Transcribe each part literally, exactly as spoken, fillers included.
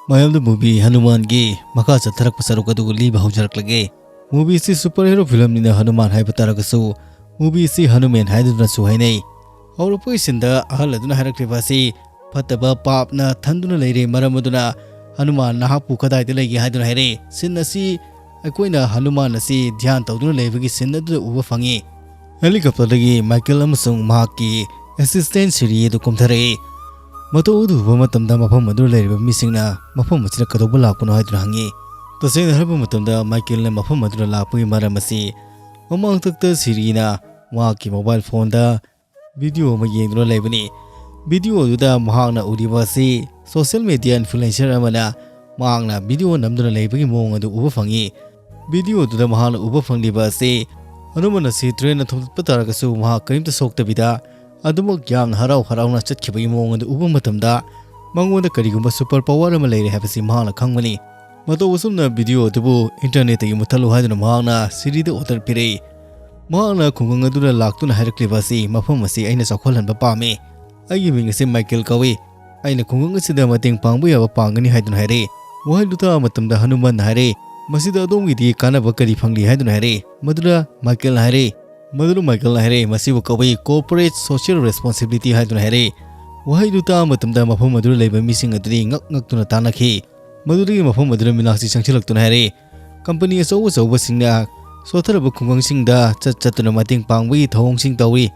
ꯃꯌꯥꯝꯗ movie ꯍꯅꯨꯃꯥꯟꯒꯤ ꯃꯈꯥ ꯆꯠꯊꯔꯛꯄ ꯁꯔꯨꯛ ꯑꯗꯨ ꯂꯤꯕ ꯍꯧꯖꯔꯛꯂꯒꯦ꯫ Movie ꯑꯁꯤ superhero filmꯅꯤꯅ ꯍꯅꯨꯃꯥꯟ ꯍꯥꯏꯕ ꯇꯥꯔꯒꯁꯨ, movie ꯑꯁꯤ ꯍꯅꯨꯃꯦꯟ ꯍꯥꯏꯗꯨꯅꯁꯨ ꯍꯥꯏꯅꯩ꯫ ꯍꯧꯔꯛꯄꯒꯤ sceneꯗ ꯑꯍꯜ ꯑꯗꯨꯅ ꯍꯥꯏꯔꯛꯂꯤꯕ ꯑꯁꯤ, "ꯐꯠꯇꯕ ꯄꯥꯞꯅ ꯊꯟꯗꯨꯅ ꯂꯩꯔꯦ, ꯃꯔꯝ ꯑꯗꯨꯅ ꯍꯅꯨꯃꯥꯟ ꯅꯍꯥꯛꯄꯨ ꯀꯗꯥꯏꯗ ꯂꯩꯒꯦ?" ꯍꯥꯏꯗꯨꯅ ꯍꯥꯏꯔꯛꯏ꯫ Scene ꯑꯁꯤ ꯑꯩꯈꯣꯏꯅ ꯍꯅꯨꯃꯥꯟ ꯑꯁꯤ ꯙ꯭ꯌꯥꯟ ꯇꯧꯗꯨꯅ ꯂꯩꯕꯒꯤ scene ꯑꯗꯨꯗ ꯎꯕ ꯐꯪꯉꯤ꯫ Helicopterꯗꯒꯤ ꯃꯥꯏꯀꯦꯜ ꯑꯃꯁꯨꯡ ꯃꯍꯥꯛꯀꯤ assistant ꯁꯤꯔꯤ ꯑꯗꯨ ꯀꯨꯝꯊꯔꯛꯏ꯫ ꯃꯇꯧ ꯑꯗꯨ ꯎꯕ ꯃꯇꯝꯗ ꯃꯐꯝ ꯑꯗꯨꯗ ꯂꯩꯔꯤꯕ ꯃꯤꯁꯤꯡꯅ ꯃꯐꯝ ꯑꯁꯤꯗ ꯀꯩꯗꯧꯕ ꯂꯥꯛꯄꯅꯣ ꯍꯥꯏꯗꯨꯅ ꯍꯪꯉꯤ꯫ ꯇꯁꯦꯡꯅ ꯍꯥꯏꯔꯕ ꯃꯇꯝꯗ ꯃꯥꯏꯀꯦꯜꯅ ꯃꯐꯝ ꯑꯗꯨꯗ ꯂꯥꯛꯄꯒꯤ ꯃꯔꯝ ꯑꯁꯤ ꯃꯃꯥꯡꯊꯛꯇ ꯁꯤꯔꯤꯅ ꯃꯍꯥꯛꯀꯤ mobile phoneꯗ video ꯑꯃ ꯌꯦꯡꯗꯨꯅ ꯂꯩꯕꯅꯤ꯫ Video ꯑꯗꯨꯗ ꯃꯍꯥꯛꯅ ꯎꯔꯤꯕ ꯑꯁꯤ social media influencer ꯑꯃꯅ ꯃꯍꯥꯛꯅ video ꯅꯝꯗꯨꯅ ꯂꯩꯕꯒꯤ ꯃꯑꯣꯡ ꯑꯗꯨ ꯎꯕ ꯐꯪꯉꯤ꯫ Video ꯑꯗꯨꯗ ꯃꯍꯥꯛꯅ ꯎꯕ ꯐꯪꯂꯤꯕ ꯑꯁꯤ ꯍꯅꯨꯃꯥꯟ ꯑꯁꯤ trainꯅ ꯊꯣꯝꯗꯠꯄ ꯇꯥꯔꯒꯁꯨ ꯃꯍꯥꯛ ꯀꯔꯤꯝꯇ ꯁꯣꯛꯇꯕꯤꯗ ꯑꯗꯨꯃꯛ ꯌꯥꯝꯅ ꯍꯔꯥꯎ ꯍꯔꯥꯎꯅ ꯆꯠꯈꯤꯕꯒꯤ ꯃꯑꯣꯡ ꯑꯗꯨ ꯎꯕ ꯃꯇꯝꯗ ꯃꯉꯣꯟꯗ ꯀꯔꯤꯒꯨꯝꯕ super power ꯑꯃ ꯂꯩꯔꯦ ꯍꯥꯏꯕꯁꯤ ꯃꯍꯥꯛꯅ ꯈꯪꯕꯅꯤ꯫ ꯃꯇꯧ ꯑꯁꯨꯝꯅ video ꯑꯗꯨꯕꯨ internetꯇꯒꯤ ꯃꯨꯠꯊꯠꯂꯨ ꯍꯥꯏꯗꯨꯅ ꯃꯍꯥꯛꯅ ꯁꯤꯔꯤꯗ order ꯄꯤꯔꯛꯏ꯫ ꯃꯍꯥꯛꯅ ꯈꯨꯡꯒꯪ ꯑꯗꯨꯗ ꯂꯥꯛꯇꯨꯅ ꯍꯥꯏꯔꯛꯂꯤꯕ ꯑꯁꯤ, "ꯃꯐꯝ ꯑꯁꯤ ꯑꯩꯅ ꯆꯥꯎꯈꯠꯍꯟꯕ ꯄꯥꯝꯃꯤ꯫ ꯑꯩꯒꯤ ꯃꯤꯡ ꯑꯁꯤ ꯃꯥꯏꯀꯦꯜ ꯀꯧꯏ꯫ ꯑꯩꯅ ꯈꯨꯡꯒꯪ ꯑꯁꯤꯗ ꯃꯇꯦꯡ ꯄꯥꯡꯕ ꯌꯥꯕ ꯄꯥꯡꯒꯅꯤ" ꯍꯥꯏꯗꯨꯅ ꯍꯥꯏꯔꯛꯏ꯫ ꯋꯥꯍꯩꯗꯨ ꯇꯥꯕ ꯃꯇꯝꯗ ꯍꯅꯨꯃꯥꯟꯅ ꯍꯥꯏꯔꯛꯏ, "ꯃꯁꯤꯗ ꯑꯗꯣꯝꯒꯤꯗꯤ ꯀꯥꯟꯅꯕ ꯀꯔꯤ ꯐꯪꯂꯤ?" ꯍꯥꯏꯗꯨꯅ ꯍꯥꯏꯔꯛꯏ꯫ ꯃꯗꯨꯗ ꯃꯥꯏꯀꯦꯜꯅ ꯍꯥꯏꯔꯛꯏ, ꯃꯗꯨꯗ ꯃꯥꯏꯀꯦꯜꯅ ꯍꯥꯏꯔꯛꯏ, "ꯃꯁꯤꯕꯨ ꯀꯧꯏ corporate social responsibility" ꯍꯥꯏꯗꯨꯅ ꯍꯥꯏꯔꯛꯏ꯫ ꯋꯥꯍꯩꯗꯨ ꯇꯥꯕ ꯃꯇꯝꯗ ꯃꯐꯝ ꯑꯗꯨꯗ ꯂꯩꯕ ꯃꯤꯁꯤꯡ ꯑꯗꯨꯗꯤ ꯉꯛ ꯉꯛꯇꯨꯅ ꯇꯥꯟꯅꯈꯤ꯫ ꯃꯗꯨꯗꯒꯤ ꯃꯐꯝ ꯑꯗꯨꯗ ꯃꯤꯂꯥꯛꯁꯤ ꯆꯪꯁꯤꯜꯂꯛꯇꯨꯅ ꯍꯥꯏꯔꯛꯏ, "ꯀꯝꯄꯅꯤ ꯑꯆꯧ ꯑꯆꯧꯕꯁꯤꯡꯅ ꯁꯣꯠꯊꯔꯕ ꯈꯨꯡꯒꯪꯁꯤꯡꯗ ꯆꯠ ꯆꯠꯇꯨꯅ ꯃꯇꯦꯡ ꯄꯥꯡꯕꯒꯤ ꯊꯧꯑꯣꯡꯁꯤꯡ ꯇꯧꯔꯤ꯫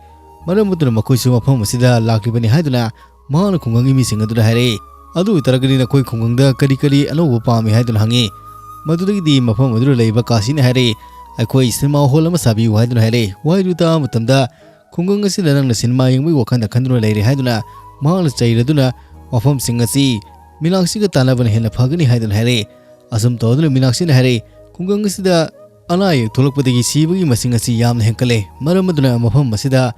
ꯃꯔꯝ ꯑꯗꯨꯅ ꯃꯈꯣꯏꯁꯨ ꯃꯐꯝ ꯑꯁꯤꯗ ꯂꯥꯛꯂꯤꯕꯅꯤ" ꯍꯥꯏꯗꯨꯅ ꯃꯍꯥꯛꯅ ꯈꯨꯡꯒꯪꯒꯤ ꯃꯤꯁꯤꯡ ꯑꯗꯨꯗ ꯍꯥꯏꯔꯛꯏ꯫ "ꯑꯗꯨ ꯑꯣꯏꯇꯥꯔꯒꯗꯤ ꯅꯈꯣꯏ ꯈꯨꯡꯒꯪꯗ ꯀꯔꯤ ꯀꯔꯤ ꯑꯅꯧꯕ ꯄꯥꯝꯃꯤ?" ꯍꯥꯏꯗꯨꯅ ꯍꯪꯉꯤ꯫ ꯃꯗꯨꯗꯒꯤꯗꯤ ꯃꯐꯝ ꯑꯗꯨꯗ ꯂꯩꯕ ꯀꯥꯁꯤꯅ ꯍꯥꯏꯔꯛꯏ, "ꯑꯩꯈꯣꯏ cinema hall ꯑꯃ ꯁꯥꯕꯤꯌꯨ" ꯍꯥꯏꯗꯨꯅ ꯍꯥꯏꯔꯛꯏ꯫ ꯋꯥꯍꯩꯗꯨ ꯇꯥꯕ ꯃꯇꯝꯗ ꯈꯨꯡꯒꯪ ꯑꯁꯤꯗ ꯅꯪꯅ cinema ꯌꯦꯡꯕꯒꯤ ꯋꯥꯈꯜꯗ ꯈꯟꯗꯨꯅ ꯂꯩꯔꯦ ꯍꯥꯏꯗꯨꯅ ꯃꯍꯥꯛꯅ ꯆꯩꯔꯗꯨꯅ ꯃꯐꯝꯁꯤꯡ ꯑꯁꯤ ꯃꯤꯂꯥꯛꯁꯤꯒ ꯇꯥꯟꯅꯕꯅ ꯍꯦꯟꯅ ꯐꯒꯅꯤ ꯍꯥꯏꯗꯨꯅ ꯍꯥꯏꯔꯛꯏ꯫ ꯑꯁꯨꯝ ꯇꯧꯗꯨꯅ ꯃꯤꯂꯥꯛꯁꯤꯅ ꯍꯥꯏꯔꯛꯏ, "ꯈꯨꯡꯒꯪ ꯑꯁꯤꯗ ꯑꯅꯥ ꯑꯌꯦꯛ ꯊꯣꯛꯂꯛꯄꯗꯒꯤ ꯁꯤꯕꯒꯤ ꯃꯁꯤꯡ ꯑꯁꯤ ꯌꯥꯝꯅ ꯍꯦꯟꯒꯠꯂꯦ꯫ ꯃꯔꯝ ꯑꯗꯨꯅ ꯃꯐꯝ ꯑꯁꯤꯗ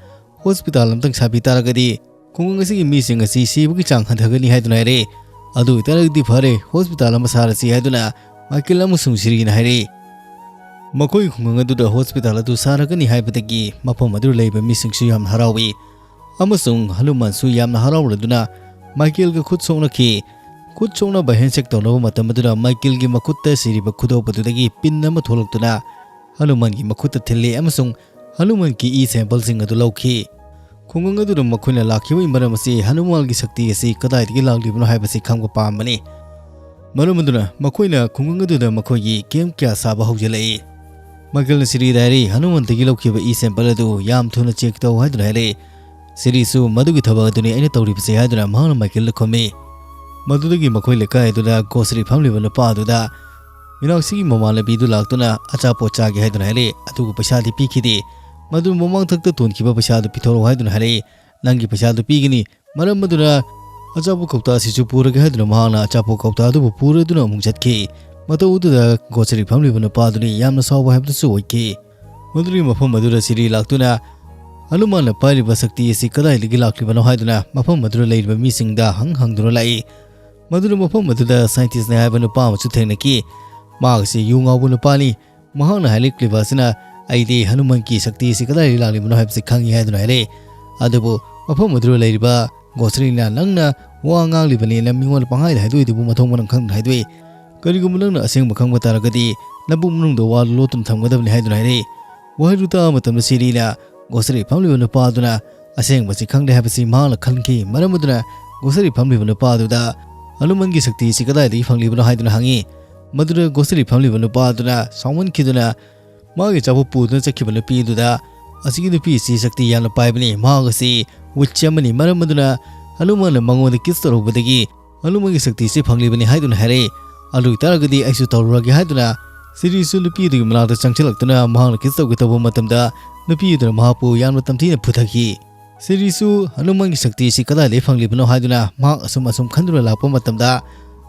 hospital ꯑꯃꯇꯪ ꯁꯥꯕꯤ ꯇꯥꯔꯒꯗꯤ ꯈꯨꯡꯒꯪ ꯑꯁꯤꯒꯤ ꯃꯤꯁꯤꯡ ꯑꯁꯤ ꯁꯤꯕꯒꯤ ꯆꯥꯡ ꯍꯟꯊꯒꯅꯤ" ꯍꯥꯏꯗꯨꯅ ꯍꯥꯏꯔꯛꯏ꯫ "ꯑꯗꯨ ꯑꯣꯏꯇꯥꯔꯒꯗꯤ ꯐꯔꯦ, hospital ꯑꯃ ꯁꯥꯔꯁꯤ" ꯍꯥꯏꯗꯨꯅ ꯃꯥꯏꯀꯦꯜ ꯑꯃꯁꯨꯡ ꯁꯤꯔꯤꯅ ꯍꯥꯏꯔꯛꯏ꯫ ꯃꯈꯣꯏꯒꯤ ꯈꯨꯡꯒꯪ ꯑꯗꯨꯗ hospital ꯑꯗꯨ ꯁꯥꯔꯒꯅꯤ ꯍꯥꯏꯕꯗꯒꯤ ꯃꯐꯝ ꯑꯗꯨꯗ ꯂꯩꯕ ꯃꯤꯁꯤꯡꯁꯨ ꯌꯥꯝꯅ ꯍꯔꯥꯎꯏ ꯑꯃꯁꯨꯡ ꯍꯅꯨꯃꯥꯟꯁꯨ ꯌꯥꯝꯅ ꯍꯔꯥꯎꯔꯗꯨꯅ ꯃꯥꯏꯀꯦꯜꯒ ꯈꯨꯠ ꯁꯣꯛꯅꯈꯤ꯫ ꯈꯨꯠ ꯁꯣꯛꯅꯕ handshake ꯇꯧꯅꯕ ꯃꯇꯝ ꯑꯗꯨꯗ ꯃꯥꯏꯀꯦꯜꯒꯤ ꯃꯈꯨꯠꯇ ꯁꯤꯔꯤꯕ ꯈꯨꯗꯣꯞ ꯑꯗꯨꯗꯒꯤ ꯄꯤꯟ ꯑꯃ ꯊꯣꯛꯂꯛꯇꯨꯅ ꯍꯅꯨꯃꯥꯟꯒꯤ ꯃꯈꯨꯠꯇ ꯊꯤꯜꯂꯤ ꯑꯃꯁꯨꯡ ꯍꯅꯨꯃꯥꯟꯒꯤ ꯏ sample ꯁꯤꯡ ꯑꯗꯨ ꯂꯧꯈꯤ꯫ ꯈꯨꯡꯒꯪ ꯑꯗꯨꯗ ꯃꯈꯣꯏꯅ ꯂꯥꯛꯈꯤꯕꯒꯤ ꯃꯔꯝ ꯑꯁꯤ ꯍꯅꯨꯃꯥꯟꯒꯤ ꯁꯛꯇꯤ ꯑꯁꯤ ꯀꯗꯥꯏꯗꯒꯤ ꯂꯥꯛꯂꯤꯕꯅꯣ ꯍꯥꯏꯕꯁꯤ ꯈꯪꯕ ꯄꯥꯝꯕꯅꯤ꯫ ꯃꯔꯝ ꯑꯗꯨꯅ ꯃꯈꯣꯏꯅ ꯈꯨꯡꯒꯪ ꯑꯗꯨꯗ ꯃꯈꯣꯏꯒꯤ camp ꯀꯌꯥ ꯁꯥꯕ ꯍꯧꯖꯤꯜꯂꯛꯏ꯫ ꯃꯥꯏꯀꯦꯜꯅ ꯁꯤꯔꯤꯗ ꯍꯥꯏꯔꯤ, "ꯍꯅꯨꯃꯥꯟꯗꯒꯤ ꯂꯧꯈꯤꯕ ꯏ sample ꯑꯗꯨ ꯌꯥꯝ ꯊꯨꯅ check ꯇꯧ" ꯍꯥꯏꯗꯨꯅ ꯍꯥꯏꯔꯛꯏ꯫ ꯁꯤꯔꯤꯁꯨ "ꯃꯗꯨꯒꯤ ꯊꯕꯛ ꯑꯗꯨꯅꯤ ꯑꯩꯅ ꯇꯧꯔꯤꯕꯁꯦ" ꯍꯥꯏꯗꯨꯅ ꯃꯍꯥꯛꯅ ꯃꯥꯏꯀꯦꯜꯗ ꯈꯨꯝꯃꯤ꯫ ꯃꯗꯨꯗꯒꯤ ꯃꯈꯣꯏ ꯂꯩꯀꯥꯏ ꯑꯗꯨꯗ grocery ꯐꯝꯂꯤꯕ ꯅꯨꯄꯥ ꯑꯗꯨꯗ ꯃꯤꯅꯥꯛꯁꯤꯒꯤ ꯃꯃꯥꯟꯅꯕꯤꯗꯨ ꯂꯥꯛꯇꯨꯅ ꯑꯆꯥꯄꯣꯠ ꯆꯥꯒꯦ ꯍꯥꯏꯗꯨꯅ ꯍꯥꯏꯔꯛꯏ, ꯑꯗꯨꯕꯨ ꯄꯩꯁꯥꯗꯤ ꯄꯤꯈꯤꯗꯦ꯫ ꯃꯗꯨ ꯃꯃꯥꯡꯊꯛꯇ ꯇꯣꯟꯈꯤꯕ ꯄꯩꯁꯥꯗꯨ ꯄꯤꯊꯣꯔꯛꯎ ꯍꯥꯏꯗꯨꯅ ꯍꯥꯏꯔꯛꯏ꯫ "ꯅꯪꯒꯤ ꯄꯩꯁꯥꯗꯨ ꯄꯤꯒꯅꯤ, ꯃꯔꯝ ꯑꯗꯨꯅ ꯑꯆꯥꯄꯣꯠ ꯀꯧꯇꯥ ꯑꯁꯤꯁꯨ ꯄꯨꯔꯒꯦ" ꯍꯥꯏꯗꯨꯅ ꯃꯍꯥꯛꯅ ꯑꯆꯥꯄꯣꯠ ꯀꯧꯇꯥ ꯑꯗꯨꯕꯨ ꯄꯨꯔꯗꯨꯅ ꯑꯃꯨꯛ ꯆꯠꯈꯤ꯫ ꯃꯇꯧ ꯑꯗꯨꯗ grocery ꯐꯝꯂꯤꯕ ꯅꯨꯄꯥ ꯑꯗꯨꯅꯤ ꯌꯥꯝꯅ ꯁꯥꯎꯕ ꯍꯥꯏꯕꯗꯨꯁꯨ ꯑꯣꯏꯈꯤ꯫ ꯃꯗꯨꯒꯤ ꯃꯐꯝ ꯑꯗꯨꯗ ꯁꯤꯔꯤ ꯂꯥꯛꯇꯨꯅ ꯍꯅꯨꯃꯥꯟꯅ ꯄꯥꯏꯔꯤꯕ ꯁꯛꯇꯤ ꯑꯁꯤ ꯀꯗꯥꯏꯗꯒꯤ ꯂꯥꯛꯂꯤꯕꯅꯣ ꯍꯥꯏꯗꯨꯅ ꯃꯐꯝ ꯑꯗꯨꯗ ꯂꯩꯔꯤꯕ ꯃꯤꯁꯤꯡꯗ ꯍꯪ ꯍꯪꯗꯨꯅ ꯂꯥꯛꯏ꯫ ꯃꯗꯨꯅ ꯃꯐꯝ ꯑꯗꯨꯗ scientistꯅꯦ ꯍꯥꯏꯕ ꯅꯨꯄꯥ ꯑꯃꯁꯨ ꯊꯦꯡꯅꯈꯤ꯫ ꯃꯍꯥꯛ ꯑꯁꯤ ꯌꯨ ꯉꯥꯎꯕ ꯅꯨꯄꯥꯅꯤ꯫ ꯃꯍꯥꯛꯅ ꯍꯥꯏꯔꯛꯂꯤꯕ ꯑꯁꯤꯅ "ꯑꯩꯗꯤ ꯍꯅꯨꯃꯥꯟꯒꯤ ꯁꯛꯇꯤ ꯑꯁꯤ ꯀꯗꯥꯏꯗꯒꯤ ꯂꯥꯛꯂꯤꯕꯅꯣ ꯍꯥꯏꯕꯁꯤ ꯈꯪꯏ" ꯍꯥꯏꯗꯨꯅ ꯍꯥꯏꯔꯛꯏ꯫ ꯑꯗꯨꯕꯨ ꯃꯐꯝ ꯑꯗꯨꯗ ꯂꯩꯔꯤꯕ groceryꯅ "ꯅꯪꯅ ꯋꯥ ꯉꯥꯡꯂꯤꯕꯅꯦꯅ ꯃꯤꯉꯣꯟꯗ ꯄꯪꯍꯥꯏꯗ ꯍꯥꯏꯗꯣꯛꯏꯗꯨꯕꯨ ꯃꯊꯣꯡ ꯃꯔꯝ ꯈꯪꯗꯅ ꯍꯥꯏꯗꯣꯛꯏ꯫ ꯀꯔꯤꯒꯨꯝꯕ ꯅꯪꯅ ꯑꯁꯦꯡꯕ ꯈꯪꯕ ꯇꯥꯔꯒꯗꯤ ꯅꯕꯨꯛ ꯃꯅꯨꯡꯗ ꯋꯥ ꯂꯣꯠꯇꯨꯅ ꯊꯝꯒꯗꯕꯅꯤ" ꯍꯥꯏꯗꯨꯅ ꯍꯥꯏꯔꯛꯏ꯫ ꯋꯥꯍꯩꯗꯨ ꯇꯥꯕ ꯃꯇꯝꯗ ꯁꯤꯔꯤꯅ grocery ꯐꯝꯂꯤꯕ ꯅꯨꯄꯥ ꯑꯗꯨꯅ ꯑꯁꯦꯡꯕꯁꯤ ꯈꯪꯗꯦ ꯍꯥꯏꯕꯁꯤ ꯃꯍꯥꯛꯅ ꯈꯟꯈꯤ꯫ ꯃꯔꯝ ꯑꯗꯨꯅ grocery ꯐꯝꯂꯤꯕ ꯅꯨꯄꯥ ꯑꯗꯨꯗ "ꯍꯅꯨꯃꯥꯟꯒꯤ ꯁꯛꯇꯤ ꯑꯁꯤ ꯀꯗꯥꯏꯗꯒꯤ ꯐꯪꯂꯤꯕꯅꯣ?" ꯍꯥꯏꯗꯨꯅ ꯍꯪꯉꯤ꯫ ꯃꯗꯨꯗ grocery ꯐꯝꯂꯤꯕ ꯅꯨꯄꯥ ꯑꯗꯨꯅ ꯁꯥꯎꯃꯟꯈꯤꯗꯨꯅ ꯃꯥꯒꯤ ꯑꯆꯥꯄꯣꯠ ꯄꯨꯗꯨꯅ ꯆꯠꯈꯤꯕ ꯅꯨꯄꯤ ꯑꯗꯨꯗ, "ꯑꯁꯤꯒꯤ ꯅꯨꯄꯤ ꯑꯁꯤ ꯁꯛꯇꯤ ꯌꯥꯝꯅ ꯄꯥꯏꯕꯅꯤ, ꯃꯍꯥꯛ ꯑꯁꯤ witch ꯑꯃꯅꯤ, ꯃꯔꯝ ꯑꯗꯨꯅ ꯍꯅꯨꯃꯥꯟꯅ ꯃꯉꯣꯟꯗ kiss ꯇꯧꯔꯨꯕꯗꯒꯤ ꯍꯅꯨꯃꯥꯟꯒꯤ ꯁꯛꯇꯤ ꯑꯁꯤ ꯐꯪꯂꯤꯕꯅꯤ" ꯍꯥꯏꯗꯨꯅ ꯍꯥꯏꯔꯛꯏ꯫ "ꯑꯗꯨ ꯑꯣꯏꯇꯥꯔꯒꯗꯤ ꯑꯩꯁꯨ ꯇꯧꯔꯨꯔꯒꯦ" ꯍꯥꯏꯗꯨꯅ ꯁꯤꯔꯤꯁꯨ ꯅꯨꯄꯤ ꯑꯗꯨꯒꯤ ꯃꯅꯥꯛꯇ ꯆꯪꯁꯤꯜꯂꯛꯇꯨꯅ ꯃꯍꯥꯛꯅ kiss ꯇꯧꯒꯦ ꯇꯧꯕ ꯃꯇꯝꯗ ꯅꯨꯄꯤ ꯑꯗꯨꯅ ꯃꯍꯥꯛꯄꯨ ꯌꯥꯝꯅ ꯇꯝꯊꯤꯅ ꯐꯨꯊꯈꯤ꯫ ꯁꯤꯔꯤꯁꯨ ꯍꯅꯨꯃꯥꯟꯒꯤ ꯁꯛꯇꯤ ꯑꯁꯤ ꯀꯗꯥꯏꯗꯒꯤ ꯐꯪꯂꯤꯕꯅꯣ ꯍꯥꯏꯗꯨꯅ ꯃꯍꯥꯛ ꯑꯁꯨꯝ ꯑꯁꯨꯝ ꯈꯟꯗꯨꯅ ꯂꯥꯛꯄ ꯃꯇꯝꯗ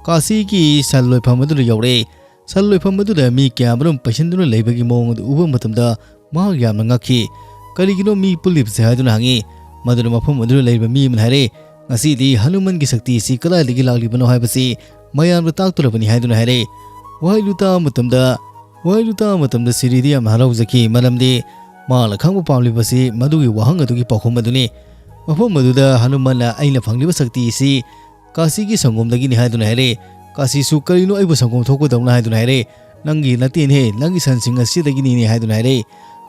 ꯀꯥꯁꯤꯒꯤ ꯁꯟ ꯂꯣꯏꯐꯝ ꯑꯗꯨꯗ ꯌꯧꯔꯛꯏ꯫ ꯁꯟ ꯂꯣꯏꯐꯝ ꯑꯗꯨꯗ ꯃꯤ ꯀꯌꯥꯃꯔꯨꯝ ꯄꯩꯁꯤꯟꯗꯨꯅ ꯂꯩꯕꯒꯤ ꯃꯑꯣꯡ ꯑꯗꯨ ꯎꯕ ꯃꯇꯝꯗ ꯃꯍꯥꯛ ꯌꯥꯝꯅ ꯉꯛꯈꯤ꯫ "ꯀꯔꯤꯒꯤꯅꯣ ꯃꯤ ꯄꯨꯜꯂꯤꯕꯁꯦ?" ꯍꯥꯏꯗꯨꯅ ꯍꯪꯉꯤ꯫ ꯃꯗꯨꯅ ꯃꯐꯝ ꯑꯗꯨꯗ ꯂꯩꯔꯤꯕ ꯃꯤ ꯑꯃꯅ ꯍꯥꯏꯔꯛꯏ, "ꯉꯁꯤꯗꯤ ꯍꯅꯨꯃꯥꯟꯒꯤ ꯁꯛꯇꯤ ꯑꯁꯤ ꯀꯗꯥꯏꯗꯒꯤ ꯂꯥꯛꯂꯤꯕꯅꯣ ꯍꯥꯏꯕꯁꯤ ꯃꯌꯥꯝꯗ ꯇꯥꯛꯇꯣꯔꯕꯅꯤ" ꯍꯥꯏꯗꯨꯅ ꯍꯥꯏꯔꯛꯏ꯫ ꯋꯥꯍꯩꯗꯨ ꯇꯥꯕ ꯃꯇꯝꯗ, ꯋꯥꯍꯩꯗꯨ ꯇꯥꯕ ꯃꯇꯝꯗ ꯁꯤꯔꯤꯗꯤ ꯌꯥꯝꯅ ꯍꯔꯥꯎꯖꯈꯤ, ꯃꯔꯝꯗꯤ ꯃꯍꯥꯛꯅ ꯈꯪꯕ ꯄꯥꯝꯂꯤꯕꯁꯤ ꯃꯗꯨꯒꯤ ꯋꯥꯍꯪ ꯑꯗꯨꯒꯤ ꯄꯥꯎꯈꯨꯝ ꯑꯗꯨꯅꯤ꯫ ꯃꯐꯝ ꯑꯗꯨꯗ ꯍꯅꯨꯃꯥꯟꯅ "ꯑꯩꯅ ꯐꯪꯂꯤꯕ ꯁꯛꯇꯤ ꯑꯁꯤ "ꯀꯥꯁꯤꯒꯤ ꯁꯪꯒꯣꯝꯗꯒꯤꯅꯤ" ꯍꯥꯏꯗꯨꯅ ꯍꯥꯏꯔꯦ꯫ ꯀꯥꯁꯤꯁꯨ "ꯀꯔꯤꯅꯣ ꯑꯩꯕꯨ ꯁꯪꯒꯣꯝ ꯊꯣꯛꯄꯗꯧꯅ?" ꯍꯥꯏꯗꯨꯅ ꯍꯥꯏꯔꯦ꯫ "ꯅꯪꯒꯤ ꯅꯠꯇꯦꯅꯦꯍꯦ, ꯅꯪꯒꯤ ꯁꯟꯁꯤꯡ ꯑꯁꯤꯗꯒꯤꯅꯤꯅꯦ" ꯍꯥꯏꯗꯨꯅ ꯍꯥꯏꯔꯦ꯫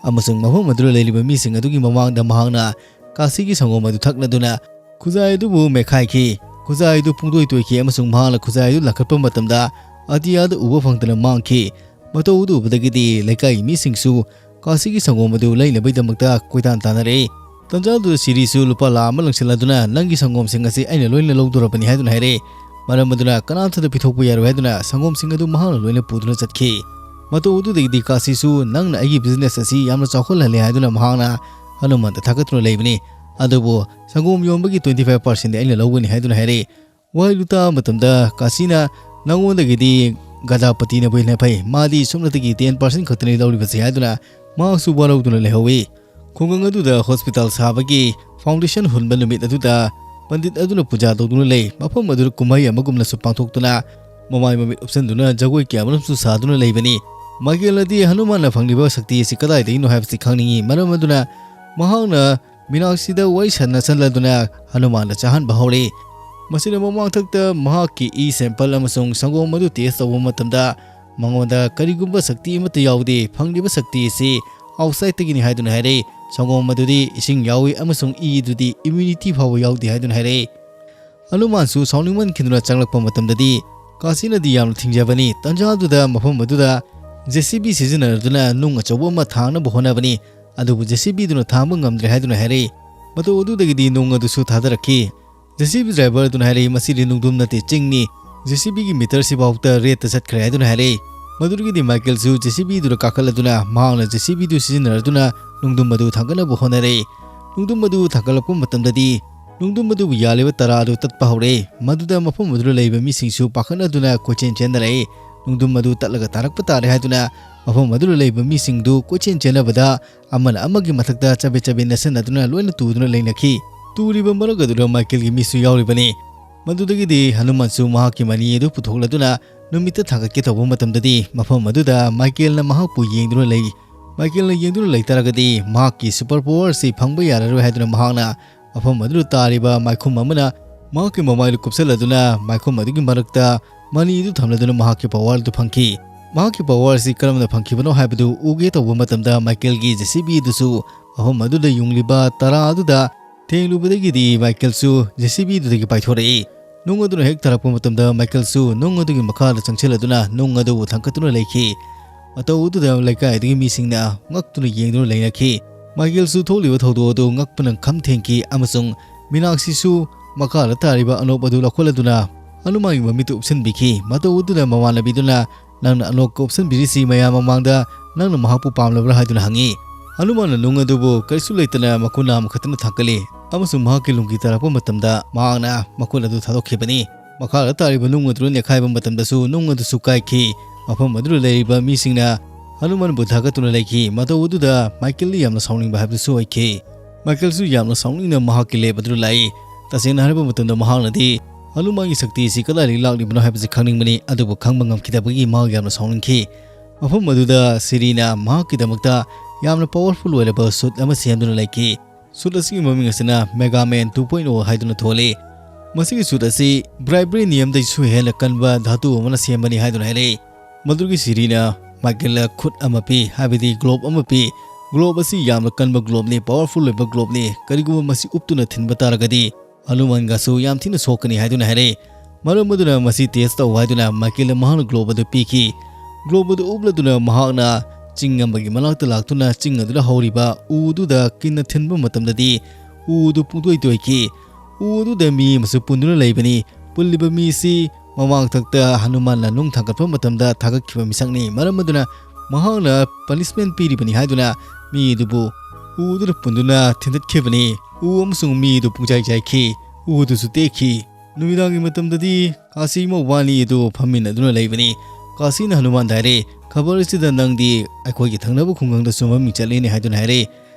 ꯑꯃꯁꯨꯡ ꯃꯐꯝ ꯑꯗꯨꯗ ꯂꯩꯔꯤꯕ ꯃꯤꯁꯤꯡ ꯑꯗꯨꯒꯤ ꯃꯃꯥꯡꯗ ꯃꯍꯥꯛꯅ ꯀꯥꯁꯤꯒꯤ ꯁꯪꯒꯣꯝ ꯑꯗꯨ ꯊꯛꯂꯗꯨꯅ ꯈꯨꯖꯥꯏ ꯑꯗꯨꯕꯨ ꯃꯦꯠꯈꯥꯏꯈꯤ꯫ ꯈꯨꯖꯥꯏ ꯑꯗꯨ ꯄꯨꯡꯇꯣꯏ ꯇꯣꯏꯈꯤ ꯑꯃꯁꯨꯡ ꯃꯍꯥꯛꯅ ꯈꯨꯖꯥꯏ ꯑꯗꯨ ꯂꯥꯈꯠꯄ ꯃꯇꯝꯗ ꯑꯇꯤꯌꯥꯗ ꯎꯕ ꯐꯪꯗꯅ ꯃꯥꯡꯈꯤ꯫ ꯃꯇꯧ ꯑꯗꯨ ꯎꯕꯗꯒꯤꯗꯤ ꯂꯩꯀꯥꯏꯒꯤ ꯃꯤꯁꯤꯡꯁꯨ ꯀꯥꯁꯤꯒꯤ ꯁꯪꯒꯣꯝ ꯑꯗꯨ ꯂꯩꯅꯕꯒꯤꯗꯃꯛꯇ ꯀꯣꯏꯇꯥꯟ ꯇꯥꯟꯅꯔꯛꯏ꯫ ꯇꯟꯖꯥ ꯑꯗꯨꯗ ꯁꯤꯔꯤꯁꯨ "ꯂꯨꯄꯥ ꯂꯥꯈ ꯑꯃ ꯂꯪꯁꯤꯜꯂꯗꯨꯅ ꯅꯪꯒꯤ ꯁꯪꯒꯣꯝꯁꯤꯡ ꯑꯁꯤ ꯑꯩꯅ ꯂꯣꯏꯅ ꯂꯧꯗꯣꯔꯕꯅꯤ" ꯍꯥꯏꯗꯨꯅ ꯍꯥꯏꯔꯛꯏ꯫ ꯃꯔꯝ ꯑꯗꯨꯅ ꯀꯅꯥꯝꯇꯗ ꯄꯤꯊꯣꯛꯄ ꯌꯥꯔꯣꯏ ꯍꯥꯏꯗꯨꯅ ꯁꯪꯒꯣꯝꯁꯤꯡ ꯑꯗꯨ ꯃꯍꯥꯛꯅ ꯂꯣꯏꯅ ꯄꯨꯗꯨꯅ ꯆꯠꯈꯤ꯫ ꯃꯇꯧ ꯑꯗꯨꯗꯒꯤꯗꯤ ꯀꯥꯁꯤꯁꯨ "ꯅꯪꯅ ꯑꯩꯒꯤ ꯕꯤꯖꯤꯅꯦꯁ ꯑꯁꯤ ꯌꯥꯝꯅ ꯆꯥꯎꯈꯠꯍꯜꯂꯦ" ꯍꯥꯏꯗꯨꯅ ꯃꯍꯥꯛꯅ ꯍꯅꯨꯃꯥꯟꯗ ꯊꯥꯒꯠꯇꯨꯅ ꯂꯩꯕꯅꯤ꯫ "ꯑꯗꯨꯕꯨ ꯁꯪꯒꯣꯝ ꯌꯣꯟꯕꯒꯤ twenty five percent ꯑꯩꯅ ꯂꯧꯒꯅꯤ" ꯍꯥꯏꯗꯨꯅ ꯍꯥꯏꯔꯛꯏ꯫ ꯋꯥꯍꯩꯗꯨ ꯇꯥꯕ ꯃꯇꯝꯗ ꯀꯥꯁꯤꯅ "ꯅꯉꯣꯟꯗꯒꯤꯗꯤ ꯒꯗꯥꯄꯇꯤꯅꯕꯨ ꯍꯦꯟꯅ ꯐꯩ, ꯃꯥꯗꯤ ꯁꯨꯞꯅꯇꯒꯤ ten percent ꯈꯛꯇꯅꯤ ꯂꯧꯔꯤꯕꯁꯤ" ꯍꯥꯏꯗꯨꯅ ꯃꯍꯥꯛꯁꯨ ꯋꯥꯔꯧꯗꯨꯅ ꯂꯩꯍꯧꯏ꯫ ꯈꯨꯡꯒꯪ ꯑꯗꯨꯗ ꯍꯣꯁꯄꯤꯇꯥꯜ ꯁꯥꯕꯒꯤ ꯐꯥꯎꯟꯗꯦꯁꯟ ꯍꯨꯟꯕ ꯅꯨꯃꯤꯠ ꯑꯗꯨꯗ ꯄꯟꯗꯤꯠ ꯑꯗꯨꯅ ꯄꯨꯖꯥ ꯇꯧꯗꯨꯅ ꯂꯩ꯫ ꯃꯐꯝ ꯑꯗꯨꯗ ꯀꯨꯝꯍꯩ ꯑꯃꯒꯨꯝꯅꯁꯨ ꯄꯥꯡꯊꯣꯛꯇꯨꯅ ꯃꯃꯥꯏ ꯃꯃꯤꯠ ꯎꯞꯁꯟꯗꯨꯅ ꯖꯒꯣꯏ ꯀꯌꯥꯃꯔꯨꯝꯁꯨ ꯁꯥꯗꯨꯅ ꯂꯩꯕꯅꯤ꯫ ꯃꯥꯏꯀꯦꯜꯅꯗꯤ ꯍꯅꯨꯃꯥꯟꯅ ꯐꯪꯂꯤꯕ ꯁꯛꯇꯤ ꯑꯁꯤ ꯀꯗꯥꯏꯗꯒꯤꯅꯣ ꯍꯥꯏꯕꯁꯤ ꯈꯪꯅꯤꯡꯏ꯫ ꯃꯔꯝ ꯑꯗꯨꯅ ꯃꯍꯥꯛꯅ ꯃꯤꯅꯥꯛꯁꯤꯗ ꯋꯥꯔꯤ ꯁꯥꯟꯅꯁꯜꯂꯗꯨꯅ ꯍꯅꯨꯃꯥꯟꯗ ꯆꯥꯍꯟꯕ ꯍꯧꯔꯛꯏ꯫ ꯃꯁꯤꯅ ꯃꯃꯥꯡꯊꯛꯇ ꯃꯍꯥꯛꯀꯤ ꯏ ꯁꯦꯝꯄꯜ ꯑꯃꯁꯨꯡ ꯁꯪꯒꯣꯝ ꯑꯗꯨ ꯇꯦꯁ ꯇꯧꯕ ꯃꯇꯝꯗ ꯃꯉꯣꯟꯗ ꯀꯔꯤꯒꯨꯝꯕ ꯁꯛꯇꯤ ꯑꯃꯠꯇ ꯌꯥꯎꯗꯦ, ꯐꯪꯂꯤꯕ ꯁꯛꯇꯤ ꯑꯁꯤ ꯑꯥꯎꯠꯁꯥꯏꯗꯇꯒꯤꯅꯤ ꯍꯥꯏꯗꯨꯅ ꯍꯥꯏꯔꯛꯏ꯫ ꯁꯪꯒꯣꯝ ꯑꯗꯨꯗꯤ ꯏꯁꯤꯡ ꯌꯥꯎꯏ ꯑꯃꯁꯨꯡ ꯏ ꯑꯗꯨꯗꯤ ꯏꯝꯌꯨꯅꯤꯇꯤ ꯐꯥꯎꯕ ꯌꯥꯎꯗꯦ ꯍꯥꯏꯗꯨꯅ ꯍꯥꯏꯔꯛꯏ꯫ ꯍꯅꯨꯃꯥꯟꯁꯨ ꯁꯥꯎꯅꯤꯡꯃꯟꯈꯤꯗꯨꯅ ꯆꯪꯂꯛꯄ ꯃꯇꯝꯗꯗꯤ ꯀꯥꯁꯤꯅꯗꯤ ꯌꯥꯝꯅ ꯊꯤꯡꯖꯕꯅꯤ꯫ ꯇꯟꯖꯥ ꯑꯗꯨꯗ ꯃꯐꯝ ꯑꯗꯨꯗ JCB ꯁꯤꯖꯤꯟꯅꯗꯨꯅ ꯅꯨꯡ ꯑꯆꯧꯕ ꯑꯃ ꯊꯥꯡꯅꯕ ꯍꯣꯠꯅꯕꯅꯤ꯫ ꯑꯗꯨꯕꯨ JCB ꯗꯨꯅ ꯊꯥꯡꯕ ꯉꯝꯗ꯭ꯔꯦ ꯍꯥꯏꯗꯨꯅ ꯍꯥꯏꯔꯛꯏ꯫ ꯃꯇꯧ ꯑꯗꯨꯗꯒꯤꯗꯤ ꯅꯨꯡ ꯑꯗꯨꯁꯨ ꯊꯥꯗꯔꯛꯈꯤ꯫ JCB ꯗ꯭ꯔꯥꯏꯚꯔ ꯑꯗꯨꯅ ꯍꯥꯏꯔꯛꯏ, "ꯃꯁꯤꯗꯤ ꯅꯨꯡꯗꯨꯝ ꯅꯠꯇꯦ, ꯆꯤꯡꯅꯤ꯫ JCB ꯒꯤ ꯃꯤꯇꯔꯁꯤ ꯐꯥꯎꯗ ꯔꯦꯠꯇ ꯆꯠꯈ꯭ꯔꯦ" ꯍꯥꯏꯗꯨꯅ ꯍꯥꯏꯔꯛꯏ꯫ ꯃꯗꯨꯗꯒꯤꯗꯤ ꯃꯥꯏꯀꯦꯜꯁꯨ JCB ꯗꯨꯗ ꯀꯥꯈꯠꯂꯗꯨꯅ ꯃꯍꯥꯛꯅ JCB ꯗꯨ ꯁꯤꯖꯤꯟꯅꯔꯗꯨꯅ ꯅꯨꯡꯗꯨꯝ ꯑꯗꯨ ꯊꯥꯡꯒꯠꯅꯕ ꯍꯣꯠꯅꯔꯛꯏ꯫ ꯅꯨꯡꯗꯨꯝ ꯑꯗꯨ ꯊꯥꯡꯒꯠꯂꯛꯄ ꯃꯇꯝꯗꯗꯤ ꯅꯨꯡꯗꯨꯝ ꯑꯗꯨꯕꯨ ꯌꯥꯜꯂꯤꯕ ꯇꯔꯥ ꯑꯗꯨ ꯇꯠꯄ ꯍꯧꯔꯛꯏ꯫ ꯃꯗꯨꯗ ꯃꯐꯝ ꯑꯗꯨꯗ ꯂꯩꯕ ꯃꯤꯁꯤꯡꯁꯨ ꯄꯥꯈꯠꯅꯗꯨꯅ ꯀꯣꯏꯆꯦꯟ ꯆꯦꯟꯅꯔꯛꯏ꯫ ꯅꯨꯡꯗꯨꯝ ꯑꯗꯨ ꯇꯠꯂꯒ ꯇꯥꯔꯛꯄ ꯇꯥꯔꯦ ꯍꯥꯏꯗꯨꯅ ꯃꯐꯝ ꯑꯗꯨꯗ ꯂꯩꯕ ꯃꯤꯁꯤꯡꯗꯨ ꯀꯣꯏꯆꯦꯟ ꯆꯦꯟꯅꯕꯗ ꯑꯃꯅ ꯑꯃꯒꯤ ꯃꯊꯛꯇ ꯆꯕꯦꯠ ꯆꯕꯦꯠ ꯅꯦꯠꯁꯟꯅꯗꯨꯅ ꯂꯣꯏꯅ ꯇꯨꯗꯨꯅ ꯂꯩꯅꯈꯤ꯫ ꯇꯨꯔꯤꯕ ꯃꯔꯛ ꯑꯗꯨꯗ ꯃꯥꯏꯀꯦꯜꯒꯤ ꯃꯤꯁꯨ ꯌꯥꯎꯔꯤꯕꯅꯤ꯫ ꯃꯗꯨꯗꯒꯤꯗꯤ ꯍꯅꯨꯃꯥꯟꯁꯨ ꯃꯍꯥꯛꯀꯤ ꯃꯅꯤ ꯑꯗꯨ ꯄꯨꯊꯣꯛꯂꯗꯨꯅ ꯅꯨꯃꯤꯠꯇ ꯊꯥꯡꯒꯠꯀꯦ ꯇꯧꯕ ꯃꯇꯝꯗꯗꯤ ꯃꯐꯝ ꯑꯗꯨꯗ ꯃꯥꯏꯀꯦꯜꯅ ꯃꯍꯥꯛꯄꯨ ꯌꯦꯡꯗꯨꯅ ꯂꯩ꯫ ꯃꯥꯏꯀꯦꯜꯅ ꯌꯦꯡꯗꯨꯅ ꯂꯩꯇꯥꯔꯒꯗꯤ ꯃꯍꯥꯛꯀꯤ ꯁꯨꯄꯔ ꯄꯋꯥꯔ ꯑꯁꯤ ꯐꯪꯕ ꯌꯥꯔꯔꯣꯏ ꯍꯥꯏꯗꯨꯅ ꯃꯍꯥꯛꯅ ꯃꯐꯝ ꯑꯗꯨꯗ ꯇꯥꯔꯤꯕ ꯃꯥꯏꯈꯨꯝ ꯑꯃꯅ ꯃꯍꯥꯛꯀꯤ ꯃꯃꯥꯏꯗꯨ ꯀꯨꯞꯁꯜꯂꯗꯨꯅ ꯃꯥꯏꯈꯨꯝ ꯑꯗꯨꯒꯤ ꯃꯔꯛꯇ ꯃꯅꯤ ꯑꯗꯨ ꯊꯝꯂꯗꯨꯅ ꯃꯍꯥꯛꯀꯤ power ꯑꯗꯨ ꯐꯪꯈꯤ꯫ ꯃꯍꯥꯛꯀꯤ power ꯑꯁꯤ ꯀꯔꯝꯅ ꯐꯪꯈꯤꯕꯅꯣ ꯍꯥꯏꯕꯗꯨ ꯎꯒꯦ ꯇꯧꯕ ꯃꯇꯝꯗ Michael ꯒꯤ J C B ꯑꯗꯨꯁꯨ ꯃꯐꯝ ꯑꯗꯨꯗ ꯌꯨꯡꯂꯤꯕ ꯇꯔꯥ ꯑꯗꯨꯗ ꯊꯦꯡꯂꯨꯕꯗꯒꯤꯗꯤ Michael ꯁꯨ J C B ꯑꯗꯨꯗꯒꯤ ꯄꯥꯏꯊꯣꯔꯛꯏ꯫ ꯅꯨꯡ ꯑꯗꯨꯅ ꯍꯦꯛ ꯇꯥꯔꯛꯄ ꯃꯇꯝꯗ Michael ꯁꯨ ꯅꯨꯡ ꯑꯗꯨꯒꯤ ꯃꯈꯥꯗ ꯆꯪꯁꯤꯜꯂꯗꯨꯅ ꯅꯨꯡ ꯑꯗꯨꯕꯨ ꯊꯥꯡꯒꯠꯇꯨꯅ ꯂꯩꯈꯤ꯫ ꯃꯇꯧ ꯑꯗꯨꯗ ꯂꯩꯀꯥꯏ ꯑꯗꯨꯒꯤ ꯃꯤꯁꯤꯡꯅ ꯉꯛꯇꯨꯅ ꯌꯦꯡꯗꯨꯅ ꯂꯩꯅꯈꯤ꯫ Michael ꯁꯨ ꯊꯣꯛꯂꯤꯕ ꯊꯧꯗꯣꯛ ꯑꯗꯨ ꯉꯛꯄꯅ ꯈꯝ ꯊꯦꯡꯈꯤ ꯑꯃꯁꯨꯡ ꯃꯤꯅꯥꯛꯁꯤꯁꯨ ꯃꯈꯥꯗ ꯇꯥꯔꯤꯕ ꯑꯅꯣꯞ ꯑꯗꯨ ꯂꯧꯈꯠꯂꯗꯨꯅ ꯍꯅꯨꯃꯥꯟꯒꯤ ꯃꯃꯤꯠꯇ ꯎꯞꯁꯤꯟꯕꯤꯈꯤ꯫ ꯃꯇꯧ ꯑꯗꯨꯗ ꯃꯃꯥꯟꯅꯕꯤꯗꯨꯅ, "ꯅꯪꯅ ꯑꯅꯣꯞꯀ ꯎꯞꯁꯤꯟꯕꯤꯔꯤꯁꯤ ꯃꯌꯥꯝ ꯃꯃꯥꯡꯗ ꯅꯪꯅ ꯃꯍꯥꯛꯄꯨ ꯄꯥꯝꯂꯕ꯭ꯔꯥ?" ꯍꯥꯏꯗꯨꯅ ꯍꯪꯉꯤ꯫ ꯍꯅꯨꯃꯥꯟꯅ ꯅꯨꯡ ꯑꯗꯨꯕꯨ ꯀꯔꯤꯁꯨ ꯂꯩꯇꯅ ꯃꯈꯨꯠ ꯑꯃꯈꯛꯇꯅ ꯊꯥꯡꯒꯠꯂꯤ ꯑꯃꯁꯨꯡ ꯃꯍꯥꯛꯀꯤ ꯂꯨꯡꯒꯤ ꯇꯥꯔꯛꯄ ꯃꯇꯝꯗ ꯃꯍꯥꯛꯅ ꯃꯈꯨꯠ ꯑꯗꯨ ꯊꯥꯗꯣꯛꯈꯤꯕꯅꯤ꯫ ꯃꯈꯥꯗ ꯇꯥꯔꯤꯕ ꯅꯨꯡ ꯑꯗꯨ ꯅꯦꯠꯈꯥꯏꯕ ꯃꯇꯝꯗꯁꯨ ꯅꯨꯡ ꯑꯗꯨꯁꯨ ꯀꯥꯏꯈꯤ꯫ ꯃꯐꯝ ꯑꯗꯨꯗ ꯂꯩꯔꯤꯕ ꯃꯤꯁꯤꯡꯅ ꯍꯅꯨꯃꯥꯟꯕꯨ ꯊꯥꯒꯠꯇꯨꯅ ꯂꯩꯈꯤ꯫ ꯃꯇꯧ ꯑꯗꯨꯗ Michael ꯗꯤ ꯌꯥꯝꯅ ꯁꯥꯎꯅꯤꯡꯕ ꯍꯥꯏꯕꯗꯨꯁꯨ ꯑꯣꯏꯈꯤ꯫ Michael ꯁꯨ ꯌꯥꯝꯅ ꯁꯥꯎꯅꯤꯡꯅ ꯃꯍꯥꯛꯀꯤ ꯂꯦꯞ ꯑꯗꯨꯗ ꯂꯥꯛꯏ꯫ ꯇꯁꯦꯡꯅ ꯍꯥꯏꯔꯕ ꯃꯇꯝꯗ ꯃꯍꯥꯛꯅꯗꯤ ꯍꯅꯨꯃꯥꯟꯒꯤ ꯁꯛꯇꯤ ꯑꯁꯤ ꯀꯗꯥꯏꯗꯒꯤ ꯂꯥꯛꯂꯤꯕꯅꯣ ꯍꯥꯏꯕꯁꯤ ꯈꯪꯅꯤꯡꯕꯅꯤ, ꯑꯗꯨꯕꯨ ꯈꯪꯕ ꯉꯝꯈꯤꯗꯕꯒꯤ ꯃꯍꯥꯛ ꯌꯥꯝꯅ ꯁꯥꯎꯅꯤꯡꯈꯤ꯫ ꯃꯐꯝ ꯑꯗꯨꯗ ꯁꯤꯔꯤꯅ ꯃꯍꯥꯛꯀꯤꯗꯃꯛꯇ ꯌꯥꯝꯅ powerful ꯑꯣꯏꯔꯕ suit ꯑꯃ ꯁꯦꯝꯗꯨꯅ ꯂꯩꯈꯤ꯫ Suit ꯑꯁꯤꯒꯤ ꯃꯃꯤꯡ ꯑꯁꯤꯅ Mega Man two point oh ꯍꯥꯏꯗꯨꯅ ꯊꯣꯜꯂꯤ꯫ ꯃꯁꯤꯒꯤ suit ꯑꯁꯤ vibranium ꯗꯒꯤꯁꯨ ꯍꯦꯟꯅ ꯀꯟꯕ ꯙꯥꯇꯨ ꯑꯃꯅ ꯁꯦꯝꯕꯅꯤ ꯍꯥꯏꯗꯨꯅ ꯍꯥꯏꯔꯛꯏ꯫ ꯃꯗꯨꯒꯤ ꯁꯤꯔꯤꯅ Michael ꯗ ꯈꯨꯠ ꯑꯃ ꯄꯤ, ꯍꯥꯏꯕꯗꯤ glove ꯑꯃ ꯄꯤ꯫ Glove ꯑꯁꯤ ꯌꯥꯝꯅ ꯀꯟꯕ glove ꯅꯤ, powerful ꯑꯣꯏꯕ glove ꯅꯤ꯫ ꯀꯔꯤꯒꯨꯝꯕ ꯃꯁꯤ ꯎꯞꯇꯨꯅ ꯊꯤꯟꯕ ꯇꯥꯔꯒꯗꯤ ꯍꯅꯨꯃꯥꯟꯒꯁꯨ ꯌꯥꯝ ꯊꯤꯅ ꯁꯣꯛꯀꯅꯤ ꯍꯥꯏꯗꯨꯅ ꯍꯥꯏꯔꯛꯏ꯫ ꯃꯔꯝ ꯑꯗꯨꯅ ꯃꯁꯤ test ꯇꯧ ꯍꯥꯏꯗꯨꯅ Michael ꯗ ꯃꯍꯥꯛꯅ glove ꯑꯗꯨ ꯄꯤꯈꯤ꯫ Glove ꯑꯗꯨ ꯎꯞꯂꯗꯨꯅ ꯃꯍꯥꯛꯅ ꯆꯤꯡ ꯑꯃꯒꯤ ꯃꯅꯥꯛꯇ ꯂꯥꯛꯇꯨꯅ ꯆꯤꯡ ꯑꯗꯨꯗ ꯍꯧꯔꯤꯕ ꯎ ꯑꯗꯨꯗ ꯀꯤꯟꯅ ꯊꯤꯟꯕ ꯃꯇꯝꯗꯗꯤ ꯎ ꯑꯗꯨ ꯄꯨꯡꯇꯣꯏ ꯇꯣꯏꯈꯤ꯫ ꯎ ꯑꯗꯨꯗ ꯃꯤ ꯑꯃꯁꯨ ꯄꯨꯟꯗꯨꯅ ꯂꯩꯕꯅꯤ꯫ ꯄꯨꯜꯂꯤꯕ ꯃꯤꯁꯤ ꯃꯃꯥꯡꯊꯛꯇ ꯍꯅꯨꯃꯥꯟꯅ ꯅꯨꯡ ꯊꯥꯡꯒꯠꯄ ꯃꯇꯝꯗ ꯊꯥꯒꯠꯈꯤꯕ ꯃꯤꯁꯛꯅꯤ꯫ ꯃꯔꯝ ꯑꯗꯨꯅ ꯃꯍꯥꯛꯅ punishment ꯄꯤꯔꯤꯕꯅꯤ ꯍꯥꯏꯗꯨꯅ ꯃꯤ ꯑꯗꯨꯕꯨ ꯎ ꯑꯗꯨꯗ ꯄꯨꯟꯗꯨꯅ ꯊꯤꯟꯗꯠꯈꯤꯕꯅꯤ꯫ ꯎ ꯑꯃꯁꯨꯡ ꯃꯤ ꯑꯗꯨ ꯄꯨꯡꯆꯥꯏ ꯆꯥꯏꯈꯤ꯫ ꯎ ꯑꯗꯨꯁꯨ ꯇꯦꯛꯈꯤ꯫ ꯅꯨꯃꯤꯗꯥꯡꯒꯤ ꯃꯇꯝꯗꯗꯤ ꯀꯥꯁꯤ ꯃꯧꯕꯥꯅꯤ ꯑꯗꯨ ꯐꯝꯃꯤꯟꯅꯗꯨꯅ ꯂꯩꯕꯅꯤ꯫ ꯀꯥꯁꯤꯅ ꯍꯅꯨꯃꯥꯟꯗ ꯍꯥꯏꯔꯦ, "ꯈꯕꯔ ꯑꯁꯤꯗ ꯅꯪꯗꯤ ꯑꯩꯈꯣꯏꯒꯤ ꯊꯪꯅꯕ ꯈꯨꯡꯒꯪꯗꯁꯨ ꯃꯃꯤꯡ ꯆꯠꯂꯤꯅꯦ" ꯍꯥꯏꯗꯨꯅ ꯍꯥꯏꯔꯦ꯫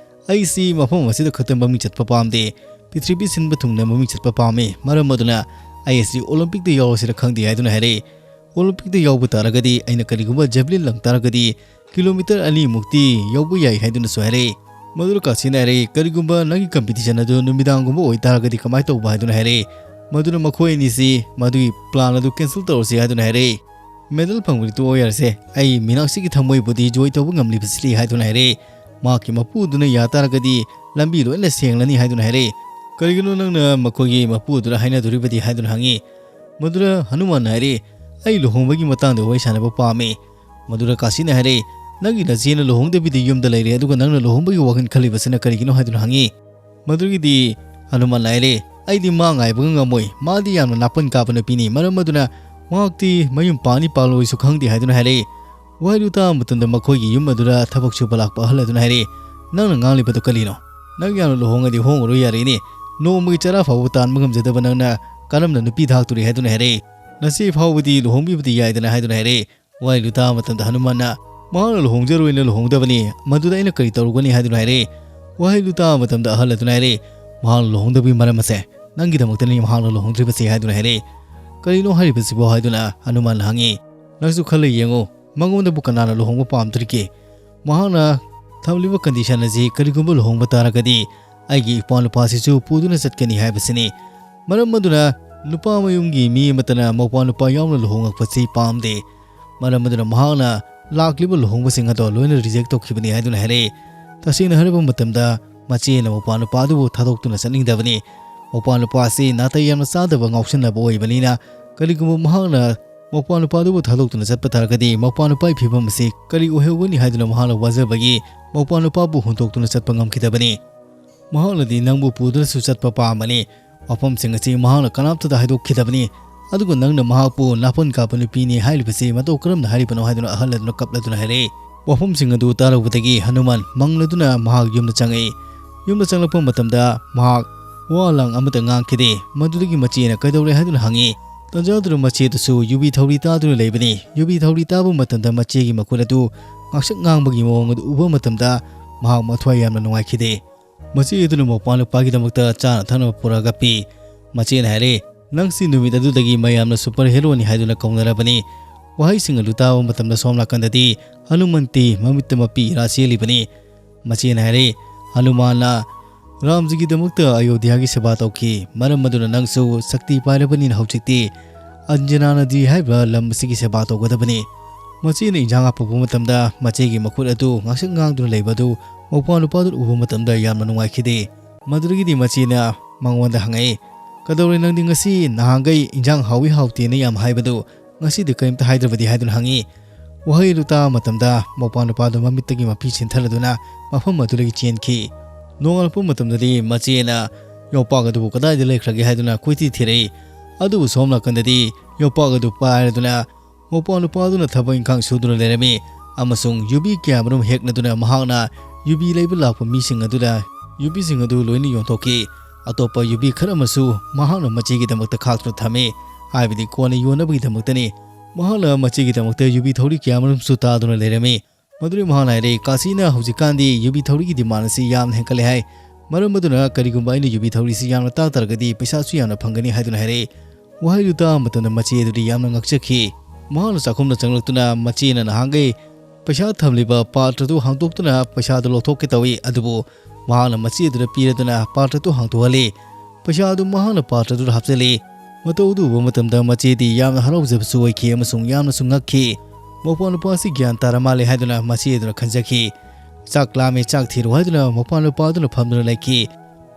"ꯑꯩꯁꯤ ꯃꯐꯝ ꯑꯁꯤꯗ ꯈꯛꯇ ꯃꯃꯤꯡ ꯆꯠꯄ ꯄꯥꯝꯗꯦ, ꯄ꯭ꯔꯤꯊꯤꯕꯤ ꯁꯤꯟꯕ ꯊꯨꯡꯅ ꯃꯃꯤꯡ ꯆꯠꯄ ꯄꯥꯝꯃꯤ꯫ ꯃꯔꯝ ꯑꯗꯨꯅ ꯑꯩ ꯑꯁꯤ Olympic ꯇ ꯌꯥꯎꯔꯁꯤꯔ ꯈꯪꯗꯦ" ꯍꯥꯏꯗꯨꯅ ꯍꯥꯏꯔꯛꯏ꯫ "Olympic ꯇ ꯌꯥꯎꯕ ꯇꯥꯔꯒꯗꯤ ꯑꯩꯅ ꯀꯔꯤꯒꯨꯝꯕ javelin ꯂꯪ ꯇꯥꯔꯒꯗꯤ kilometer ꯑꯅꯤ ꯃꯨꯛꯇꯤ ꯌꯧꯕ ꯌꯥꯏ" ꯍꯥꯏꯗꯨꯅꯁꯨ ꯍꯥꯏꯔꯛꯏ꯫ ꯃꯗꯨꯗ ꯀꯥꯁꯤꯅ ꯍꯥꯏꯔꯛꯏ, "ꯀꯔꯤꯒꯨꯝꯕ ꯅꯪꯒꯤ competition ꯑꯗꯨ ꯅꯨꯃꯤꯗꯥꯡꯒꯨꯝꯕ ꯑꯣꯏꯇꯥꯔꯒꯗꯤ ꯀꯃꯥꯏꯅ ꯇꯧꯕ?" ꯍꯥꯏꯗꯨꯅ ꯍꯥꯏꯔꯛꯏ꯫ ꯃꯗꯨꯅ ꯃꯈꯣꯏ ꯑꯅꯤꯁꯤ ꯃꯗꯨꯒꯤ plan ꯑꯗꯨ cancel ꯇꯧꯔꯁꯤ ꯍꯥꯏꯗꯨꯅ ꯍꯥꯏꯔꯛꯏ꯫ "Medal ꯐꯪꯕꯗꯤ ꯇꯣꯛꯑꯣ ꯌꯥꯔꯁꯦ, ꯑꯩ ꯃꯤꯅꯥꯛꯁꯤꯒꯤ ꯊꯃꯣꯏꯕꯨꯗꯤ joy ꯇꯧꯕ ꯉꯝꯂꯤꯕꯁꯤꯗꯤ" ꯍꯥꯏꯗꯨꯅ ꯍꯥꯏꯔꯛꯏ꯫ ꯃꯍꯥꯛꯀꯤ ꯃꯄꯨꯗꯨꯅ ꯌꯥ ꯇꯥꯔꯒꯗꯤ ꯂꯝꯕꯤ ꯂꯣꯏꯅ ꯁꯦꯡꯂꯅꯤ ꯍꯥꯏꯗꯨꯅ ꯍꯥꯏꯔꯛꯏ꯫ "ꯀꯔꯤꯒꯤꯅꯣ ꯅꯪꯅ ꯃꯈꯣꯏꯒꯤ ꯃꯄꯨꯗꯨꯗ ꯍꯥꯏꯅꯗꯣꯔꯤꯕꯗꯤ?" ꯍꯥꯏꯗꯨꯅ ꯍꯪꯉꯤ꯫ ꯃꯗꯨꯗ ꯍꯅꯨꯃꯥꯟꯅ ꯍꯥꯏꯔꯛꯏ, "ꯑꯩ ꯂꯨꯍꯣꯡꯕꯒꯤ ꯃꯇꯥꯡꯗ ꯋꯥꯔꯤ ꯁꯥꯟꯅꯕ ꯄꯥꯝꯃꯤ꯫" ꯃꯗꯨꯗ ꯀꯥꯁꯤꯅ ꯍꯥꯏꯔꯛꯏ, "ꯅꯪꯒꯤ ꯅꯆꯦꯅ ꯂꯨꯍꯣꯡꯗꯕꯤꯗ ꯌꯨꯝꯗ ꯂꯩꯔꯦ, ꯑꯗꯨꯒ ꯅꯪꯅ ꯂꯨꯍꯣꯡꯕꯒꯤ ꯋꯥꯈꯜ ꯈꯜꯂꯤꯕꯁꯤꯅ ꯀꯔꯤꯒꯤꯅꯣ?" ꯍꯥꯏꯗꯨꯅ ꯍꯪꯉꯤ꯫ ꯃꯗꯨꯒꯤꯗꯤ ꯍꯅꯨꯃꯥꯟꯅ ꯍꯥꯏꯔꯛꯏ, "ꯑꯩꯗꯤ ꯃꯥ ꯉꯥꯏꯕꯒ ꯉꯝꯃꯣꯏ, ꯃꯥꯗꯤ ꯌꯥꯝꯅ ꯅꯥꯄꯟ ꯀꯥꯕ ꯅꯨꯄꯤꯅꯤ, ꯃꯔꯝ ꯑꯗꯨꯅ ꯃꯍꯥꯛꯇꯤ ꯃꯌꯨꯝ ꯄꯥꯅꯤ ꯄꯥꯜꯂꯣꯏꯁꯨ ꯈꯪꯗꯦ" ꯍꯥꯏꯗꯨꯅ ꯍꯥꯏꯔꯛꯏ꯫ ꯋꯥꯍꯩꯗꯨ ꯇꯥꯕ ꯃꯇꯝꯗ ꯃꯈꯣꯏꯒꯤ ꯌꯨꯝ ꯑꯗꯨꯗ ꯊꯕꯛ ꯁꯨꯕ ꯂꯥꯛꯄ ꯑꯍꯜ ꯑꯗꯨꯅ ꯍꯥꯏꯔꯛꯏ, "ꯅꯪꯅ ꯉꯥꯡꯂꯤꯕꯗꯨ ꯀꯔꯤꯅꯣ? ꯅꯪ ꯌꯥꯝꯅ ꯂꯨꯍꯣꯡꯉꯗꯤ ꯍꯣꯡꯉꯔꯣꯏ ꯌꯥꯔꯦꯅꯦ꯫ ꯅꯣꯡꯃꯒꯤ ꯆꯔꯥ ꯐꯥꯎꯕ ꯇꯥꯟꯕ ꯉꯝꯖꯗꯕ ꯅꯪꯅ ꯀꯔꯝꯅ ꯅꯨꯄꯤ ꯊꯥꯛꯇꯣꯔꯤ?" ꯍꯥꯏꯗꯨꯅ ꯍꯥꯏꯔꯛꯏ꯫ "ꯅꯆꯦ ꯐꯥꯎꯕꯗꯤ ꯂꯨꯍꯣꯡꯕꯤꯕꯗꯤ ꯌꯥꯏꯗꯅ" ꯍꯥꯏꯗꯨꯅ ꯍꯥꯏꯔꯛꯏ꯫ ꯋꯥꯍꯩꯗꯨ ꯇꯥꯕ ꯃꯇꯝꯗ ꯍꯅꯨꯃꯥꯟꯅ, "ꯃꯍꯥꯛꯅ ꯂꯨꯍꯣꯡꯖꯔꯣꯏꯅ ꯂꯨꯍꯣꯡꯗꯕꯅꯤ, ꯃꯗꯨꯗ ꯑꯩꯅ ꯀꯔꯤ ꯇꯧꯔꯨꯒꯅꯤ?" ꯍꯥꯏꯗꯨꯅ ꯍꯥꯏꯔꯛꯏ꯫ ꯋꯥꯍꯩꯗꯨ ꯇꯥꯕ ꯃꯇꯝꯗ ꯑꯍꯜ ꯑꯗꯨꯅ ꯍꯥꯏꯔꯛꯏ, "ꯃꯍꯥꯛꯅ ꯂꯨꯍꯣꯡꯗꯕꯒꯤ ꯃꯔꯝ ꯑꯁꯦ ꯅꯪꯒꯤꯗꯃꯛꯇꯅꯤ ꯃꯍꯥꯛꯅ ꯂꯨꯍꯣꯡꯗ꯭ꯔꯤꯕꯁꯦ" ꯍꯥꯏꯗꯨꯅ ꯍꯥꯏꯔꯛꯏ꯫ "ꯀꯔꯤꯅꯣ ꯍꯥꯏꯔꯤꯕꯁꯤꯕꯣ?" ꯍꯥꯏꯗꯨꯅ ꯍꯅꯨꯃꯥꯟꯅ ꯍꯪꯉꯤ꯫ "ꯅꯪꯁꯨ ꯈꯜꯂ ꯌꯦꯡꯉꯨ, ꯃꯉꯣꯟꯗꯕꯨ ꯀꯅꯥꯅ ꯂꯨꯍꯣꯡꯕ ꯄꯥꯝꯗ꯭ꯔꯤꯒꯦ? ꯃꯍꯥꯛꯅ ꯊꯝꯂꯤꯕ condition ꯑꯁꯤ ꯀꯔꯤꯒꯨꯝꯕ ꯂꯨꯍꯣꯡꯕ ꯇꯥꯔꯒꯗꯤ ꯑꯩꯒꯤ ꯏꯄ꯭ꯋꯥ ꯅꯨꯄꯥꯁꯤꯁꯨ ꯄꯨꯗꯨꯅ ꯆꯠꯀꯅꯤ ꯍꯥꯏꯕꯁꯤꯅꯤ꯫ ꯃꯔꯝ ꯑꯗꯨꯅ ꯅꯨꯄꯥ ꯃꯌꯨꯝꯒꯤ ꯃꯤ ꯑꯃꯠꯇꯅ ꯃꯧꯄ꯭ꯋꯥ ꯅꯨꯄꯥ ꯌꯥꯎꯅ ꯂꯨꯍꯣꯡꯉꯛꯄꯁꯤ ꯄꯥꯝꯗꯦ꯫ ꯃꯔꯝ ꯑꯗꯨꯅ ꯃꯍꯥꯛꯅ ꯂꯥꯛꯂꯤꯕ ꯂꯨꯍꯣꯡꯕꯁꯤꯡ ꯑꯗꯣ ꯂꯣꯏꯅ reject ꯇꯧꯈꯤꯕꯅꯤ" ꯍꯥꯏꯗꯨꯅ ꯍꯥꯏꯔꯛꯏ꯫ ꯇꯁꯦꯡꯅ ꯍꯥꯏꯔꯕ ꯃꯇꯝꯗ ꯃꯆꯦꯅ ꯃꯧꯄ꯭ꯋꯥ ꯅꯨꯄꯥ ꯑꯗꯨꯕꯨ ꯊꯥꯗꯣꯛꯇꯨꯅ ꯆꯠꯅꯤꯡꯗꯕꯅꯤ꯫ ꯃꯧꯄ꯭ꯋꯥ ꯅꯨꯄꯥ ꯑꯁꯤ ꯅꯥꯇꯩ ꯌꯥꯝꯅ ꯆꯥꯗꯕ ꯉꯥꯎꯁꯟꯅꯕ ꯑꯣꯏꯕꯅꯤꯅ ꯀꯔꯤꯒꯨꯝꯕ ꯃꯍꯥꯛꯅ ꯃꯧꯄ꯭ꯋꯥ ꯅꯨꯄꯥ ꯑꯗꯨꯕꯨ ꯊꯥꯗꯣꯛꯇꯨꯅ ꯆꯠꯄ ꯇꯥꯔꯒꯗꯤ ꯃꯧꯄ꯭ꯋꯥ ꯅꯨꯄꯥꯒꯤ ꯐꯤꯕꯝ ꯑꯁꯤ ꯀꯔꯤ ꯑꯣꯏꯍꯧꯒꯅꯤ ꯍꯥꯏꯗꯨꯅ ꯃꯍꯥꯛꯅ ꯋꯥꯖꯕꯒꯤ ꯃꯧꯄ꯭ꯋꯥ ꯅꯨꯄꯥꯕꯨ ꯍꯨꯟꯗꯣꯛꯇꯨꯅ ꯆꯠꯄ ꯉꯝꯈꯤꯗꯕꯅꯤ꯫ ꯃꯍꯥꯛꯅꯗꯤ ꯅꯪꯕꯨ ꯄꯨꯗꯨꯅꯁꯨ ꯆꯠꯄ ꯄꯥꯝꯕꯅꯤ꯫ ꯋꯥꯐꯝꯁꯤꯡ ꯑꯁꯤ ꯃꯍꯥꯛꯅ ꯀꯅꯥꯝꯇꯗ ꯍꯥꯏꯗꯣꯛꯈꯤꯗꯕꯅꯤ꯫ ꯑꯗꯨꯒ ꯅꯪꯅ ꯃꯍꯥꯛꯄꯨ ꯅꯥꯄꯟ ꯀꯥꯞꯄ ꯅꯨꯄꯤꯅꯤ ꯍꯥꯏꯔꯤꯕꯁꯤ ꯃꯇꯧ ꯀꯔꯝꯅ ꯍꯥꯏꯔꯤꯕꯅꯣ ꯍꯥꯏꯗꯨꯅ ꯑꯍꯜ ꯑꯗꯨꯅ ꯀꯞꯂꯗꯨꯅ ꯍꯥꯏꯔꯛꯏ꯫ ꯋꯥꯐꯝꯁꯤꯡ ꯑꯗꯨ ꯇꯥꯔꯨꯕꯗꯒꯤ ꯍꯅꯨꯃꯥꯟ ꯃꯪꯂꯗꯨꯅ ꯃꯍꯥꯛ ꯌꯨꯝꯗ ꯆꯪꯉꯛꯏ꯫ ꯌꯨꯝꯗ ꯆꯪꯂꯛꯄ ꯃꯇꯝꯗ ꯃꯍꯥꯛ ꯋꯥ ꯂꯥꯡ ꯑꯃꯠꯇ ꯉꯥꯡꯈꯤꯗꯦ꯫ ꯃꯗꯨꯗꯒꯤ ꯃꯆꯦꯅ ꯀꯩꯗꯧꯔꯦ ꯍꯥꯏꯗꯨꯅ ꯍꯪꯉꯤ꯫ ꯇꯟꯖꯥꯗꯨꯅ ꯃꯆꯦꯗꯨꯁꯨ ꯌꯨꯕꯤ ꯊꯧꯔꯤ ꯇꯥꯗꯨꯅ ꯂꯩꯕꯅꯤ꯫ ꯌꯨꯕꯤ ꯊꯧꯔꯤ ꯇꯥꯕ ꯃꯇꯝꯗ ꯃꯆꯦꯒꯤ ꯃꯈꯨꯠ ꯑꯗꯨ ꯉꯥꯛꯁꯛ ꯉꯥꯡꯕꯒꯤ ꯃꯑꯣꯡ ꯑꯗꯨ ꯎꯕ ꯃꯇꯝꯗ ꯃꯍꯥꯛ ꯃꯊ꯭ꯋꯥꯏ ꯌꯥꯝꯅ ꯅꯨꯡꯉꯥꯏꯈꯤꯗꯦ꯫ ꯃꯆꯦ ꯑꯗꯨꯅ ꯃꯧꯄ꯭ꯋꯥ ꯅꯨꯄꯥꯒꯤꯗꯃꯛꯇ ꯆꯥꯅ ꯊꯛꯅꯕ ꯄꯨꯔꯛꯑꯒ ꯄꯤ꯫ ꯃꯆꯦꯅ ꯍꯥꯏꯔꯦ, "ꯅꯪꯁꯤ ꯅꯨꯃꯤꯠ ꯑꯗꯨꯗꯒꯤ ꯃꯌꯥꯝꯅ super heroꯅꯤ ꯍꯥꯏꯗꯨꯅ ꯀꯧꯅꯔꯕꯅꯤ꯫" ꯋꯥꯍꯩꯁꯤꯡ ꯑꯗꯨ ꯇꯥꯕ ꯃꯇꯝꯗ ꯁꯣꯝ ꯅꯥꯀꯟꯗꯗꯤ ꯍꯅꯨꯃꯟꯇꯤ ꯃꯃꯤꯠꯇ ꯃꯄꯤ ꯏꯔꯥ ꯆꯦꯜꯂꯤꯕꯅꯤ꯫ ꯃꯆꯦꯅ ꯍꯥꯏꯔꯦ, "ꯍꯅꯨꯃꯥꯟꯅ ꯔꯥꯝꯖꯤꯒꯤꯗꯃꯛꯇ ꯑꯌꯣꯙ꯭ꯌꯥꯒꯤ ꯁꯦꯕꯥ ꯇꯧꯈꯤ꯫ ꯃꯔꯝ ꯑꯗꯨꯅ ꯅꯪꯁꯨ ꯁꯛꯇꯤ ꯄꯥꯏꯔꯕꯅꯤꯅ ꯍꯧꯖꯤꯛꯇꯤ ꯑꯟꯖꯅꯥ ꯅꯗꯤ ꯍꯥꯏꯔꯤꯕ ꯂꯝ ꯑꯁꯤꯒꯤ ꯁꯦꯕꯥ ꯇꯧꯒꯗꯕꯅꯤ꯫ ꯃꯆꯦꯅ ꯏꯟꯖꯥꯡ ꯍꯥꯞꯄꯨꯕ ꯃꯇꯝꯗ ꯃꯆꯦꯒꯤ ꯃꯈꯨꯠ ꯑꯗꯨ ꯉꯥꯡꯁꯛ ꯉꯥꯡꯗꯨꯅ ꯂꯩꯕ ꯑꯗꯨ ꯃꯧꯄ꯭ꯋꯥ ꯅꯨꯄꯥꯗꯨꯅ ꯎꯕ ꯃꯇꯝꯗ ꯌꯥꯝꯅ ꯅꯨꯡꯉꯥꯏꯈꯤꯗꯦ꯫ ꯃꯗꯨꯗꯒꯤꯗꯤ ꯃꯆꯦꯅ ꯃꯉꯣꯟꯗ ꯍꯪꯉꯛꯏ, "ꯀꯗꯧꯔꯦ ꯅꯪꯗꯤ ꯉꯁꯤ? ꯅꯍꯥꯟꯈꯩ ꯏꯟꯖꯥꯡ ꯍꯥꯎꯏ ꯍꯥꯎꯇꯦꯅ ꯌꯥꯝ ꯍꯥꯏꯕꯗꯨ ꯉꯁꯤꯗꯤ ꯀꯔꯤꯝꯇ ꯍꯥꯏꯗ꯭ꯔꯕꯗꯤ?" ꯍꯥꯏꯗꯨꯅ ꯍꯪꯉꯤ꯫ ꯋꯥꯍꯩ ꯑꯗꯨ ꯇꯥꯕ ꯃꯇꯝꯗ ꯃꯧꯄ꯭ꯋꯥ ꯅꯨꯄꯥꯗꯨ ꯃꯃꯤꯠꯇꯒꯤ ꯃꯄꯤ ꯆꯦꯟꯊꯔꯗꯨꯅ ꯃꯐꯝ ꯑꯗꯨꯗꯒꯤ ꯆꯦꯟꯈꯤ꯫ ꯅꯣꯡꯉꯥꯜꯂꯛꯄ ꯃꯇꯝꯗꯗꯤ ꯃꯆꯦꯅ ꯌꯣꯄꯥꯛ ꯑꯗꯨꯕꯨ ꯀꯗꯥꯏꯗ ꯂꯩꯈ꯭ꯔꯒꯦ ꯍꯥꯏꯗꯨꯅ ꯀꯣꯏꯊꯤ ꯊꯤꯔꯛꯏ꯫ ꯑꯗꯨꯕꯨ ꯁꯣꯝ ꯅꯥꯀꯟꯗꯗꯤ ꯌꯣꯄꯥꯛ ꯑꯗꯨ ꯄꯥꯏꯔꯗꯨꯅ ꯃꯧꯄ꯭ꯋꯥ ꯅꯨꯄꯥꯗꯨꯅ ꯊꯕꯛ ꯏꯪꯈꯥꯡ ꯁꯨꯗꯨꯅ ꯂꯩꯔꯝꯃꯤ ꯑꯃꯁꯨꯡ ꯌꯨꯕꯤ ꯀꯌꯥꯃꯔꯨꯝ ꯍꯦꯛꯅꯗꯨꯅ ꯃꯍꯥꯛꯅ ꯌꯨꯕꯤ ꯂꯩꯕ ꯂꯥꯛꯄ ꯃꯤꯁꯤꯡ ꯑꯗꯨꯗ ꯌꯨꯕꯤꯁꯤꯡ ꯑꯗꯨ ꯂꯣꯏꯅ ꯌꯣꯟꯊꯣꯛꯈꯤ꯫ ꯑꯇꯣꯞꯄ ꯌꯨꯕꯤ ꯈꯔ ꯑꯃꯁꯨ ꯃꯍꯥꯛꯅ ꯃꯆꯦꯒꯤꯗꯃꯛꯇ ꯈꯥꯛꯇꯨꯅ ꯊꯝꯃꯤ꯫ ꯍꯥꯏꯕꯗꯤ ꯀꯣꯟꯅ ꯌꯣꯟꯅꯕꯒꯤꯗꯃꯛꯇꯅꯤ꯫ ꯃꯍꯥꯛꯅ ꯃꯆꯦꯒꯤꯗꯃꯛꯇ ꯌꯨꯕꯤ ꯊꯧꯔꯤ ꯀꯌꯥꯃꯔꯨꯝꯁꯨ ꯇꯥꯗꯨꯅ ꯂꯩꯔꯝꯃꯤ꯫ ꯃꯗꯨꯗꯩ ꯃꯍꯥꯛꯅ ꯍꯥꯏꯔꯛꯏ, "ꯀꯥꯁꯤꯅ ꯍꯧꯖꯤꯛꯀꯥꯟꯗꯤ ꯌꯨꯕꯤ ꯊꯧꯔꯤꯒꯤ demand ꯑꯁꯤ ꯌꯥꯝꯅ ꯍꯦꯟꯒꯠꯂꯦ ꯍꯥꯏ꯫ ꯃꯔꯝ ꯑꯗꯨꯅ ꯀꯔꯤꯒꯨꯝꯕ ꯑꯩꯅ ꯌꯨꯕꯤ ꯊꯧꯔꯤꯁꯤ ꯌꯥꯝꯅ ꯇꯥ ꯇꯥꯔꯒꯗꯤ ꯄꯩꯁꯥꯁꯨ ꯌꯥꯝꯅ ꯐꯪꯒꯅꯤ" ꯍꯥꯏꯗꯨꯅ ꯍꯥꯏꯔꯛꯏ꯫ ꯋꯥꯍꯩꯗꯨ ꯇꯥꯕ ꯃꯇꯝꯗ ꯃꯆꯦ ꯑꯗꯨꯗꯤ ꯌꯥꯝꯅ ꯉꯛꯆꯈꯤ꯫ ꯃꯍꯥꯛꯅ ꯆꯥꯛꯈꯨꯝꯗ ꯆꯪꯂꯛꯇꯨꯅ ꯃꯆꯦꯅ ꯅꯍꯥꯟꯈꯩ ꯄꯩꯁꯥ ꯊꯝꯂꯤꯕ ꯄꯥꯇ꯭ꯔꯗꯨ ꯍꯥꯡꯗꯣꯛꯇꯨꯅ ꯄꯩꯁꯥꯗꯨ ꯂꯧꯊꯣꯛꯀꯦ ꯇꯧꯏ꯫ ꯑꯗꯨꯕꯨ ꯃꯍꯥꯛꯅ ꯃꯆꯦ ꯑꯗꯨꯗ ꯄꯤꯔꯗꯨꯅ ꯄꯥꯇ꯭ꯔꯗꯨ ꯍꯥꯡꯗꯣꯛꯍꯜꯂꯤ꯫ ꯄꯩꯁꯥ ꯑꯗꯨ ꯃꯍꯥꯛꯅ ꯄꯥꯇ꯭ꯔꯗꯨꯗ ꯍꯥꯞꯆꯤꯜꯂꯤ꯫ ꯃꯇꯧ ꯑꯗꯨ ꯎꯕ ꯃꯇꯝꯗ ꯃꯆꯦꯗꯤ ꯌꯥꯝꯅ ꯍꯔꯥꯎꯖꯕꯁꯨ ꯑꯣꯏꯈꯤ ꯑꯃꯁꯨꯡ ꯌꯥꯝꯅꯁꯨ ꯉꯛꯈꯤ꯫ ꯃꯧꯄ꯭ꯋꯥ ꯅꯨꯄꯥ ꯑꯁꯤ ꯒ꯭ꯌꯥꯟ ꯇꯥꯔ ꯃꯥꯜꯂꯦ ꯍꯥꯏꯗꯨꯅ ꯃꯆꯦ ꯑꯗꯨꯅ ꯈꯟꯖꯈꯤ꯫ "ꯆꯥꯛ ꯂꯥꯝꯃꯦ, ꯆꯥꯛ ꯊꯤꯔꯣ" ꯍꯥꯏꯗꯨꯅ ꯃꯧꯄ꯭ꯋꯥ ꯅꯨꯄꯥ ꯑꯗꯨꯅ ꯐꯝꯗꯨꯅ ꯂꯩꯈꯤ꯫